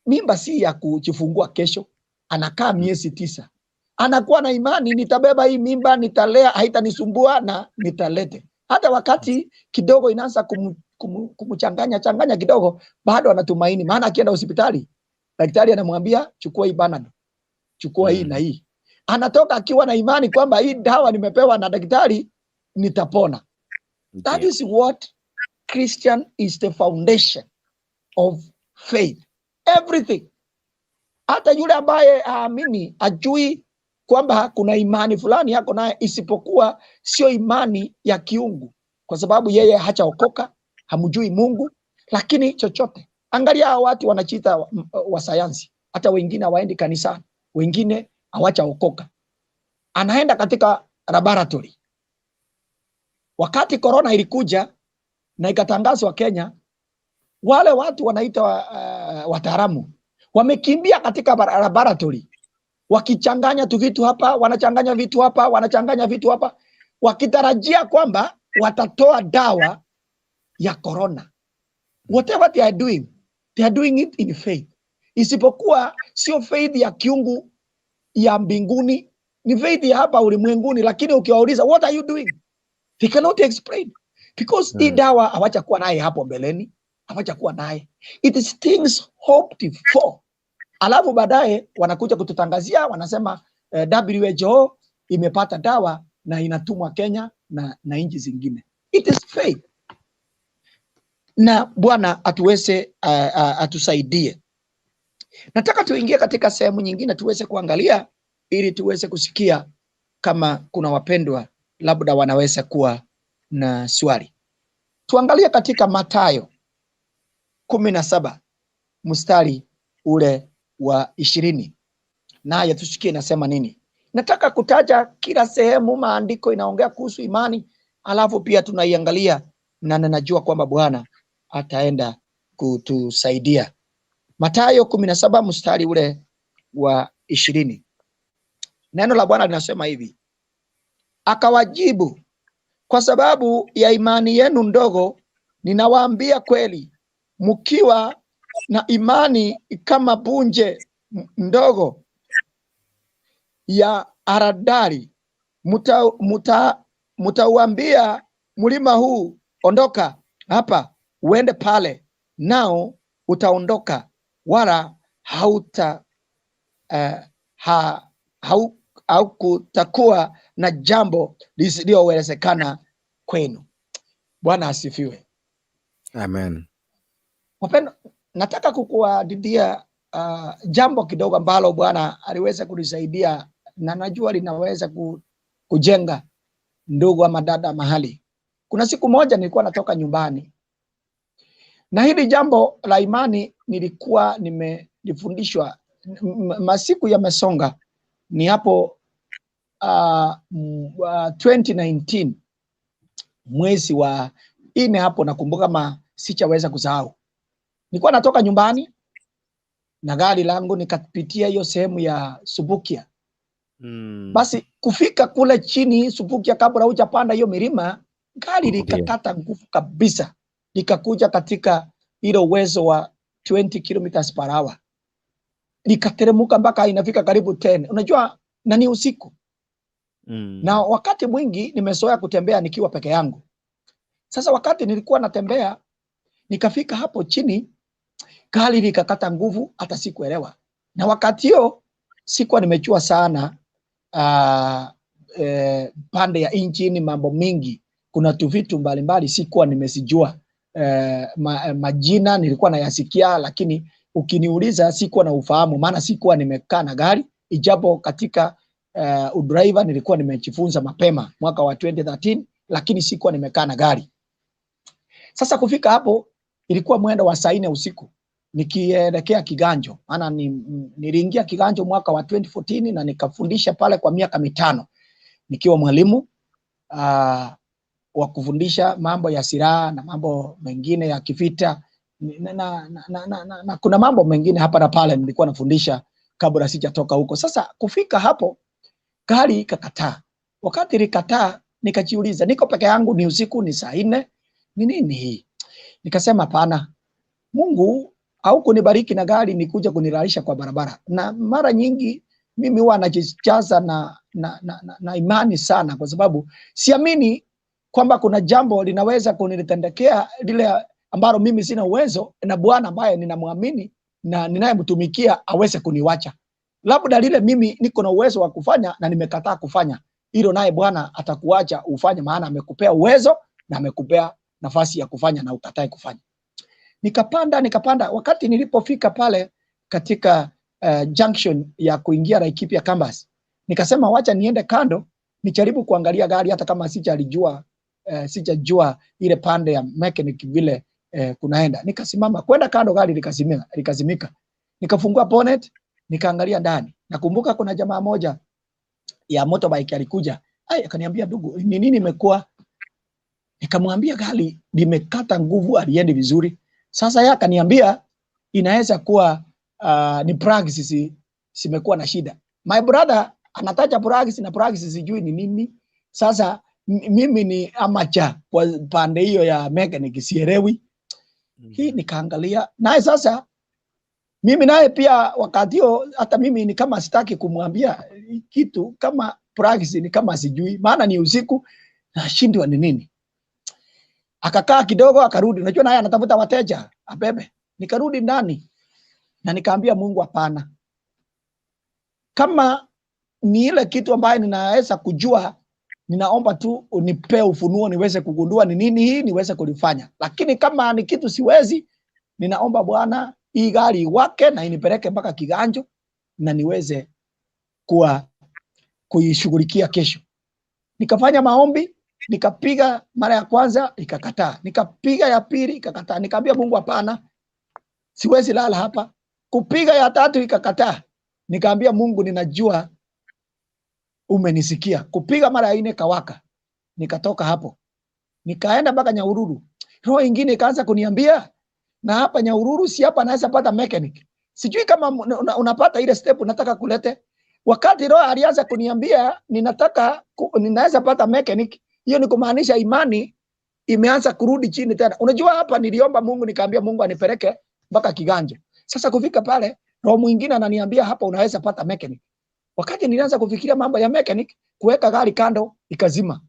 Mimba si ya kujifungua kesho, anakaa miezi 9. Anakuwa na imani, nitabeba hii mimba, nitalea, haitanisumbua na nitalete. Hata wakati kidogo inaanza kumchanganya changanya kidogo, bado anatumaini, maana akienda hospitali daktari anamwambia chukua hii Panadol, chukua hii na hii. Anatoka akiwa na imani kwamba hii dawa nimepewa na daktari nitapona. That is what Christian is, the foundation of faith. Everything. Hata yule ambaye haamini ajui kwamba kuna imani fulani yako naye, isipokuwa sio imani ya kiungu, kwa sababu yeye hajaokoka, hamjui Mungu, lakini chochote. Angalia hao watu wanajiita wa sayansi, hata wengine hawaendi kanisani, wengine hawajaokoka. Anaenda katika laboratory. Wakati corona ilikuja na ikatangazwa Kenya, wale watu wanaita wataalamu wamekimbia katika laboratory, wakichanganya tu vitu hapa, wanachanganya vitu hapa, wanachanganya vitu hapa, wakitarajia kwamba watatoa dawa ya corona. Whatever they are doing, they are doing it in faith. Isipokuwa sio faith ya kiungu ya mbinguni, ni faith ya hapa ulimwenguni. Lakini ukiwauliza what are you doing, they cannot explain, because hii dawa hawajakuwa naye hapo mbeleni, hawajakuwa naye. It is things hoped for. Alafu baadaye wanakuja kututangazia, wanasema WHO imepata dawa na inatumwa Kenya na nchi zingine. It is faith. Na Bwana atuweze atusaidie. Nataka tuingie katika sehemu nyingine tuweze kuangalia ili tuweze kusikia kama kuna wapendwa labda wanaweza kuwa na swali. Tuangalie katika Mathayo 17 mstari ule wa 20. Naye tusikie nasema nini. Nataka kutaja kila sehemu maandiko inaongea kuhusu imani, alafu pia tunaiangalia na ninajua kwamba Bwana ataenda kutusaidia. Mathayo 17 mstari ule wa 20. Neno la Bwana linasema hivi: akawajibu, kwa sababu ya imani yenu ndogo, ninawaambia kweli, mkiwa na imani kama punje ndogo ya haradali, mutauambia mlima huu, ondoka hapa uende pale, nao utaondoka, wala haukutakuwa na jambo lisilowezekana kwenu. Bwana asifiwe. Amen. Wapendwa, nataka kukuadidia jambo kidogo ambalo Bwana aliweza kunisaidia na najua linaweza kujenga ndugu ama dada mahali. Kuna siku moja nilikuwa natoka nyumbani Na hili jambo la imani nilikuwa nimelifundishwa masiku yamesonga, ni hapo 2019 mwezi wa 4 hapo, nakumbuka kama sichaweza kusahau. Nilikuwa natoka nyumbani na gari langu nikapitia hiyo sehemu ya Subukia. Basi kufika kule chini Subukia, kabla hujapanda hiyo milima, gari likakata nguvu kabisa, likakuja katika ile uwezo wa 20 kilometers per hour, likateremuka mpaka inafika karibu 10. Unajua, na ni usiku. Na wakati mwingi nimezoea kutembea nikiwa peke yangu. Sasa wakati nilikuwa natembea nikafika hapo chini, gari likakata nguvu, hata sikuelewa. Na wakati hiyo sikuwa nimechua sana pande ya injini, mambo mingi, kuna tu vitu mbalimbali sikuwa nimesijua. Majina nilikuwa nayasikia, lakini ukiniuliza sikuwa na ufahamu, maana sikuwa nimekaa na gari, ijapo katika udriver nilikuwa nimejifunza mapema mwaka wa 2013, lakini sikuwa nimekaa na gari. Sasa kufika hapo ilikuwa mwendo wa saa 4 usiku nikielekea Kiganjo, maana niliingia Kiganjo mwaka wa 2014 na nikafundisha pale kwa miaka 5 nikiwa mwalimu wa kufundisha mambo ya silaha na mambo mengine ya kivita na kuna mambo mengine hapa na pale nilikuwa nafundisha kabla sijatoka huko. Sasa kufika hapo gari ikakataa. Wakati likataa nikajiuliza, niko peke yangu, ni usiku, ni saa 4, ni nini hii? Nikasema hapana, Mungu haukunibariki na gari nikuja kunilalisha kwa barabara. Na mara nyingi mimi huwa najijaza na imani sana, kwa sababu siamini kwamba kuna jambo linaweza kunitendekea lile ambalo mimi sina uwezo, na Bwana ambaye ninamwamini na ninayemtumikia aweze kuniwacha. Labda lile mimi niko na uwezo wa kufanya na nimekataa kufanya, hilo naye Bwana atakuacha ufanye, maana amekupea uwezo na amekupea nafasi ya kufanya na ukatae kufanya. Nikapanda. Wakati nilipofika pale katika junction ya kuingia Laikipia campus, nikasema wacha niende kando nijaribu kuangalia gari, hata kama sijajua ile pande ya mechanic vile kunaenda. Nikasimama kwenda kando, gari likazimika. Nikafungua bonnet, nikaangalia ndani. Nakumbuka kuna jamaa moja ya motorbike alikuja, akaniambia, ndugu, ni nini imekuwa? Nikamwambia gari limekata nguvu, aliendi vizuri. Sasa yeye akaniambia inaweza kuwa ni plugs zimekuwa na shida. My brother anataja plugs na plugs sijui ni nini. Sasa mimi ni amateur kwa pande hiyo ya mechanic, sielewi. Hii nikaangalia naye. Sasa mimi naye pia wakati huo hata mimi ni kama sitaki kumwambia kitu kama plugs, ni kama sijui, maana ni usiku nashindwa ni nini. Akakaa kidogo akarudi, unajua naye anatafuta wateja abebe. Nikarudi ndani na nikaambia Mungu hapana, kama ni ile kitu ambayo ninaweza kujua, ninaomba tu unipe ufunuo niweze kugundua ni nini hii niweze kulifanya, lakini kama ni kitu siwezi, ninaomba Bwana hii gari iwake na inipeleke mpaka Kiganjo na niweze kuishughulikia kesho. Nikafanya maombi, nikapiga mara ya kwanza ikakataa, nikapiga ya pili ikakataa, nikaambia Mungu hapana, siwezi lala hapa. Kupiga ya tatu ikakataa, nikaambia Mungu ninajua umenisikia. Kupiga mara ya 4 kawaka, nikatoka hapo nikaenda mpaka Nyahururu. Roho ingine ikaanza kuniambia, na hapa Nyahururu si hapa naweza pata mechanic. Sijui kama unapata ile step nataka kulete. Wakati roho alianza kuniambia ninaweza pata mechanic, hiyo ni kumaanisha imani imeanza kurudi chini tena. Unajua hapa niliomba Mungu, nikaambia Mungu anipeleke mpaka Kiganjo. Sasa kufika pale roho mwingine ananiambia hapa unaweza pata mechanic. Wakati nilianza kufikiria mambo ya mechanic, kuweka gari kando ikazima.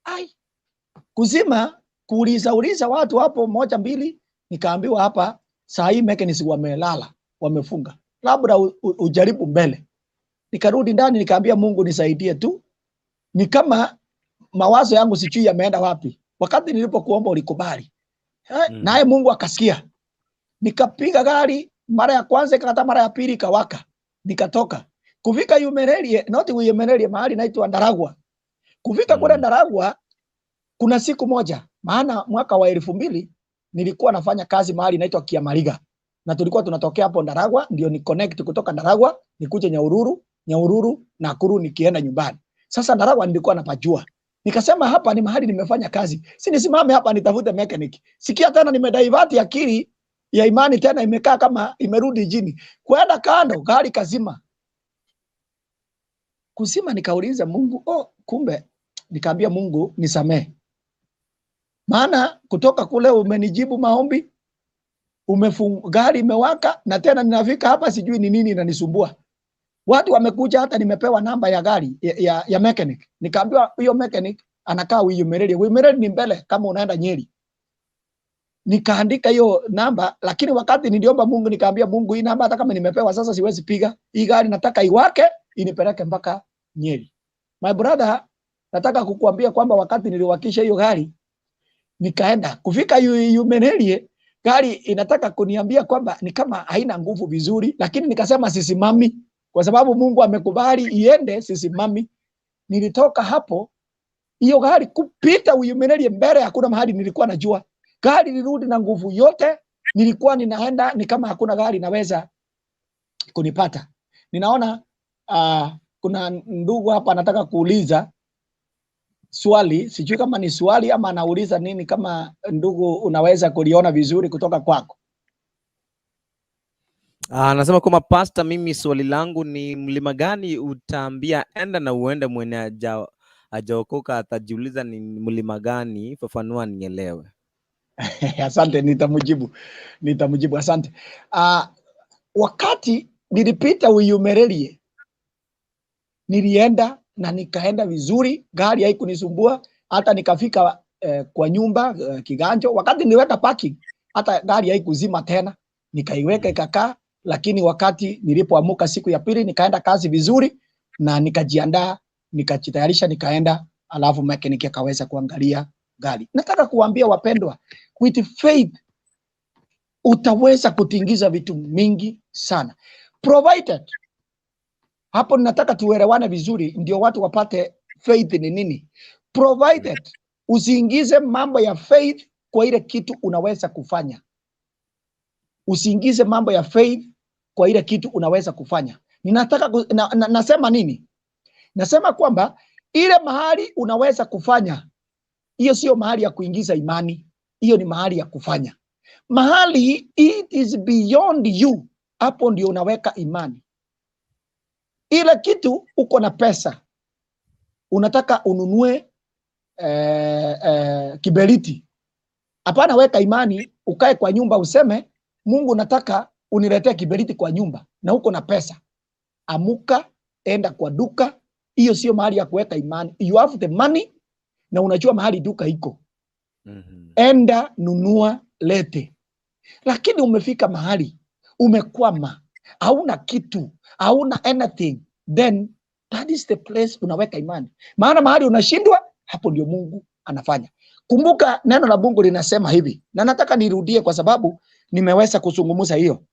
Ai, kuzima, kuuliza uliza watu hapo moja mbili, nikaambiwa hapa saa hii mechanics wamelala, wamefunga, labda ujaribu mbele. Nikarudi ndani nikaambia Mungu nisaidie tu. Ni kama mawazo yangu sijui yameenda wapi. Wakati nilipokuomba ulikubali. Naye Mungu akasikia. Nikapiga gari mara ya kwanza ikakata, mara ya pili ikawaka. Nikatoka. Kufika Yumererie, not Yumererie, mahali naitwa Ndaragwa. Kufika kule Ndaragwa kuna siku moja, maana mwaka wa 2000 Nilikuwa nafanya kazi mahali inaitwa Kiamariga, na tulikuwa tunatokea hapo Ndaragwa, ndio ni connect kutoka Ndaragwa nikuje Nyahururu, Nyahururu Nakuru nikienda nyumbani. Sasa Ndaragwa nilikuwa napajua. Nikasema hapa ni mahali nimefanya kazi, si nisimame hapa nitafute mechanic. Sikia tena nimedivert akili ya imani tena imekaa kama imerudi jini. Kwenda kando gari kazima. Kuzima nikauliza Mungu, oh, kumbe nikaambia Mungu nisamee. Maana kutoka kule umenijibu maombi, gari imewaka na tena ninafika hapa sijui ni nini inanisumbua. Watu wamekuja hata nimepewa namba ya gari ya mechanic. Nikaambiwa hiyo mechanic anakaa Uyumereri. Uyumereri ni mbele kama unaenda Nyeri. Nikaandika hiyo namba, lakini wakati niliomba Mungu nikaambia Mungu hii namba hata kama nimepewa sasa siwezi piga. Hii gari nataka iwake inipeleke mpaka Nyeri. My brother, nataka kukuambia kwamba wakati niliwakisha hiyo gari nikaenda kufika Uyumereri, gari inataka kuniambia kwamba ni kama haina nguvu vizuri, lakini nikasema sisimami kwa sababu Mungu amekubali iende, sisimami. Nilitoka hapo hiyo gari kupita Uyumereri mbele, hakuna mahali nilikuwa najua. Gari lirudi na nguvu yote, nilikuwa ninaenda ni kama hakuna gari naweza kunipata. Ninaona kuna ndugu hapa anataka kuuliza swali, sijui kama ni swali ama anauliza nini. Kama ndugu unaweza kuliona vizuri kutoka kwako. Anasema kwamba pastor, mimi swali langu ni mlima gani utaambia enda na uende, mwenye hajaokoka atajiuliza ni mlima gani? Fafanua nielewe. Asante, nitamjibu. Asante. Wakati nilipita Uyumereri nilienda na nikaenda vizuri, gari haikunisumbua hata nikafika kwa nyumba Kiganjo. Wakati niliweka parking hata gari haikuzima tena, nikaiweka ikakaa. Lakini wakati nilipoamuka siku ya pili nikaenda kazi vizuri na nikajiandaa, nikajitayarisha, nikaenda, alafu mechanic akaweza kuangalia gari. Nataka kuambia wapendwa, with faith utaweza kutingiza vitu mingi sana, provided hapo ninataka tuelewane vizuri, ndio watu wapate faith ni nini. Provided usiingize mambo ya faith kwa ile kitu unaweza kufanya. Usiingize mambo ya faith kwa ile kitu unaweza kufanya. Ninataka nasema nini? Nasema kwamba ile mahali unaweza kufanya, hiyo sio mahali ya kuingiza imani, hiyo ni mahali ya kufanya. Mahali it is beyond you, hapo ndio unaweka imani. Ile kitu uko na pesa, unataka ununue kiberiti, hapana, weka imani, ukae kwa nyumba useme Mungu nataka uniletee kiberiti kwa nyumba, na uko na pesa. Amuka, enda kwa duka. Hiyo sio mahali ya kuweka imani. You have the money na unajua mahali duka iko. Enda nunua, lete. Lakini umefika mahali umekwama, hauna kitu, hauna anything, then that is the place unaweka imani. Maana mahali unashindwa, hapo ndio Mungu anafanya. Kumbuka neno la Mungu linasema hivi, na nataka nirudie kwa sababu nimeweza kuzungumza hiyo.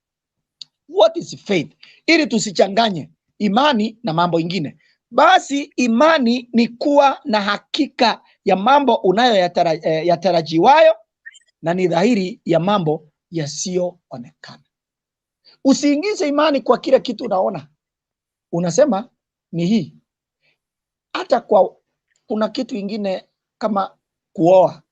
What is faith? Ili tusichanganye imani na mambo ingine. Basi imani ni kuwa na hakika ya mambo unayoyatarajiwayo na ni dhahiri ya mambo yasiyoonekana. Usiingize imani kwa kila kitu unaona. Unasema ni hii. Hata kwa kuna kitu ingine kama kuoa.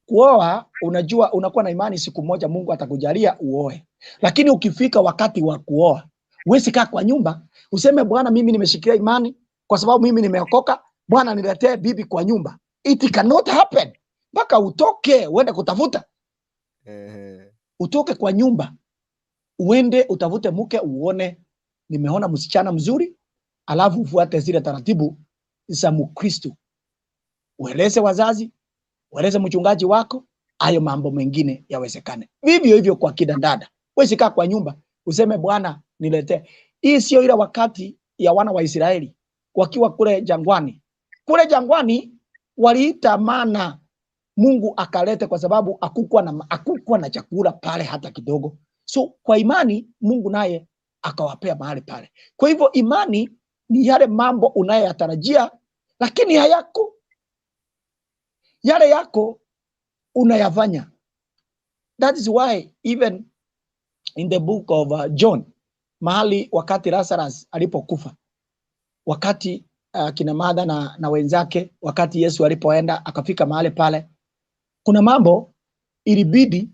Kuoa, unajua unakuwa na imani siku moja Mungu atakujalia uoe. Lakini ukifika wakati wa kuoa, huwezi kaa kwa nyumba useme Bwana mimi nimeshikilia imani kwa sababu mimi nimeokoka, Bwana niletee bibi kwa nyumba. It cannot happen. Mpaka utoke uende kutafuta. Utoke kwa nyumba uende utafute mke, uone nimeona msichana mzuri, alafu ufuate zile taratibu za Mkristo. Ueleze wazazi, ueleze mchungaji wako, hayo mambo mengine yawezekane. Vivyo hivyo kwa kidandada. Wewe kaa kwa nyumba useme Bwana niletee. Hii sio ile wakati ya wana wa Israeli wakiwa kule jangwani. Kule jangwani waliita mana, Mungu akalete, kwa sababu hakukuwa na chakula pale hata kidogo. So kwa imani Mungu naye akawapea mahali pale. Kwa hivyo imani ni yale mambo unayoyatarajia lakini hayako. Yale yako unayafanya. That is why even in the book of John, mahali wakati Lazarus alipokufa, wakati kina Martha na wenzake, wakati Yesu alipoenda akafika mahali pale, kuna mambo ilibidi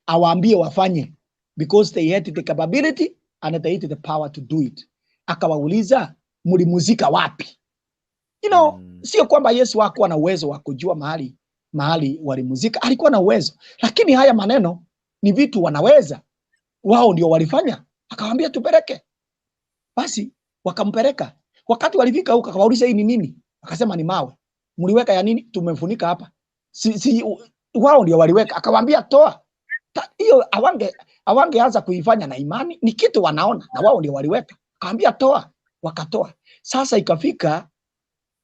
awaambie wafanye because they had the capability and they had the power to do it. Akawauliza, mlimuzika wapi? Sio kwamba Yesu hakuwa na uwezo wa kujua mahali walimuzika, alikuwa na uwezo, lakini haya maneno ni vitu wanaweza wao, ndio walifanya. Akawaambia tupeleke, basi wakampeleka. Wakati walifika huko akawauliza hii ni nini? Akasema ni mawe. Mliweka ya nini? Tumefunika hapa. Si wao ndio waliweka. Akawaambia toa. Hiyo awangeanza kuifanya na imani, ni kitu wanaona na wao ndio waliweka. Akawaambia toa, wakatoa. Sasa ikafika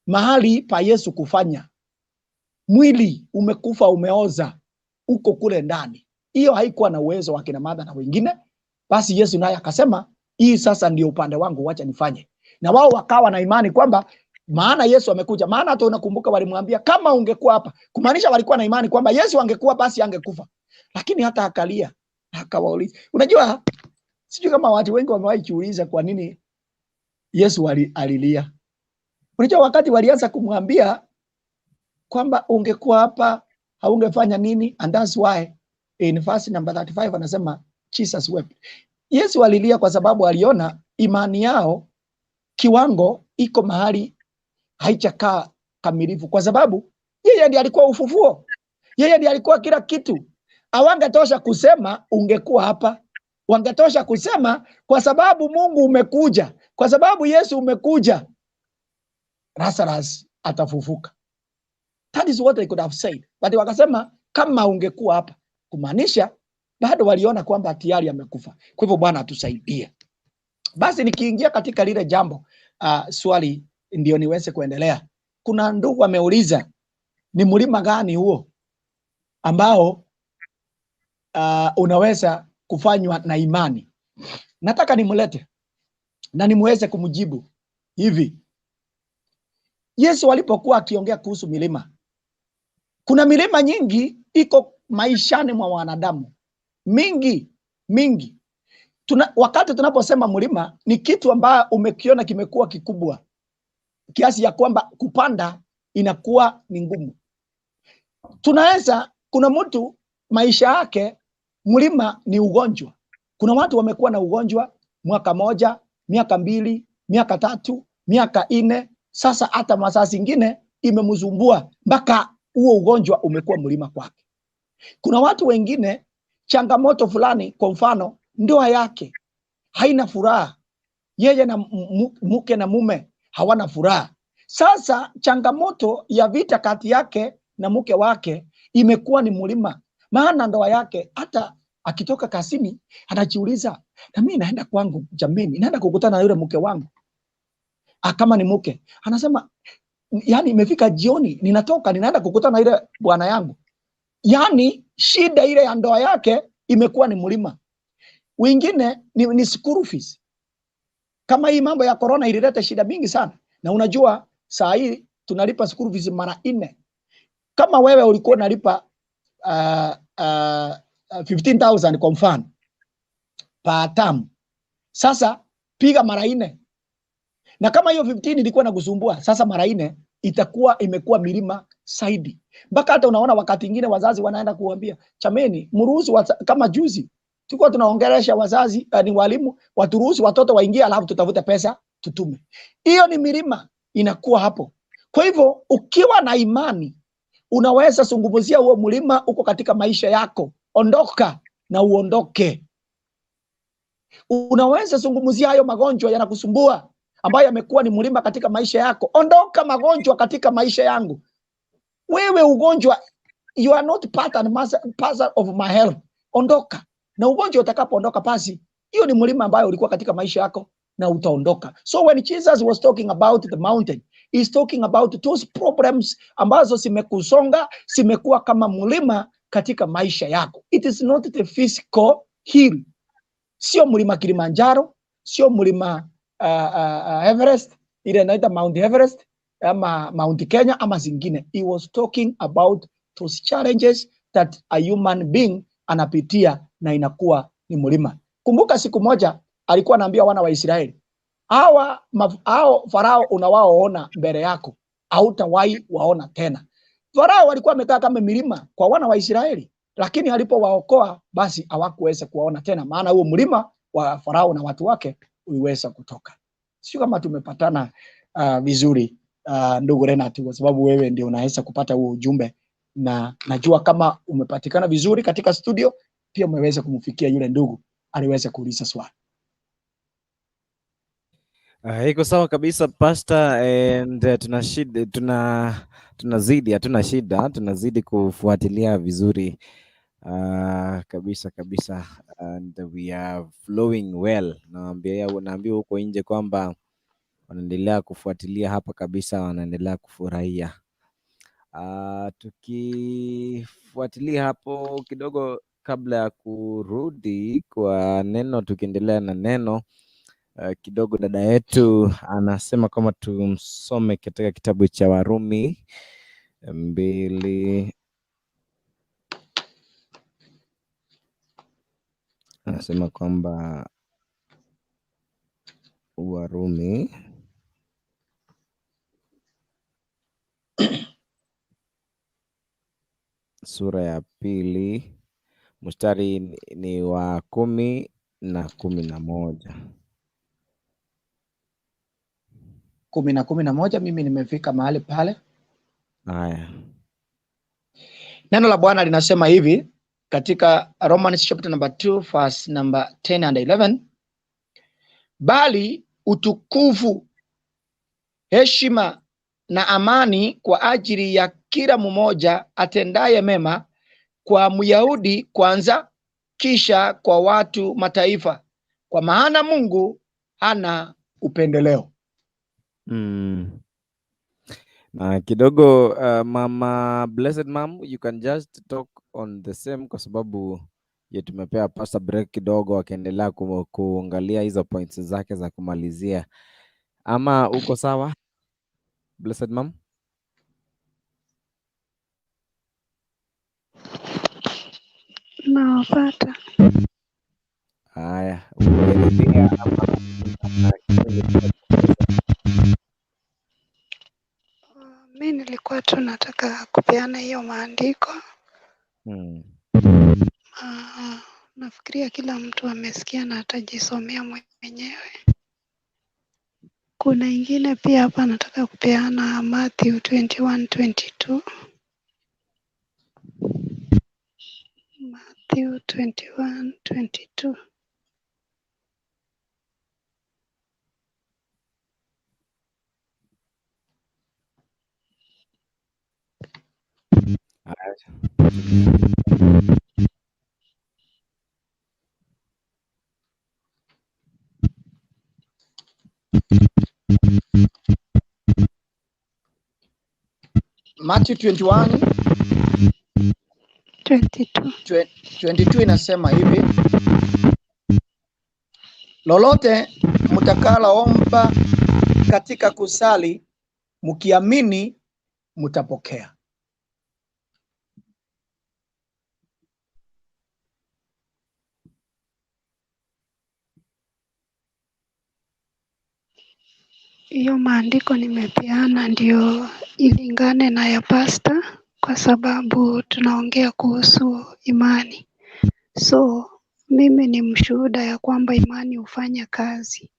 mahali pa Yesu kufanya. Mwili umekufa, umeoza, uko kule ndani. Hiyo haikuwa na uwezo wa kina Martha na wengine. Basi Yesu naye akasema hii sasa ndio upande wangu, wacha nifanye. Na wao wakawa na imani kwamba maana Yesu amekuja. Maana hata unakumbuka walimwambia kama ungekuwa hapa, kumaanisha walikuwa na imani kwamba Yesu angekuwa basi angekufa. Lakini hata akalia, akawauliza. Unajua, sijui kama watu wengi wamewahi kuuliza kwa nini Yesu alilia. Unajua wakati walianza kumwambia kwamba ungekuwa hapa haungefanya nini, and that's why in verse number 35 anasema Jesus wept. Yesu alilia kwa sababu aliona imani yao kiwango iko mahali haichakaa kamilifu, kwa sababu yeye ndiye alikuwa ufufuo, yeye ndiye alikuwa kila kitu. Hawangetosha kusema ungekuwa hapa, wangetosha kusema kwa sababu Mungu umekuja, kwa sababu Yesu umekuja, Lazarus atafufuka. That is what they could have said. But wakasema kama ungekuwa hapa, kumaanisha bado waliona kwamba tayari amekufa. Kwa hivyo Bwana atusaidie. Basi nikiingia katika lile jambo, swali ndio niweze kuendelea. Kuna ndugu ameuliza ni mlima gani huo ambao unaweza kufanywa na imani. Nataka nimlete na nimweze kumjibu hivi. Yesu alipokuwa akiongea kuhusu milima, kuna milima nyingi iko maishani mwa wanadamu, mingi mingi. Wakati tunaposema mlima ni kitu ambayo umekiona kimekuwa kikubwa kiasi ya kwamba kupanda inakuwa ni ngumu. Kuna mtu maisha yake mlima ni ugonjwa. Kuna watu wamekuwa na ugonjwa mwaka moja, miaka 2, miaka 3, miaka 4. Sasa hata masaa zingine imemzumbua mpaka huo ugonjwa umekuwa mlima kwake. Kuna watu wengine changamoto fulani, kwa mfano ndoa yake haina furaha, yeye na mke na mume hawana furaha. Sasa changamoto ya vita kati yake na mke wake imekuwa ni mlima, maana ndoa yake hata akitoka kazini anajiuliza, na mimi naenda kwangu jameni, naenda kukutana na yule mke wangu. Kama ni mke anasema, yani imefika jioni, ninatoka ninaenda kukutana na ile bwana yangu. Yani shida ile ya ndoa yake imekuwa ni mlima. Wengine ni school fees. Kama hii mambo ya corona ilileta shida mingi sana. Na unajua saa hii tunalipa school fees mara 4. Kama wewe ulikuwa unalipa 15,000 kwa mfano per term, sasa piga mara 4. Na kama hiyo 15 ilikuwa inakusumbua, sasa mara 4 itakuwa imekuwa milima zaidi. Mpaka hata unaona wakati mwingine wazazi wanaenda kuambia, chameni mruhusu kama juzi tulikuwa tunaongelesha wazazi, ni walimu waturuhusu watoto waingie alafu tutafute pesa tutume. Hiyo ni milima inakuwa hapo. Kwa hivyo ukiwa na imani unaweza zungumzia huo mlima uko katika maisha yako, ondoka na uondoke. Unaweza zungumzia hayo magonjwa yanakusumbua ambayo yamekuwa ni mlima katika maisha yako, ondoka magonjwa katika maisha yangu. Wewe ugonjwa, you are not part and parcel of my health, ondoka. Na ugonjwa utakapoondoka, basi hiyo ni mlima ambayo ulikuwa katika maisha yako na utaondoka. So when Jesus was talking about the mountain, he's talking about those problems ambazo zimekusonga, zimekuwa kama mlima katika maisha yako. It is not the physical hill. Sio mlima Kilimanjaro, sio mlima Everest, ile inaitwa Mount Everest ama Mount Kenya ama zingine. He was talking about those challenges that a human being anapitia na inakuwa ni mlima. Kumbuka siku moja alikuwa anaambia wana wa Israeli, hao Farao unawaoona mbele yako hautawahi waona tena. Farao alikuwa amekaa kama milima kwa wana wa Israeli, lakini alipowaokoa basi hawakuweza kuwaona tena, maana huo mlima wa Farao na watu wake uliweza kutoka. Sio kama tumepatana vizuri ndugu Renat, kwa sababu wewe ndio unaweza kupata huo ujumbe, na najua kama umepatikana vizuri katika studio, pia umeweza kumfikia yule ndugu aliweza kuuliza swali. Iko sawa kabisa Pastor, and tunazidi, hatuna shida, tunazidi kufuatilia vizuri kabisa kabisa, and we are flowing well. Naambia huko nje kwamba wanaendelea kufuatilia hapa kabisa, wanaendelea kufurahia. Tukifuatilia hapo kidogo kabla ya kurudi kwa neno, tukiendelea na neno kidogo, dada yetu anasema kwamba tumsome katika kitabu cha Warumi 2. Anasema kwamba Warumi sura ya 2 mstari ni wa 10 na 11. 10 na 11, mimi nimefika mahali pale. Haya. Neno la Bwana linasema hivi katika Romans chapter number 2 verse number 10 and 11, bali utukufu, heshima na amani kwa ajili ya kila mmoja atendaye mema, kwa Myahudi kwanza, kisha kwa watu mataifa, kwa maana Mungu hana upendeleo. Na kidogo mama Blessed Mom, you can just talk on the same, kwa sababu ye tumepea pastor break kidogo akiendelea kuangalia hizo points zake za kumalizia. Ama uko sawa Blessed Mom? Nawapata. Haya, umeridhia ama? Mi nilikuwa tu nataka kupeana hiyo maandiko. Nafikiria kila mtu amesikia na atajisomea mwenyewe. Kuna ingine pia hapa nataka kupeana, Matthew 21:22. Matthew 21:22. Matthew 21 22. 22 inasema hivi: lolote mtakaloomba katika kusali, mkiamini mtapokea. Hiyo maandiko nimepeana ndio ilingane na ya pasta, kwa sababu tunaongea kuhusu imani. So mimi ni mshuhuda ya kwamba imani hufanya kazi.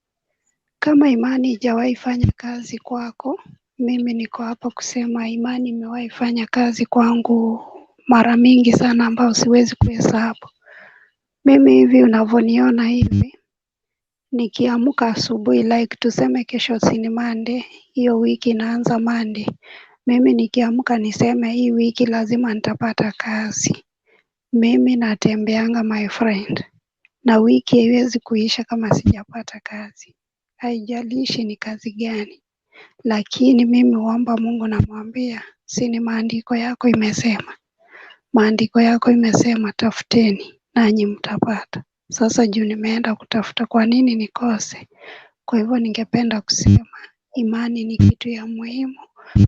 Kama imani haijawahi fanya kazi kwako, mimi niko hapa kusema imani imewahi fanya kazi kwangu mara mingi sana, ambao siwezi kuhesabu. Mimi hivi unavyoniona hivi, nikiamka asubuhi, like tuseme kesho si ni Monday, hiyo wiki inaanza Monday. Mimi nikiamka niseme hii wiki lazima nitapata kazi. Mimi natembeanga my friend, na wiki haiwezi kuisha kama sijapata kazi. Haijalishi ni kazi gani, lakini mimi huomba Mungu, namwambia si ni maandiko yako imesema, maandiko yako imesema tafuteni nanyi mtapata. Sasa juu nimeenda kutafuta, kwa nini nikose? Kwa hivyo ningependa kusema imani ni kitu ya muhimu,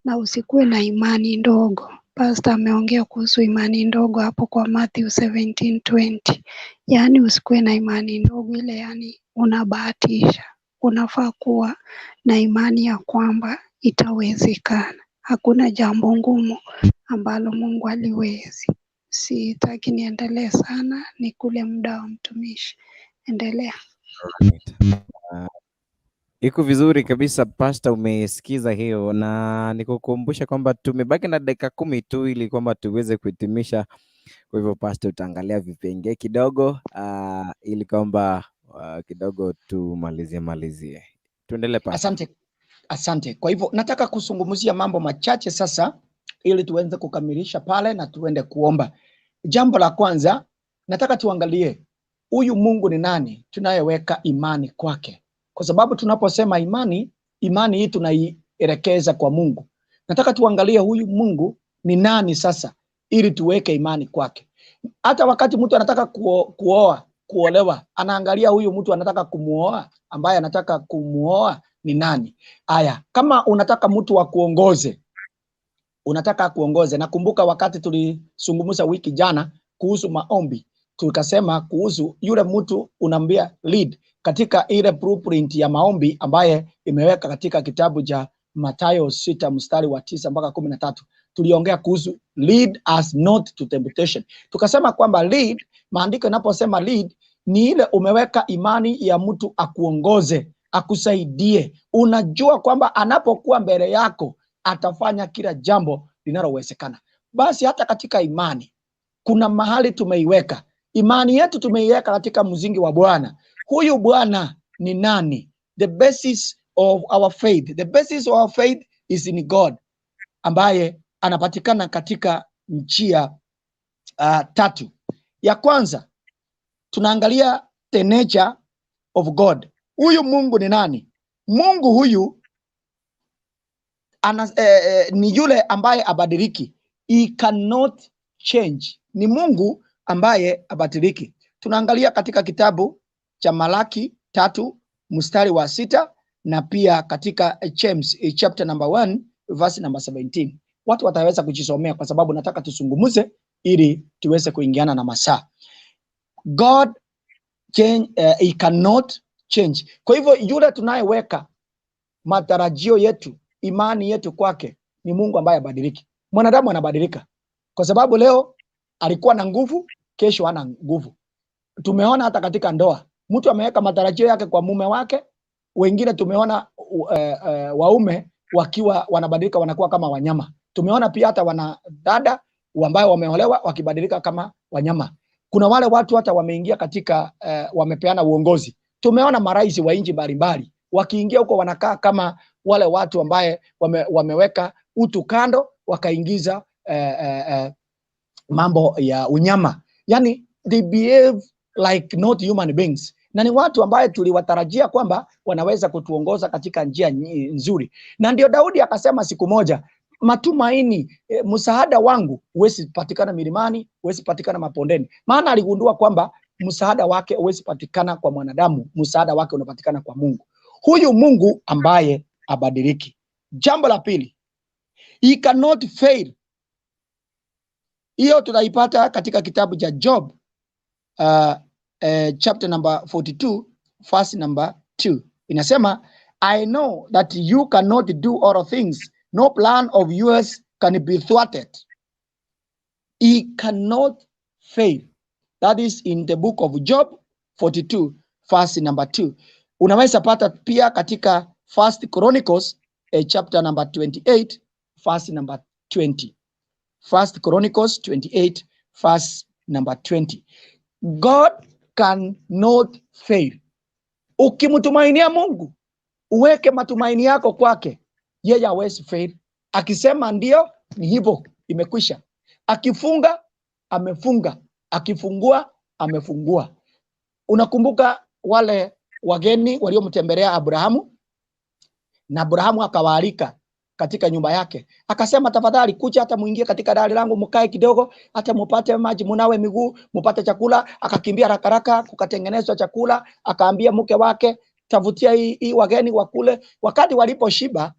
na usikuwe na imani ndogo. Pastor ameongea kuhusu imani ndogo hapo kwa Matthew 17:20. Yaani usikuwe na imani ndogo ile, yani unabahatisha. Unafaa kuwa na imani ya kwamba itawezekana. Hakuna jambo ngumu ambalo Mungu haliwezi. Sitaki niendelee sana, nikule muda wa mtumishi. Endelea. Right. Iko vizuri kabisa Pastor, umesikiza hiyo, na nikukumbusha kwamba tumebaki na dakika 10 tu ili kwamba tuweze kuhitimisha. Kwa hivyo Pastor, utaangalia vipengee kidogo ili kwamba kidogo tumalizie malizie. Tuendelee Pastor. Asante, asante. Kwa hivyo nataka kuzungumzia mambo machache sasa ili tuweze kukamilisha pale na tuende kuomba. Jambo la kwanza, nataka tuangalie huyu Mungu ni nani tunayeweka imani kwake, kwa sababu tunaposema imani, imani hii tunaielekeza kwa Mungu. Nataka tuangalie huyu Mungu ni nani sasa, ili tuweke imani kwake. Hata wakati mtu anataka kuoa, kuolewa, anaangalia huyu mtu anataka kumuoa, ambaye anataka kumuoa ni nani. Aya, kama unataka mtu akuongoze, unataka akuongoze. Nakumbuka wakati tulizungumza wiki jana kuhusu maombi, tukasema kuhusu yule mtu unaambia lead katika ile blueprint ya maombi ambaye imeweka katika kitabu cha Mathayo 6 mstari wa 9 mpaka 13. Tuliongea kuhusu lead us not to temptation. Tukasema kwamba lead, maandiko yanaposema lead ni ile umeweka imani ya mtu akuongoze, akusaidie. Unajua kwamba anapokuwa mbele yako atafanya kila jambo linalowezekana. Basi hata katika imani kuna mahali tumeiweka imani yetu, tumeiweka katika mzingi wa Bwana. Huyu Bwana ni nani? The basis of our faith. The basis of our faith is in God, ambaye anapatikana katika njia tatu. Ya kwanza tunaangalia the nature of God. Huyu Mungu ni nani? Mungu huyu ni yule ambaye abadiliki. He cannot change. Ni Mungu ambaye abadiliki. Tunaangalia katika kitabu cha Malaki 3 mstari wa 6 na pia katika James chapter number 1 verse number 17. Watu wataweza kujisomea kwa sababu nataka tusungumuze ili tuweze kuingiana na masaa. God change, he cannot change. Kwa hivyo yule tunayeweka matarajio yetu, imani yetu kwake ni Mungu ambaye abadiliki. Mwanadamu anabadilika, kwa sababu leo alikuwa na nguvu, kesho hana nguvu. Tumeona hata katika ndoa, mtu ameweka matarajio yake kwa mume wake. Wengine tumeona waume wakiwa wanabadilika, wanakuwa kama wanyama. Tumeona pia hata wanadada ambao wameolewa wakibadilika kama wanyama. Kuna wale watu hata wameingia katika wamepeana uongozi. Tumeona marais wa nchi mbalimbali wakiingia huko wanakaa kama wale watu ambaye wameweka utu kando, wakaingiza mambo ya unyama. Yani they behave like not human beings. Na ni watu ambaye tuliwatarajia kwamba wanaweza kutuongoza katika njia nzuri. Na ndio Daudi akasema siku moja, matumaini, msaada wangu huwezi patikana milimani, huwezi patikana mapondeni. Maana aligundua kwamba msaada wake huwezi patikana kwa mwanadamu, msaada wake unapatikana kwa Mungu. Huyu Mungu ambaye abadiliki. Jambo la pili, he cannot fail. Hiyo tunaipata katika kitabu cha Job chapter number 42 verse number 2. Inasema, I know that you cannot do all things. No plan of yours can be thwarted. He cannot fail. That is in the book of Job 42 verse number 2. Unaweza pata pia katika First Chronicles chapter number 28 verse number 20. First Chronicles 28 verse number 20. God cannot fail. Ukimtumainia Mungu, uweke matumaini yako kwake, yeye hawezi fail. Akisema ndio, ni hivyo, imekwisha. Akifunga, amefunga. Akifungua, amefungua. Unakumbuka wale wageni waliomtembelea Abrahamu, na Abrahamu akawaalika katika nyumba yake. Akasema, tafadhali kuja hata muingie katika dari langu, mkae kidogo, hata mupate maji, munawe miguu, mupate chakula. Akakimbia haraka haraka, kukatengenezwa chakula. Akaambia mke wake, tafutia hii wageni wakule. Wakati waliposhiba,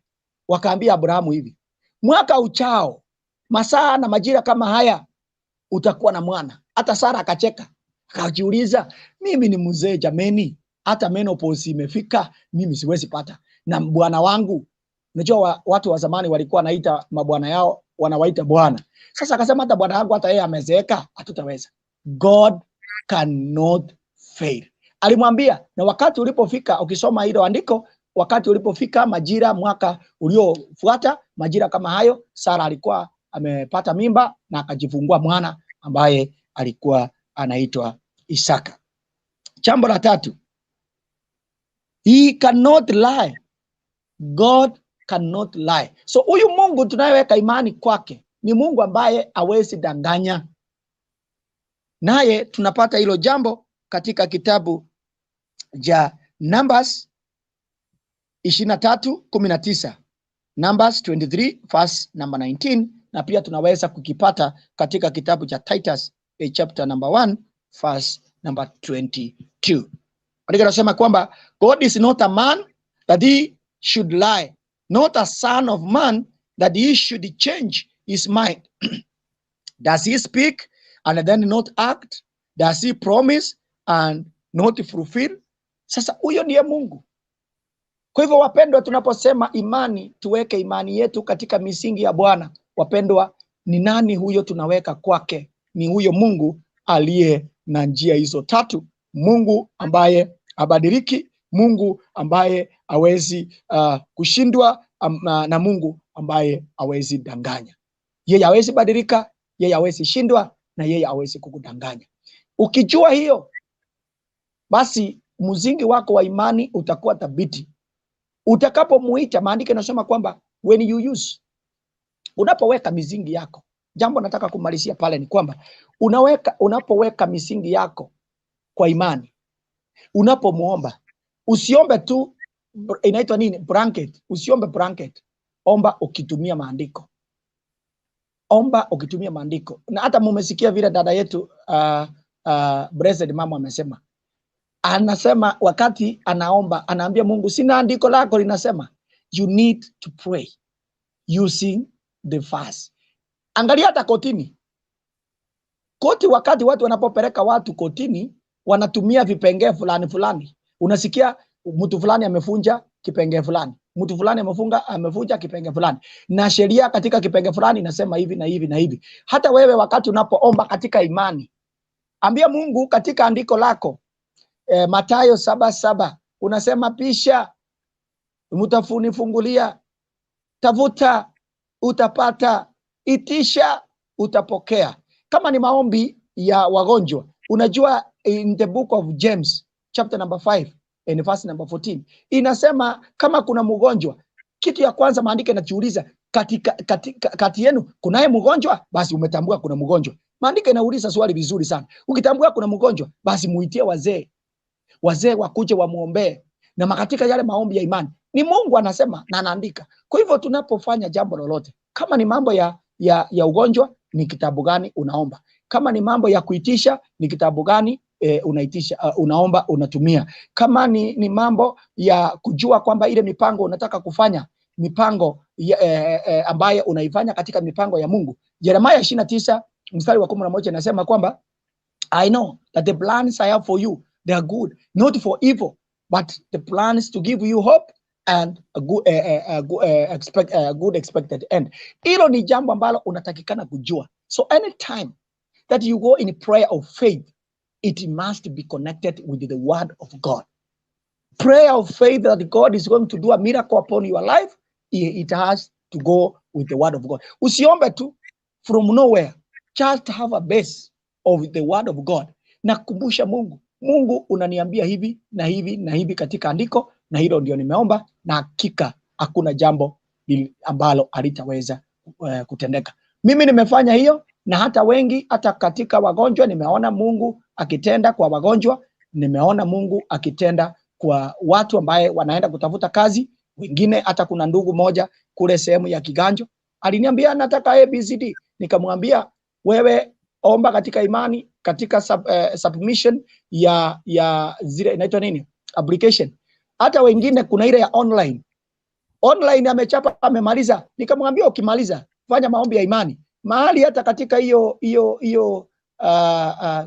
wakaambia Abrahamu hivi, mwaka uchao Masaa na majira kama haya utakuwa na mwana. Hata Sara akacheka, akajiuliza, mimi ni mzee jameni, hata menopause imefika, mimi siwezi pata na bwana wangu. Unajua watu wa zamani walikuwa wanaita mabwana yao, wanawaita bwana. Sasa akasema hata bwana wangu hata yeye amezeeka, hatutaweza. God cannot fail. Alimwambia, na wakati ulipofika, ukisoma hilo andiko, wakati ulipofika majira mwaka uliofuata, majira kama hayo, Sara alikuwa amepata mimba na akajifungua mwana ambaye alikuwa anaitwa Isaka. Jambo la tatu, he cannot lie. God cannot lie. So huyu Mungu tunayeweka imani kwake ni Mungu ambaye hawezi danganya. Naye tunapata hilo jambo katika kitabu cha Numbers 23:19. Numbers 23 verse number 19, na pia tunaweza kukipata katika kitabu cha Titus chapter number 1 verse number 22. Andiko linasema kwamba God is not a man that he should lie, not a son of man that he should change his mind. Does he speak and then not act? Does he promise and not fulfill? Sasa huyo ndiye Mungu. Kwa hivyo wapendwa, tunaposema imani, tuweke imani yetu katika misingi ya Bwana. Wapendwa, ni nani huyo tunaweka kwake? Ni huyo Mungu aliye na njia hizo tatu, Mungu ambaye habadiliki, Mungu ambaye hawezi kushindwa, na Mungu ambaye hawezi danganya. Yeye hawezi badilika, yeye hawezi shindwa, na yeye hawezi kukudanganya. Ukijua hiyo, basi msingi wako wa imani utakuwa thabiti. Utakapomuita, maandiko yanasema kwamba when you use, unapoweka misingi yako, jambo nataka kumalizia pale ni kwamba unapoweka misingi yako kwa imani, unapomuomba, usiombe tu, inaitwa nini, blanket. Usiombe blanket, omba ukitumia maandiko, omba ukitumia maandiko. Na hata mumesikia vile dada yetu Blessed mama amesema, anasema wakati anaomba anaambia Mungu, sina andiko lako linasema. You need to pray using the verse. Angalia hata kotini, koti, wakati watu wanapopeleka watu kotini wanatumia vipengee fulani fulani. Unasikia mtu fulani amevunja kipengee fulani, mtu fulani amevunja kipengee fulani, na sheria katika kipengee fulani inasema hivi na hivi na hivi. Hata wewe wakati unapoomba katika imani, ambia Mungu katika andiko lako Mathayo 7:7 unasema bisha, mtafunifungulia, tafuta utapata, itisha utapokea. Kama ni maombi ya wagonjwa, unajua in the book of James chapter number 5 and verse number 14 inasema kama kuna mgonjwa, kitu ya kwanza maandiko yanajiuliza kati yenu kunaye mgonjwa? Basi umetambua kuna mgonjwa. Maandiko inauliza swali vizuri sana. Ukitambua kuna mgonjwa, basi muitie wazee, wazee wakuje wamuombee, na katika yale maombi ya imani ni Mungu anasema na anaandika. Kwa hivyo tunapofanya jambo lolote, kama ni mambo ya ugonjwa, ni kitabu gani unaomba? Kama ni mambo ya kuitisha, ni kitabu gani unaitisha, unaomba, unatumia? Kama ni mambo ya kujua kwamba ile mipango unataka kufanya, mipango ya, ambayo unaifanya katika mipango ya Mungu. Yeremia 29 mstari wa 11 inasema kwamba I know that the plans I have for you, they are good, not for evil, but the plans to give you hope and a good expected end. Hilo ni jambo ambalo unatakikana kujua. So anytime that you go in prayer of faith, it must be connected with the word of God. Prayer of faith that God is going to do a miracle upon your life, it has to go with the word of God. Usiombe tu from nowhere. Just have a base of the word of God. Na kumbusha Mungu, Mungu unaniambia hivi na hivi na hivi katika andiko, na hilo ndio nimeomba, na hakika hakuna jambo ambalo halitaweza kutendeka. Mimi nimefanya hiyo, na hata wengi, hata katika wagonjwa nimeona Mungu akitenda kwa wagonjwa, nimeona Mungu akitenda kwa watu ambaye wanaenda kutafuta kazi. Wengine hata kuna ndugu moja kule sehemu ya Kiganjo aliniambia nataka ABCD, nikamwambia wewe omba katika imani, katika submission ya zile inaitwa nini, application. Hata wengine kuna ile ya online, online amechapa amemaliza, nikamwambia ukimaliza fanya maombi ya imani Mahali hata katika hiyo hiyo hiyo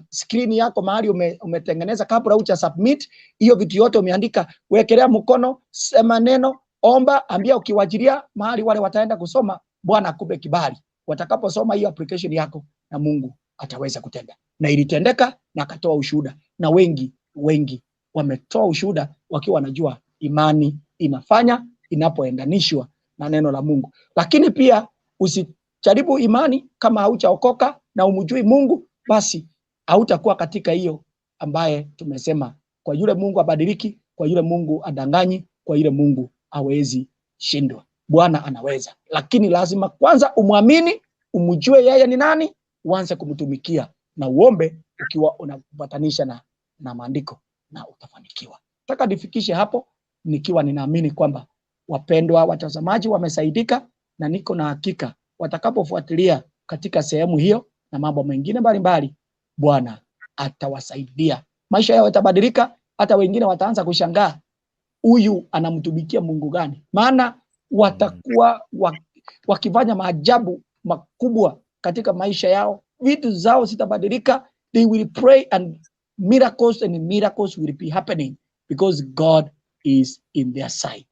screen yako mahali umetengeneza kabla huja submit hiyo vitu yote umeandika, wekelea mkono, sema neno, omba, ambia ukiwajilia mahali wale wataenda kusoma, Bwana akupe kibali watakaposoma hiyo application yako, na Mungu ataweza kutenda. Na ilitendeka na akatoa ushuhuda, na wengi wengi wametoa ushuhuda wakiwa wanajua imani inafanya inapoendanishwa na neno la Mungu. Lakini pia usijaribu imani kama haujaokoka na umjui Mungu, basi hautakuwa katika hiyo ambaye tumesema, kwa yule Mungu abadiliki, kwa yule Mungu adanganyi, kwa yule Mungu hawezi shindwa. Bwana anaweza, lakini lazima kwanza umwamini, umjue yeye ni nani, uanze kumtumikia na uombe ukiwa unapatanisha na maandiko, na utafanikiwa. Nataka nifikishe hapo nikiwa ninaamini kwamba wapendwa watazamaji wamesaidika, na niko na hakika watakapofuatilia katika sehemu hiyo na mambo mengine mbalimbali, Bwana atawasaidia, maisha yao yatabadilika. Hata wengine wataanza kushangaa, huyu anamtumikia Mungu gani? Maana watakuwa wakifanya maajabu makubwa katika maisha yao, vitu zao zitabadilika. They will pray and miracles and miracles will be happening because God is in their side.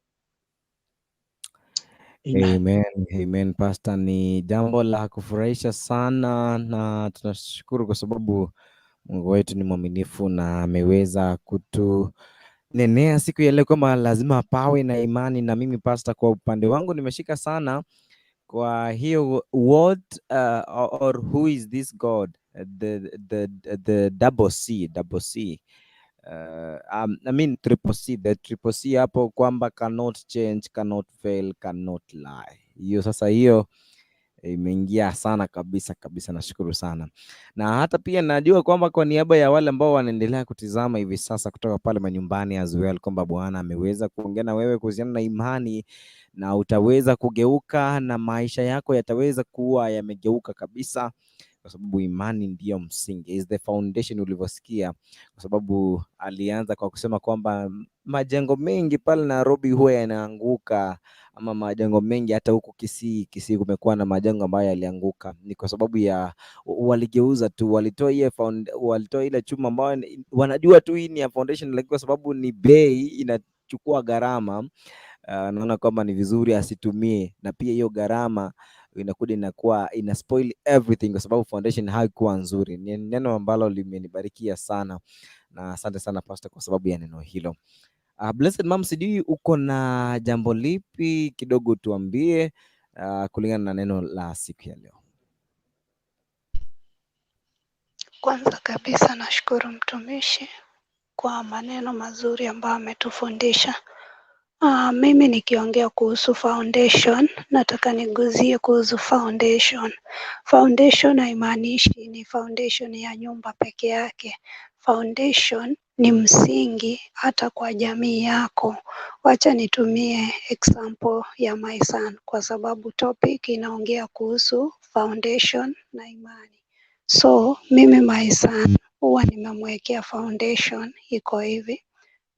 Amen. Amen, amen, Pastor, ni jambo la kufurahisha sana na tunashukuru kwa sababu Mungu wetu ni mwaminifu na ameweza kutunenea siku ya leo kwamba lazima pawe na imani. Na mimi Pastor, kwa upande wangu nimeshika sana kwa hiyo what or who is this God, the double C, double C, I mean triple C, the triple C hapo kwamba cannot change, cannot fail, cannot lie. Hiyo sasa hiyo imeingia sana kabisa kabisa, nashukuru sana. Na hata pia najua kwamba kwa niaba ya wale ambao wanaendelea kutizama hivi sasa kutoka pale manyumbani as well, kwamba Bwana ameweza kuongea na wewe kuhusiana na imani na utaweza kugeuka na maisha yako yataweza kuwa yamegeuka kabisa, kwa sababu imani ndiyo msingi, is the foundation ulivyosikia, kwa sababu alianza kwa kusema kwamba majengo mengi pale Nairobi huwa yanaanguka, ama majengo mengi hata huku Kisii, Kisii kumekuwa na majengo ambayo yalianguka, ni kwa sababu ya waligeuza tu, walitoa ile chuma ambayo wanajua tu hii ni ya foundation, lakini kwa sababu ni bei inachukua gharama, naona kwamba ni vizuri asitumie, na pia hiyo gharama inakuja inakuwa ina spoil everything kwa sababu foundation haikuwa nzuri. Ni neno ambalo limenibarikia sana, na asante sana Pastor kwa sababu ya neno hilo. Blessed Mom, sijui uko na jambo lipi kidogo tuambie, kulingana na neno la siku ya leo. Kwanza kabisa nashukuru mtumishi kwa maneno mazuri ambayo ametufundisha. Mimi nikiongea kuhusu foundation, nataka niguzie kuhusu foundation. Foundation haimaanishi ni foundation ya nyumba peke yake. Foundation ni msingi hata kwa jamii yako. Wacha nitumie example ya my son kwa sababu topic inaongea kuhusu foundation na imani. So mimi my son huwa nimemwekea foundation iko hivi.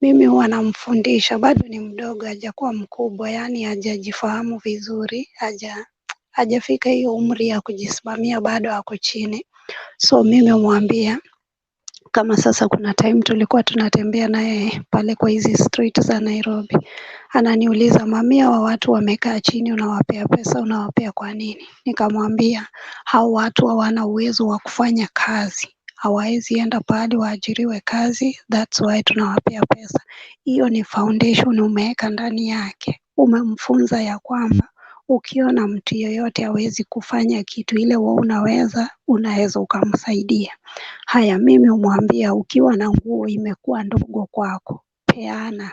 Mimi huwa namfundisha, bado ni mdogo, hajakuwa mkubwa, yaani hajajifahamu vizuri, hajafika hiyo umri ya kujisimamia, bado ako chini. So mimi humwambia kama sasa kuna time tulikuwa tunatembea naye pale kwa hizi street za Nairobi, ananiuliza mamia wa watu wamekaa chini, unawapea pesa, unawapea kwa nini? Nikamwambia hao watu hawana uwezo wa kufanya kazi, hawawezi enda pahali waajiriwe kazi, that's why tunawapea pesa. Hiyo ni foundation umeweka ndani yake, umemfunza ya kwamba ukiona mtu yeyote hawezi kufanya kitu ile wewe unaweza, unaweza ukamsaidia. Haya, mimi humwambia ukiwa na nguo imekuwa ndogo kwako, peana,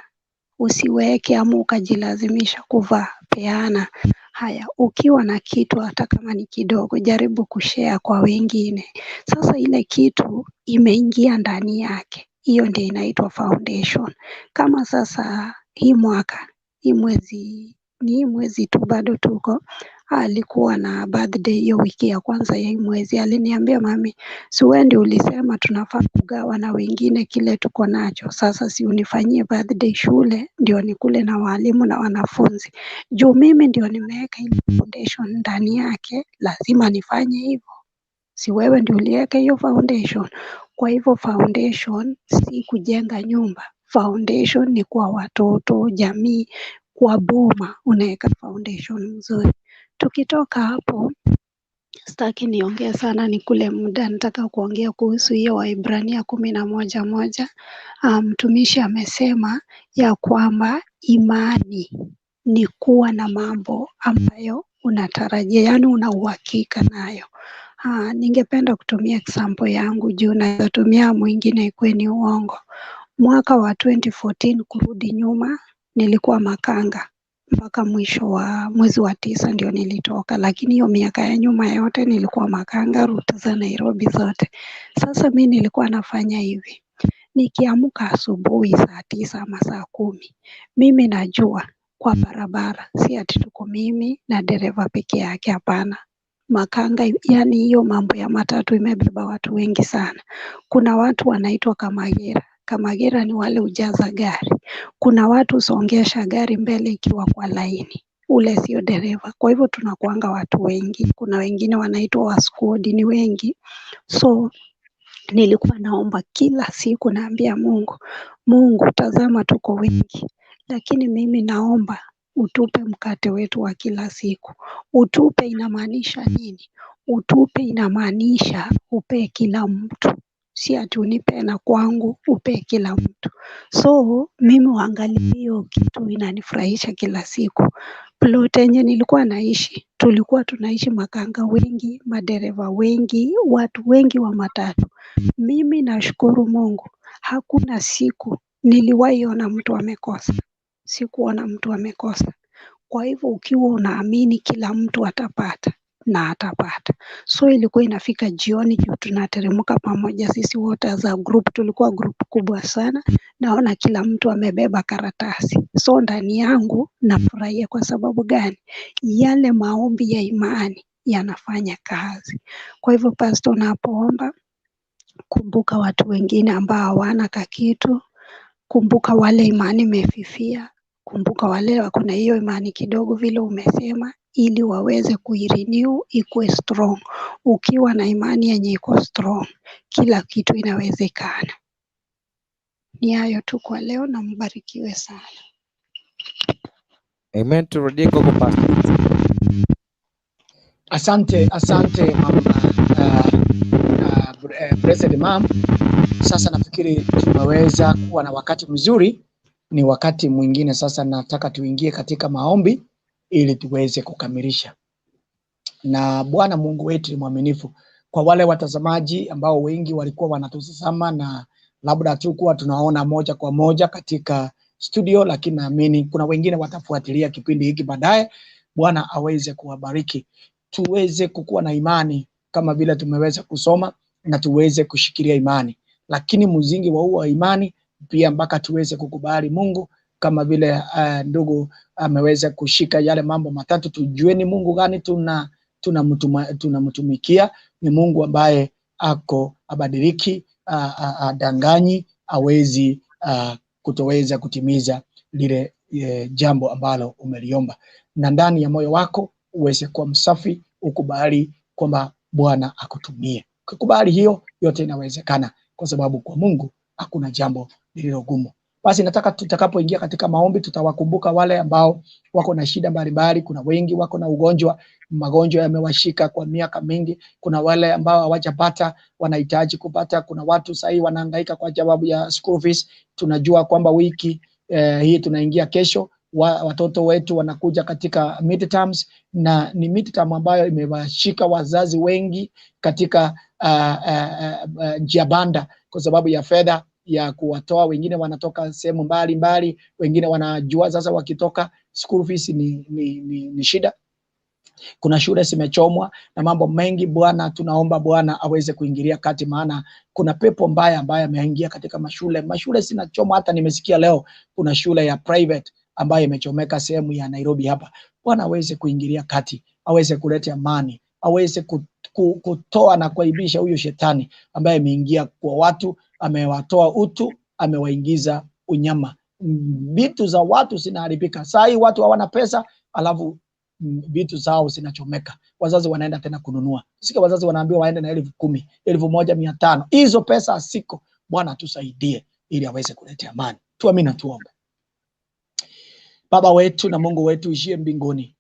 usiweke ama ukajilazimisha kuvaa, peana. Haya, ukiwa na kitu hata kama ni kidogo, jaribu kushare kwa wengine. Sasa ile kitu imeingia ndani yake, hiyo ndio inaitwa foundation. Kama sasa hii mwaka, hii mwezi, ni hii mwezi tu bado tuko, Alikuwa na birthday hiyo wiki ya kwanza ya hii mwezi. Aliniambia, mami, si wewe ndio ulisema tunafaa kugawa na wengine kile tuko nacho. Sasa si unifanyie birthday shule ndio nikule na walimu na wanafunzi. Juu mimi ndio nimeweka ile foundation ndani yake, lazima nifanye hivyo. Si wewe ndio uliweka hiyo foundation? Kwa hivyo foundation si kujenga nyumba. Foundation ni kwa watoto, jamii, kwa boma unaweka foundation mzuri. Tukitoka hapo, sitaki niongee sana, nikule muda. Nataka kuongea kuhusu hiyo Waibrania 11:1. Mtumishi amesema ya kwamba imani ni kuwa na mambo ambayo unatarajia, yaani una uhakika nayo. Ningependa kutumia example yangu juu naweza tumia mwingine ikuwe ni uongo. Mwaka wa 2014 kurudi nyuma, nilikuwa makanga mpaka mwisho wa mwezi wa 9 ndio nilitoka, lakini hiyo miaka ya nyuma yote nilikuwa makanga, ruta za Nairobi zote. Sasa mi nilikuwa nafanya hivi, nikiamka asubuhi saa 9 ama saa 10, mimi najua kwa barabara si ati tuko mimi na dereva peke yake, hapana. Makanga, yani hiyo mambo ya matatu imebeba watu wengi sana. Kuna watu wanaitwa kamagera. Kamagera ni wale hujaza gari. Kuna watu husongesha gari mbele ikiwa kwa laini, ule sio dereva. Kwa hivyo tunakuanga watu wengi. Kuna wengine wanaitwa waskuodi, ni wengi. So nilikuwa naomba kila siku, naambia Mungu, Mungu tazama tuko wengi, lakini mimi naomba utupe mkate wetu wa kila siku. Utupe inamaanisha nini? Utupe inamaanisha upe kila mtu, si ati unipe na kwangu, upe kila mtu. So mimi huangalia hiyo kitu, inanifurahisha kila siku. Plot yenye nilikuwa naishi, tulikuwa tunaishi makanga wengi, madereva wengi, watu wengi wa matatu. Mimi nashukuru Mungu, hakuna siku niliwahi ona mtu amekosa. Sikuona mtu amekosa. Kwa hivyo ukiwa unaamini kila mtu atapata na atapata. So ilikuwa inafika jioni juu tunateremka pamoja sisi wote as a group, tulikuwa group kubwa sana. Naona kila mtu amebeba karatasi. So ndani yangu nafurahia kwa sababu gani? Yale maombi ya imani yanafanya kazi. Kwa hivyo pastor, unapoomba kumbuka watu wengine ambao hawana kakitu, kumbuka wale imani imefifia, kumbuka wale wako na hiyo imani kidogo vile umesema, ili waweze kuirenew ikuwe strong. Ukiwa na imani yenye iko strong, kila kitu inawezekana. Ni hayo tu kwa leo na mbarikiwe sana. Amen. Turudie kwako pastor. Asante, asante mama, Blessed Mom. Sasa nafikiri tumeweza kuwa na wakati mzuri. Ni wakati mwingine sasa nataka tuingie katika maombi ili tuweze kukamilisha. Na Bwana Mungu wetu ni mwaminifu. Kwa wale watazamaji ambao wengi walikuwa wanatutazama na labda hatukuwa tunaona moja kwa moja katika studio, lakini naamini kuna wengine watafuatilia kipindi hiki baadaye. Bwana aweze kuwabariki. Tuweze kukuwa na imani kama vile tumeweza kusoma na tuweze kushikilia imani. Lakini mzingi wa huo imani pia mpaka tuweze kukubali Mungu kama vile ndugu ameweza kushika yale mambo matatu. Tujue ni Mungu gani tunamtumikia. Ni Mungu ambaye ako abadiliki, adanganyi, awezi kutoweza kutimiza lile jambo ambalo umeliomba. Na ndani ya moyo wako uweze kuwa msafi, ukubali kwamba Bwana akutumie. Ukikubali hiyo, yote inawezekana, kwa sababu kwa Mungu hakuna jambo lililo gumu. Basi nataka tutakapoingia katika maombi tutawakumbuka wale ambao wako na shida mbalimbali. Kuna wengi wako na ugonjwa, magonjwa yamewashika kwa miaka mingi. Kuna wale ambao hawajapata, wanahitaji kupata. Kuna watu sahii wanahangaika kwa sababu ya school fees. Tunajua kwamba wiki hii tunaingia kesho, watoto wetu wanakuja katika midterms, na ni midterm ambayo imewashika wazazi wengi katika njia banda kwa sababu ya fedha ya kuwatoa. Wengine wanatoka sehemu mbali mbali, wengine wanajua sasa wakitoka school fees ni shida. Kuna shule zimechomwa na mambo mengi. Bwana, tunaomba Bwana aweze kuingilia kati, maana kuna pepo mbaya ambaye ameingia katika mashule. Mashule zinachomwa. Hata nimesikia leo kuna shule ya private ambayo imechomeka sehemu ya Nairobi hapa. Bwana aweze kuingilia kati, aweze kuleta amani, aweze kutoa na kuaibisha huyo shetani ambaye ameingia kwa watu, amewatoa utu, amewaingiza unyama. Vitu za watu zinaharibika. Saa hii watu hawana pesa, alafu vitu zao zinachomeka. Wazazi wanaenda tena kununua. Sikia wazazi wanaambiwa waende na 10,000, 1,500. Hizo pesa asiko. Bwana tusaidie ili aweze kuleta amani. Tuamini na tuombe. Baba wetu na Mungu wetu ishie mbinguni,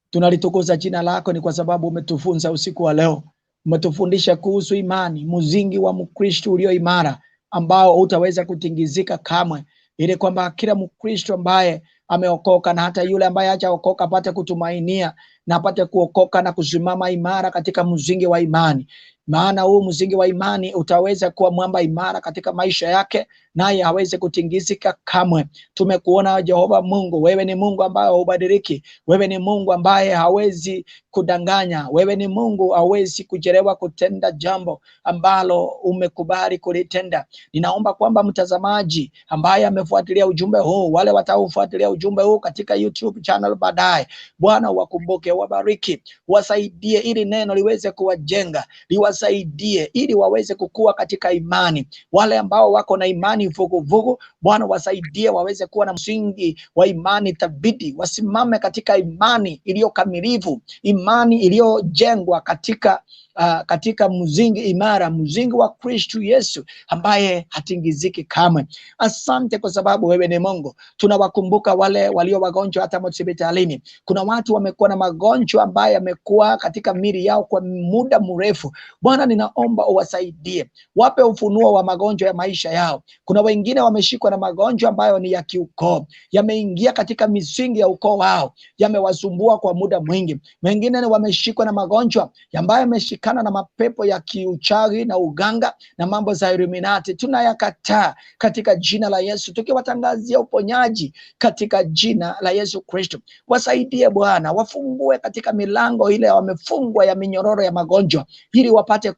tunalitukuza jina lako ni kwa sababu umetufunza usiku wa leo. Umetufundisha kuhusu imani, mzingi wa Mkristo ulio imara ambao hutaweza kutingizika kamwe, ili kwamba kila Mkristo ambaye ameokoka na hata yule ambaye hajaokoka apate kutumainia na apate kuokoka na kusimama imara katika mzingi wa imani. Maana huu mzingi wa imani utaweza kuwa mwamba imara katika maisha yake, naye hawezi kutingizika kamwe. Tumekuona Jehova Mungu, wewe ni Mungu ambaye hubadiliki, wewe ni Mungu ambaye hawezi kudanganya, wewe ni Mungu hawezi kuchelewa kutenda jambo ambalo umekubali kulitenda. Ninaomba kwamba mtazamaji ambaye amefuatilia ujumbe huu, wale wataofuatilia ujumbe huu katika YouTube channel baadaye, Bwana wakumbuke, wabariki, wasaidie ili neno liweze kuwajenga, liwasaidie ili waweze kukua katika imani. Wale ambao wako na imani vuguvugu, Bwana wasaidie waweze kuwa na msingi wa imani thabiti, wasimame katika imani iliyo kamilifu, imani iliyojengwa katika katika mzingi imara, mzingi wa Kristo Yesu ambaye hatingiziki kamwe. Asante kwa sababu wewe ni Mungu. Tunawakumbuka wale walio wagonjwa hata hospitalini. Kuna watu wamekuwa na magonjwa ambayo yamekuwa katika miili yao kwa muda mrefu. Bwana, ninaomba uwasaidie, wape ufunuo wa magonjwa ya maisha yao. Kuna wengine wameshikwa na magonjwa ambayo ni ya kiukoo, yameingia katika misingi ya ukoo wao, yamewasumbua kwa muda mwingi. Wengine wameshikwa na magonjwa ambayo yameshikana na mapepo ya kiuchawi na uganga na mambo za Illuminati. Tunayakataa katika jina la Yesu, tukiwatangazia uponyaji katika jina la Yesu Kristo. Wasaidie Bwana, wafungue katika milango ile wamefungwa ya minyororo ya magonjwa, ili wapate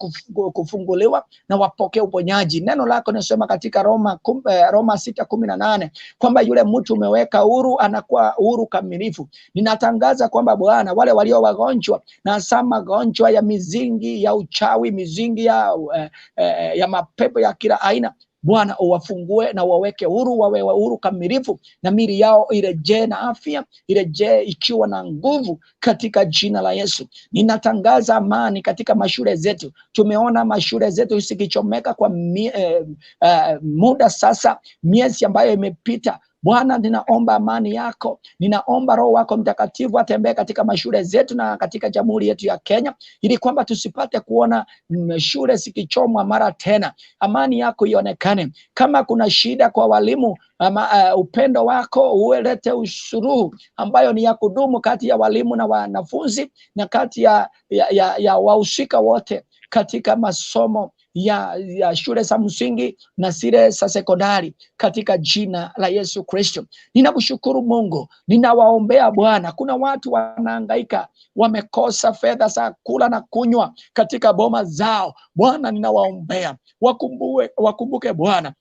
kufunguliwa na wapokee uponyaji. Neno lako linasema katika Roma 6:18 kwamba yule mtu umeweka huru anakuwa huru kamilifu. Ninatangaza kwamba Bwana, wale walio wagonjwa na hasa magonjwa ya mizingi ya uchawi, mizingi ya mapepo ya kila aina, Bwana uwafungue na waweke huru, wawe huru kamilifu, na miili yao irejee na afya, irejee ikiwa na nguvu katika jina la Yesu. Ninatangaza amani katika mashule zetu. Tumeona mashule zetu zikichomeka kwa muda sasa, miezi ambayo imepita. Bwana, ninaomba amani yako, ninaomba Roho wako Mtakatifu atembee katika mashule zetu na katika jamhuri yetu ya Kenya, ili kwamba tusipate kuona shule zikichomwa mara tena. Amani yako ionekane. Kama kuna shida kwa walimu, ama upendo wako uelete usuluhu ambayo ni ya kudumu kati ya walimu na wanafunzi na kati ya wahusika wote katika masomo ya shule za msingi na zile za sekondari katika jina la Yesu Kristo. Ninakushukuru Mungu, ninawaombea Bwana. Kuna watu wanahangaika, wamekosa fedha za kula na kunywa katika boma zao. Bwana, ninawaombea wakumbuke Bwana,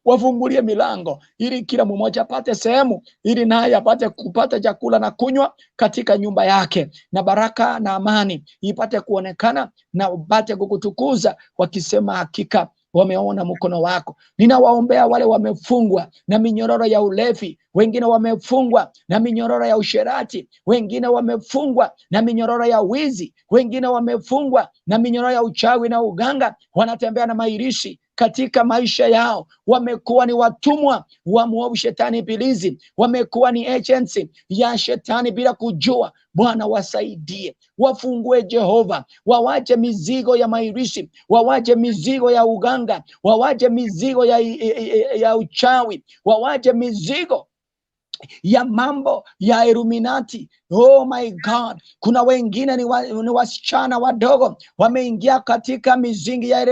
wafungulie milango ili kila mmoja apate sehemu, ili naye apate kupata chakula na kunywa katika nyumba yake, na baraka na amani ipate kuonekana na upate kukutukuza, wakisema hakika wameona mkono wako. Ninawaombea wale wamefungwa na minyororo ya ulevi, wengine wamefungwa na minyororo ya usherati, wengine wamefungwa na minyororo ya wizi, wengine wamefungwa na minyororo ya uchawi na uganga, wanatembea na mairishi katika maisha yao, wamekuwa ni watumwa wa muovu shetani ibilisi, wamekuwa ni agency ya shetani bila kujua. Bwana wasaidie, wafungue Jehova, wawache mizigo ya mairishi, wawache mizigo ya uganga, wawache mizigo ya uchawi, wawache mizigo ya mambo ya Illuminati. Oh my God, kuna wengine ni wasichana wadogo wameingia katika mizingi ya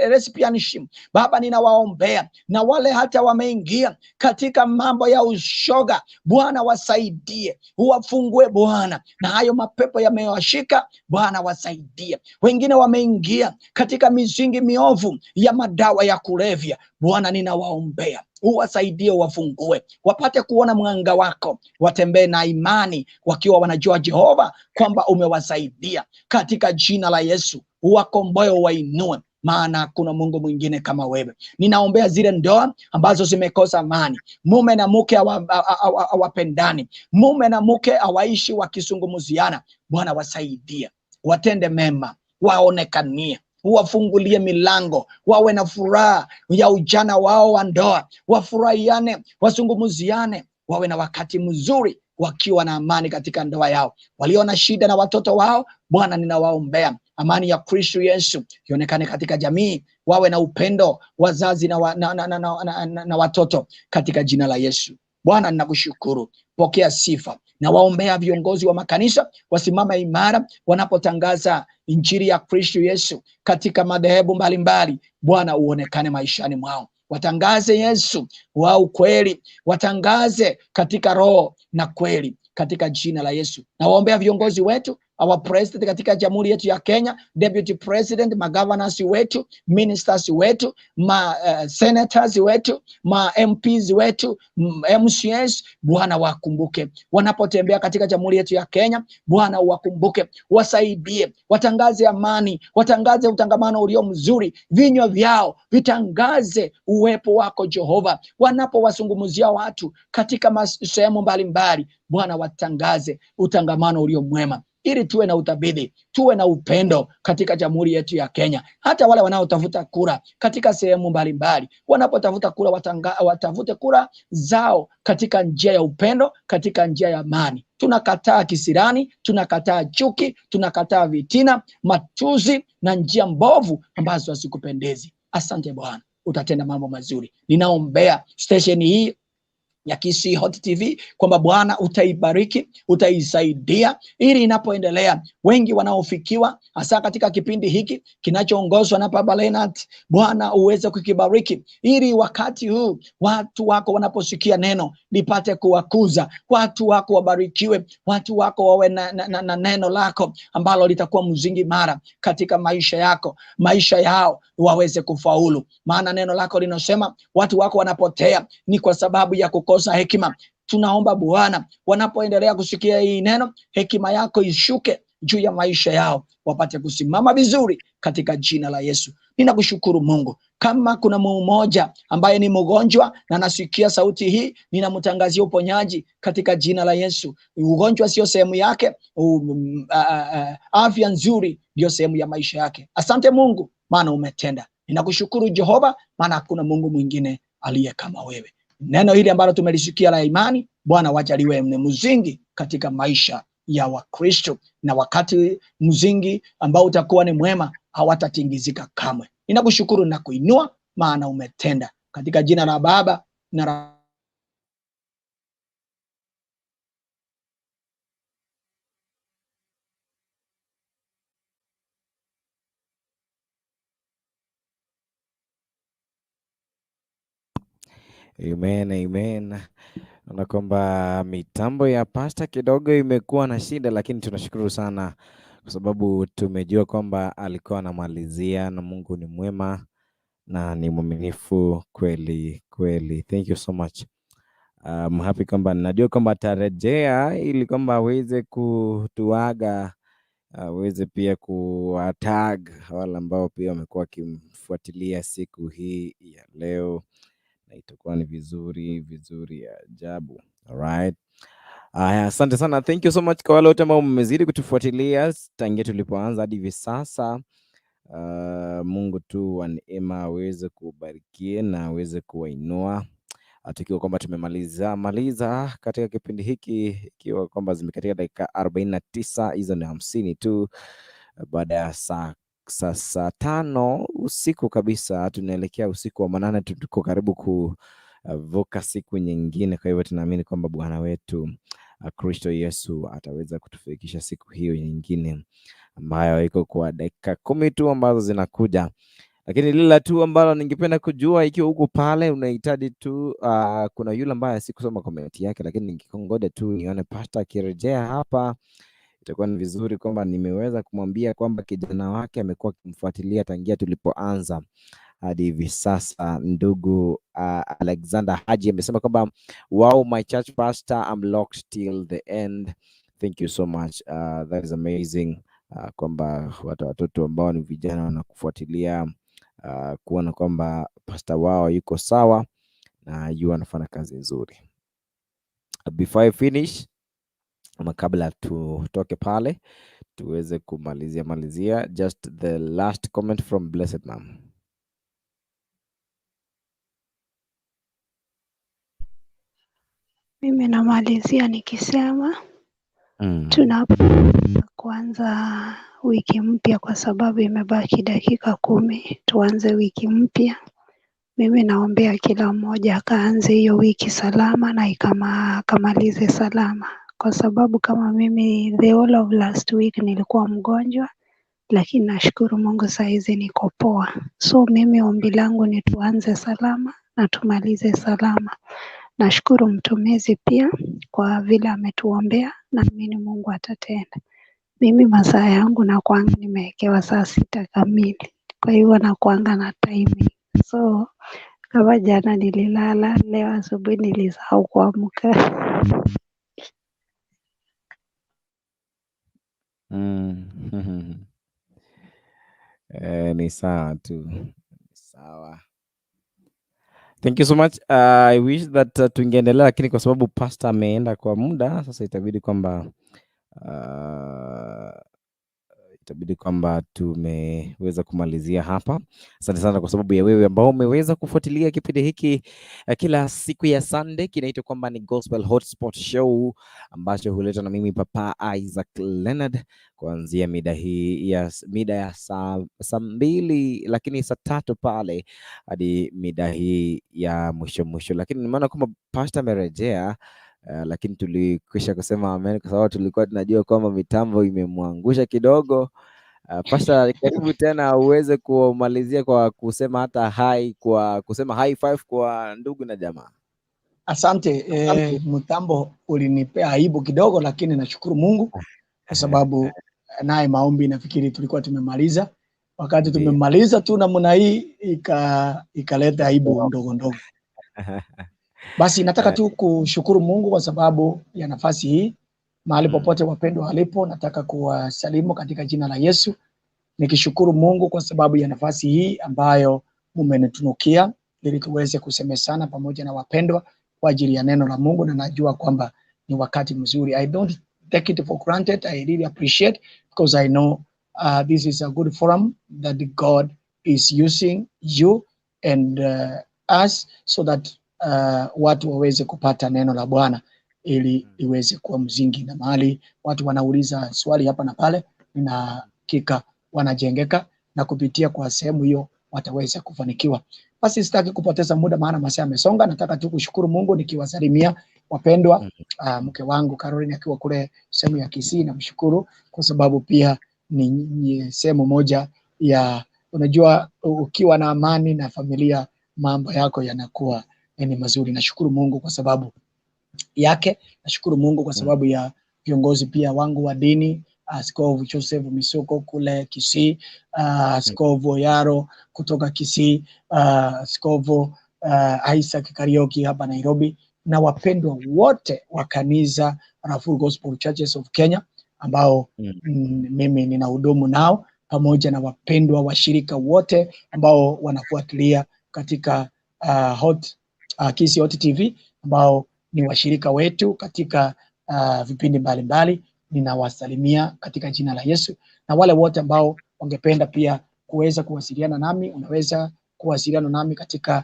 lesbianism. Baba, ninawaombea na wale hata wameingia katika mambo ya ushoga. Bwana wasaidie, uwafungue Bwana, na hayo mapepo yamewashika, Bwana wasaidie. Wengine wameingia katika mizingi miovu ya madawa ya kulevya. Bwana ninawaombea, Uwasaidie, wafungue, wapate kuona mwanga wako, watembee na imani wakiwa wanajua Jehova kwamba umewasaidia. Katika jina la Yesu, uwakomboe, uwainue, maana hakuna Mungu mwingine kama wewe. Ninaombea zile ndoa ambazo zimekosa amani, mume na mke hawapendani, mume na mke hawaishi wakizungumziana. Bwana wasaidie, watende mema, waonekanie, wafungulie milango, wawe na furaha ya ujana wao wa ndoa, wafurahiane, wazungumziane, wawe na wakati mzuri wakiwa na amani katika ndoa yao. Walio na shida na watoto wao, Bwana ninawaombea amani ya Kristo Yesu ionekane katika jamii, wawe na upendo wazazi na watoto katika jina la Yesu. Bwana ninakushukuru, pokea sifa. Na waombea viongozi wa makanisa wasimame imara wanapotangaza injili ya Kristo Yesu katika madhehebu mbalimbali. Bwana uonekane maishani mwao, watangaze Yesu wa ukweli, watangaze katika roho na kweli katika jina la Yesu. Na waombea viongozi wetu, our president katika jamhuri yetu ya Kenya, deputy president, magovernors wetu, ministers wetu, ma senators wetu, ma MPs wetu, MCAs. Bwana wakumbuke wanapotembea katika jamhuri yetu ya Kenya. Bwana wakumbuke, wasaidie, watangaze amani, watangaze utangamano ulio mzuri, vinywa vyao vitangaze uwepo wako Jehova, wanapowazungumzia watu katika sehemu mbalimbali. Bwana watangaze utangamano ulio mwema, ili tuwe na uthabiti, tuwe na upendo katika jamhuri yetu ya Kenya. Hata wale wanaotafuta kura katika sehemu mbalimbali, wanapotafuta kura watafute kura zao katika njia ya upendo, katika njia ya amani. Tunakataa kisirani, tunakataa chuki, tunakataa vitina, matusi na njia mbovu ambazo hazikupendezi. Asante Bwana, utatenda mambo mazuri. Ninaombea station hii ya Kisii Hot TV kwamba Bwana utaibariki, utaisaidia ili inapoendelea wengi wanaofikiwa hasa katika kipindi hiki kinachoongozwa na Baba Leonard, Bwana uweze kukibariki ili wakati huu watu wako wanaposikia neno lipate kuwakuza, watu wako wabarikiwe, watu wako wawe na neno lako ambalo litakuwa mzingi imara katika maisha yako, maisha yao waweze kufaulu. Maana neno lako linasema watu wako wanapotea ni kwa sababu ya kukosa hekima. Tunaomba Bwana, wanapoendelea kusikia hii neno, hekima yako ishuke juu ya maisha yao, wapate kusimama vizuri katika jina la Yesu. Ninakushukuru Mungu. Kama kuna mmoja ambaye ni mgonjwa na anasikia sauti hii, ninamtangazia uponyaji katika jina la Yesu. Ugonjwa sio sehemu yake, afya nzuri ndio sehemu ya maisha yake. Asante Mungu, maana umetenda. Ninakushukuru Jehova, maana hakuna Mungu mwingine aliye kama wewe. Neno hili ambalo tumelisikia la imani, Bwana wacha liwe ni mzingi katika maisha ya Wakristo, na wakati mzingi ambao utakuwa ni mwema, hawatatingizika kamwe. Ninakushukuru na kuinua, maana umetenda. Katika jina la Baba na Amen, amen. Naona kwamba mitambo ya pasta kidogo imekuwa na shida, lakini tunashukuru sana kwa sababu tumejua kwamba alikuwa anamalizia, na Mungu ni mwema na ni mwaminifu kweli kweli. Thank you so much. I'm happy kwamba najua kwamba atarejea ili kwamba aweze kutuaga, aweze pia kuwatag wale ambao pia wamekuwa wakimfuatilia siku hii ya leo, na itakuwa ni vizuri vizuri ajabu. Alright. Aya, asante sana. Thank you so much kwa wale wote ambao mmezidi kutufuatilia tangia tulipoanza hadi hivi sasa. Mungu tu wa neema aweze kubarikie na aweze kuwainua, tukiwa kwamba tumemaliza maliza katika kipindi hiki, ikiwa kwamba zimekatika dakika 49, hizo ni 50 tu baada ya saa 5 usiku kabisa. Tunaelekea usiku wa manane, tuko karibu kuvuka siku nyingine. Kwa hivyo tunaamini kwamba Bwana wetu Kristo Yesu ataweza kutufikisha siku hiyo nyingine ambayo iko kwa dakika 10 tu ambazo zinakuja. Lakini lile tu ambalo ningependa kujua, ikiwa huko pale unahitaji tu kuna yule ambaye sikusoma comment yake, lakini ningekongoja tu nione pastor akirejea hapa, itakuwa ni vizuri kwamba nimeweza kumwambia kwamba kijana wake amekuwa akimfuatilia tangia tulipoanza. hadi hivi sasa. Ndugu Alexander Haji amesema kwamba wow, my church pastor, I'm locked till the end. Thank you so much. That is amazing. Kwamba watoto ambao ni vijana wanakufuatilia kuona kwamba pastor wao yuko sawa na yu anafanya kazi nzuri. Before I finish, ama kabla tutoke pale tuweze kumalizia malizia, just the last comment from Blessed Mom. Mimi namalizia nikisema tunapo kuanza wiki mpya, kwa sababu imebaki dakika 10 tuanze wiki mpya. Mimi naombea kila mmoja akaanze hiyo wiki salama na akamalize salama, kwa sababu kama mimi the whole of last week nilikuwa mgonjwa, lakini nashukuru Mungu saa hizi niko poa. So mimi ombi langu ni tuanze salama na tumalize salama. Nashukuru mtumizi pia kwa vile ametuombea, naamini Mungu atatenda. Mimi masaa yangu nakuanga nimewekewa saa 6 kamili, kwa hivyo nakuanga na timing. So kama jana nililala, leo asubuhi nilisahau kuamka. Ni sawa tu, sawa. Thank you so much. I wish that tungeendelea, lakini kwa sababu pastor ameenda kwa muda sasa, itabidi kwamba tumeweza kumalizia hapa. Asante sana kwa sababu ya wewe ambao umeweza kufuatilia kipindi hiki kila siku ya Sunday, kinaitwa kwamba ni Gospel Hotspot Show, ambacho huletwa na mimi Papa Isaac Leonard kuanzia mida hii ya mida ya saa 2, lakini saa 3 pale hadi mida hii ya mwisho mwisho. Lakini nimeona kwamba pastor amerejea. Lakini tulikwisha kusema amen kwa sababu tulikuwa tunajua kwamba mitambo imemwangusha kidogo. Pastor, karibu tena uweze kumalizia kwa kusema hata hi, kwa kusema high five kwa ndugu na jamaa. Asante. Mtambo ulinipea aibu kidogo, lakini nashukuru Mungu kwa sababu naye maombi nafikiri tulikuwa tumemaliza. Wakati tumemaliza tu namna hii ikaleta aibu ndogo ndogo. Basi nataka tu kushukuru Mungu kwa sababu ya nafasi hii. Mahali popote wapendwa walipo, nataka kuwasalimu katika jina la Yesu, nikishukuru Mungu kwa sababu ya nafasi hii ambayo mmenitunukia ili tuweze kusemesana pamoja na wapendwa kwa ajili ya neno la Mungu, na najua kwamba ni wakati mzuri. I don't take it for granted. I really appreciate because I know this is a good forum that God is using you and us so that watu waweze kupata neno la Bwana ili iweze kuwa mzingi, na mahali watu wanauliza swali hapa na pale, nina hakika wanajengeka na kupitia kwa sehemu hiyo wataweza kufanikiwa. Basi sitaki kupoteza muda, maana masaa yamesonga. Nataka tu kushukuru Mungu nikiwasalimia wapendwa, mke wangu Caroline akiwa kule sehemu ya Kisii, namshukuru kwa sababu pia ni sehemu moja ya, unajua ukiwa na amani na familia mambo yako yanakuwa ni mazuri. Nashukuru Mungu kwa sababu yake. Nashukuru Mungu kwa sababu ya viongozi pia wangu wa dini, Askofu Joseph Misoko kule Kisii, Askofu Oyaro kutoka Kisii, Askofu Isaac Karioki hapa Nairobi, na wapendwa wote wa kanisa la Full Gospel Churches of Kenya ambao mimi ninahudumu nao, pamoja na wapendwa washirika wote ambao wanafuatilia katika Kisii Hot TV ambao ni washirika wetu katika vipindi mbalimbali. Ninawasalimia katika jina la Yesu, na wale wote ambao wangependa pia kuweza kuwasiliana nami, unaweza kuwasiliana nami katika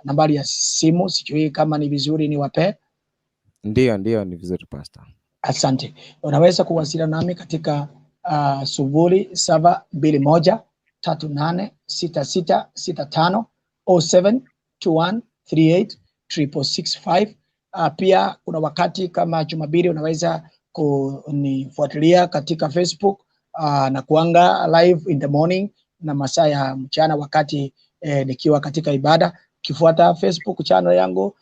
nambari ya simu. Sijui kama ni vizuri niwape. Ndio, ndio, ni vizuri Pastor. Asante. Unaweza kuwasiliana nami katika 0721 38 66 65 07 21 38 665. Pia kuna wakati kama Jumapili unaweza kunifuatilia katika Facebook na kuanga live in the morning na masaa ya mchana wakati nikiwa katika ibada. Kifuata Facebook channel yangu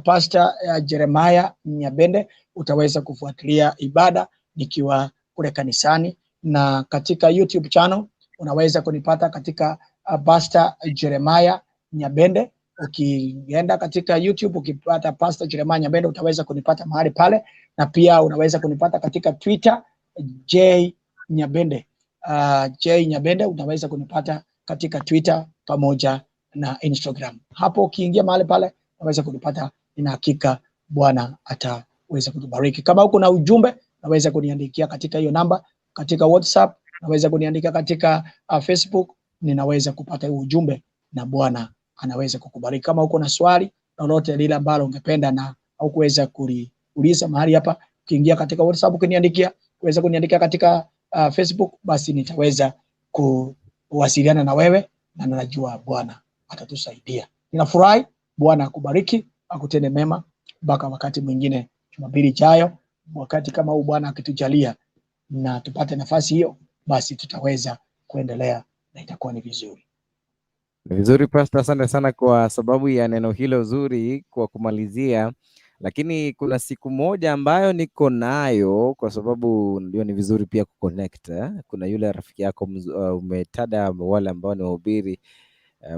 Pastor Jeremiah Nyabende, utaweza kufuatilia ibada nikiwa kule kanisani, na katika YouTube channel unaweza kunipata katika Pastor Jeremiah Nyabende. Ukienda katika YouTube ukipata Pastor Jeremiah Nyabende utaweza kunipata mahali pale, na pia unaweza kunipata katika Twitter J Nyabende. J Nyabende unaweza kunipata katika Twitter pamoja na Instagram. Hapo ukiingia mahali pale unaweza kunipata. Nina hakika Bwana ataweza kutubariki. Kama uko na ujumbe unaweza kuniandikia katika hiyo namba, katika WhatsApp, unaweza kuniandikia katika Facebook, ninaweza kupata hiyo ujumbe na Bwana anaweza kukubariki. Kama uko na swali lolote lile ambalo ungependa na au kuweza kuliuliza mahali hapa, ukiingia katika WhatsApp ukiniandikia, uweza kuniandikia katika Facebook, basi nitaweza kuwasiliana na wewe na najua Bwana atatusaidia. Ninafurahi, Bwana akubariki, akutende mema mpaka wakati mwingine Jumapili ijayo, wakati kama huu Bwana akitujalia na tupate nafasi hiyo, basi tutaweza kuendelea na itakuwa ni vizuri. Ni vizuri Pastor, asante sana kwa sababu ya neno hilo zuri kwa kumalizia, lakini kuna siku moja ambayo niko nayo, kwa sababu ndio ni vizuri pia kuconnect eh? Kuna yule rafiki yako umetaja wale ambao ni wahubiri,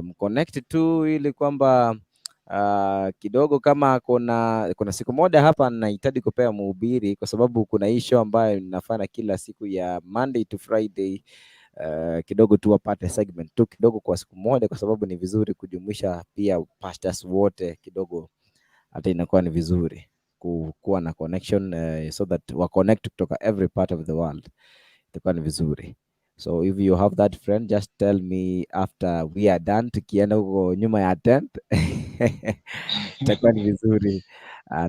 mconnect tu ili kwamba kidogo kama kuna siku moja hapa nahitaji kupea mhubiri, kwa sababu kuna hii show ambayo ninafanya kila siku ya Monday to Friday, kidogo tu wapate segment tu kidogo kwa siku moja, kwa sababu ni vizuri kujumuisha pia pastors wote kidogo, hata inakuwa ni vizuri kuwa na connection so that wa connect kutoka every part of the world, itakuwa ni vizuri. So if you have that friend, just tell me after we are done, tukienda huko nyuma ya tent, itakuwa ni vizuri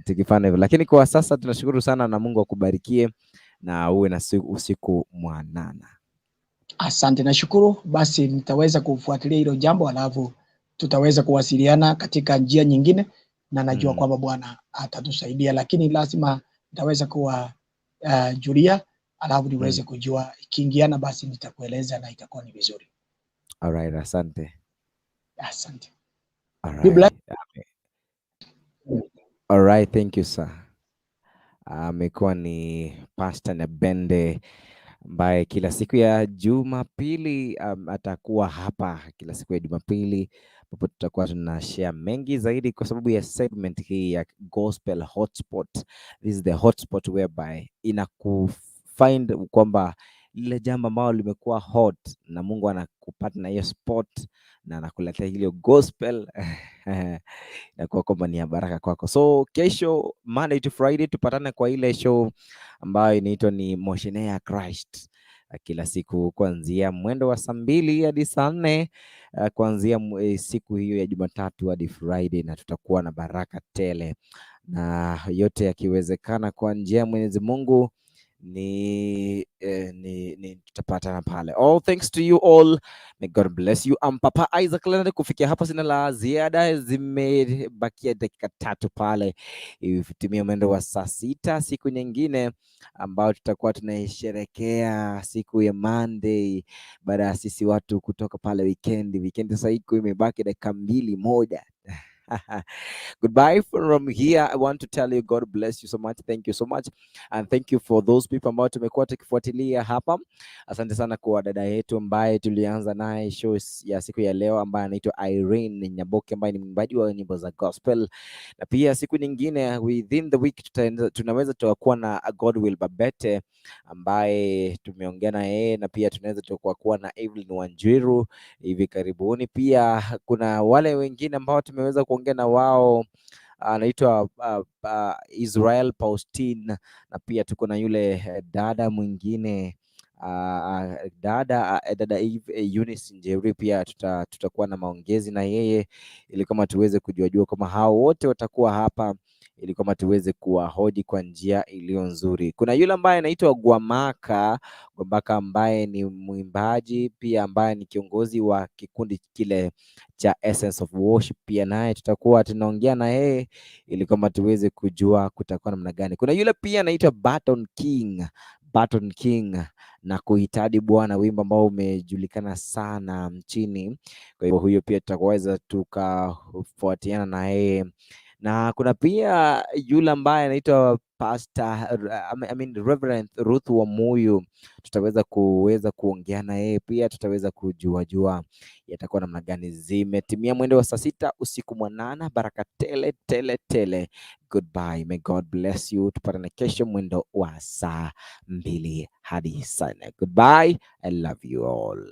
tukifanya hivyo. Lakini kwa sasa tunashukuru sana na Mungu akubarikie na uwe na usiku mwanana. Asante, nashukuru. Basi nitaweza kufuatilia hilo jambo, alafu tutaweza kuwasiliana katika njia nyingine, na najua kwamba Bwana atatusaidia, lakini lazima nitaweza kuwa julia, alafu niweze kujua ikiingiana, basi nitakueleza na itakuwa ni vizuri. Alright, asante. Asante. All Be blessed. right. All right, thank you, sir. Amekuwa ni Pastor Nyabende ambaye kila siku ya Jumapili atakuwa hapa kila siku ya Jumapili ambapo tutakuwa tuna share mengi zaidi kwa sababu ya segment hii ya Gospel Hotspot. This is the hotspot whereby inakufind kwamba lile jambo ambalo limekuwa hot na Mungu anakupata na hiyo spot na anakuletea hiyo gospel, inakuwa kwamba ni ya baraka kwako. So kesho Monday to Friday tupatane kwa ile show ambayo inaitwa ni Motionea Christ, kila siku kuanzia mwendo wa saa 2 hadi saa 4, kuanzia siku hiyo ya Jumatatu hadi Friday, na tutakuwa na baraka tele, na yote yakiwezekana kwa njia ya Mwenyezi Mungu ni tutapatana pale. All thanks to you all. May God bless you. I'm Papa Isaac Leonard. Kufikia hapa sina la ziada, zimebakia dakika 3 pale itimie mwendo wa saa 6 siku nyingine ambayo tutakuwa tunaisherekea siku ya Monday baada ya sisi watu kutoka pale weekend. Weekend sasa iko imebaki dakika 2 moja. Goodbye from here. I want to tell you God bless you so much. Thank you so much. And thank you for those people ambao tumekuwa tukifuatilia hapa. Asante sana kwa dada yetu ambaye tulianza naye show ya siku ya leo ambaye anaitwa Irene Nyaboke ambaye ni mwimbaji wa nyimbo za gospel. Na pia siku nyingine within the week tunaweza tukakuwa na Godwill Babete ambaye tumeongea na yeye, na pia tunaweza tukakuwa na Evelyn Wanjiru hivi karibuni. Pia kuna wale wengine ambao tumeweza kuongea na wao, anaitwa Israel Paustin, na pia tuko na yule dada mwingine, dada Eve, Eunice Njeri, pia tutakuwa na maongezi na yeye ili kama tuweze kujuajua kama hao wote watakuwa hapa ili kama tuweze kuwahoji kwa njia iliyo nzuri. Kuna yule ambaye anaitwa Gwamaka, Gwamaka ambaye ni mwimbaji pia ambaye ni kiongozi wa kikundi kile cha Essence of Worship, pia naye tutakuwa tunaongea na yeye ili kwamba tuweze kujua kutakuwa namna gani. Kuna yule pia anaitwa Barton King, Barton King na kuhitaji Bwana, wimbo ambao umejulikana sana nchini. Kwa hivyo huyo pia tutaweza tukafuatiana na yeye. Na kuna pia yule ambaye anaitwa Pastor, I mean Reverend Ruth Wamuyu, tutaweza kuweza kuongea na yeye pia, tutaweza kujua jua yatakuwa namna gani. Zimetimia mwendo wa saa 6 usiku mwanana, baraka tele tele tele. Goodbye, may God bless you. Tupatane kesho mwendo wa saa 2 hadi saa 4. Goodbye, I love you all.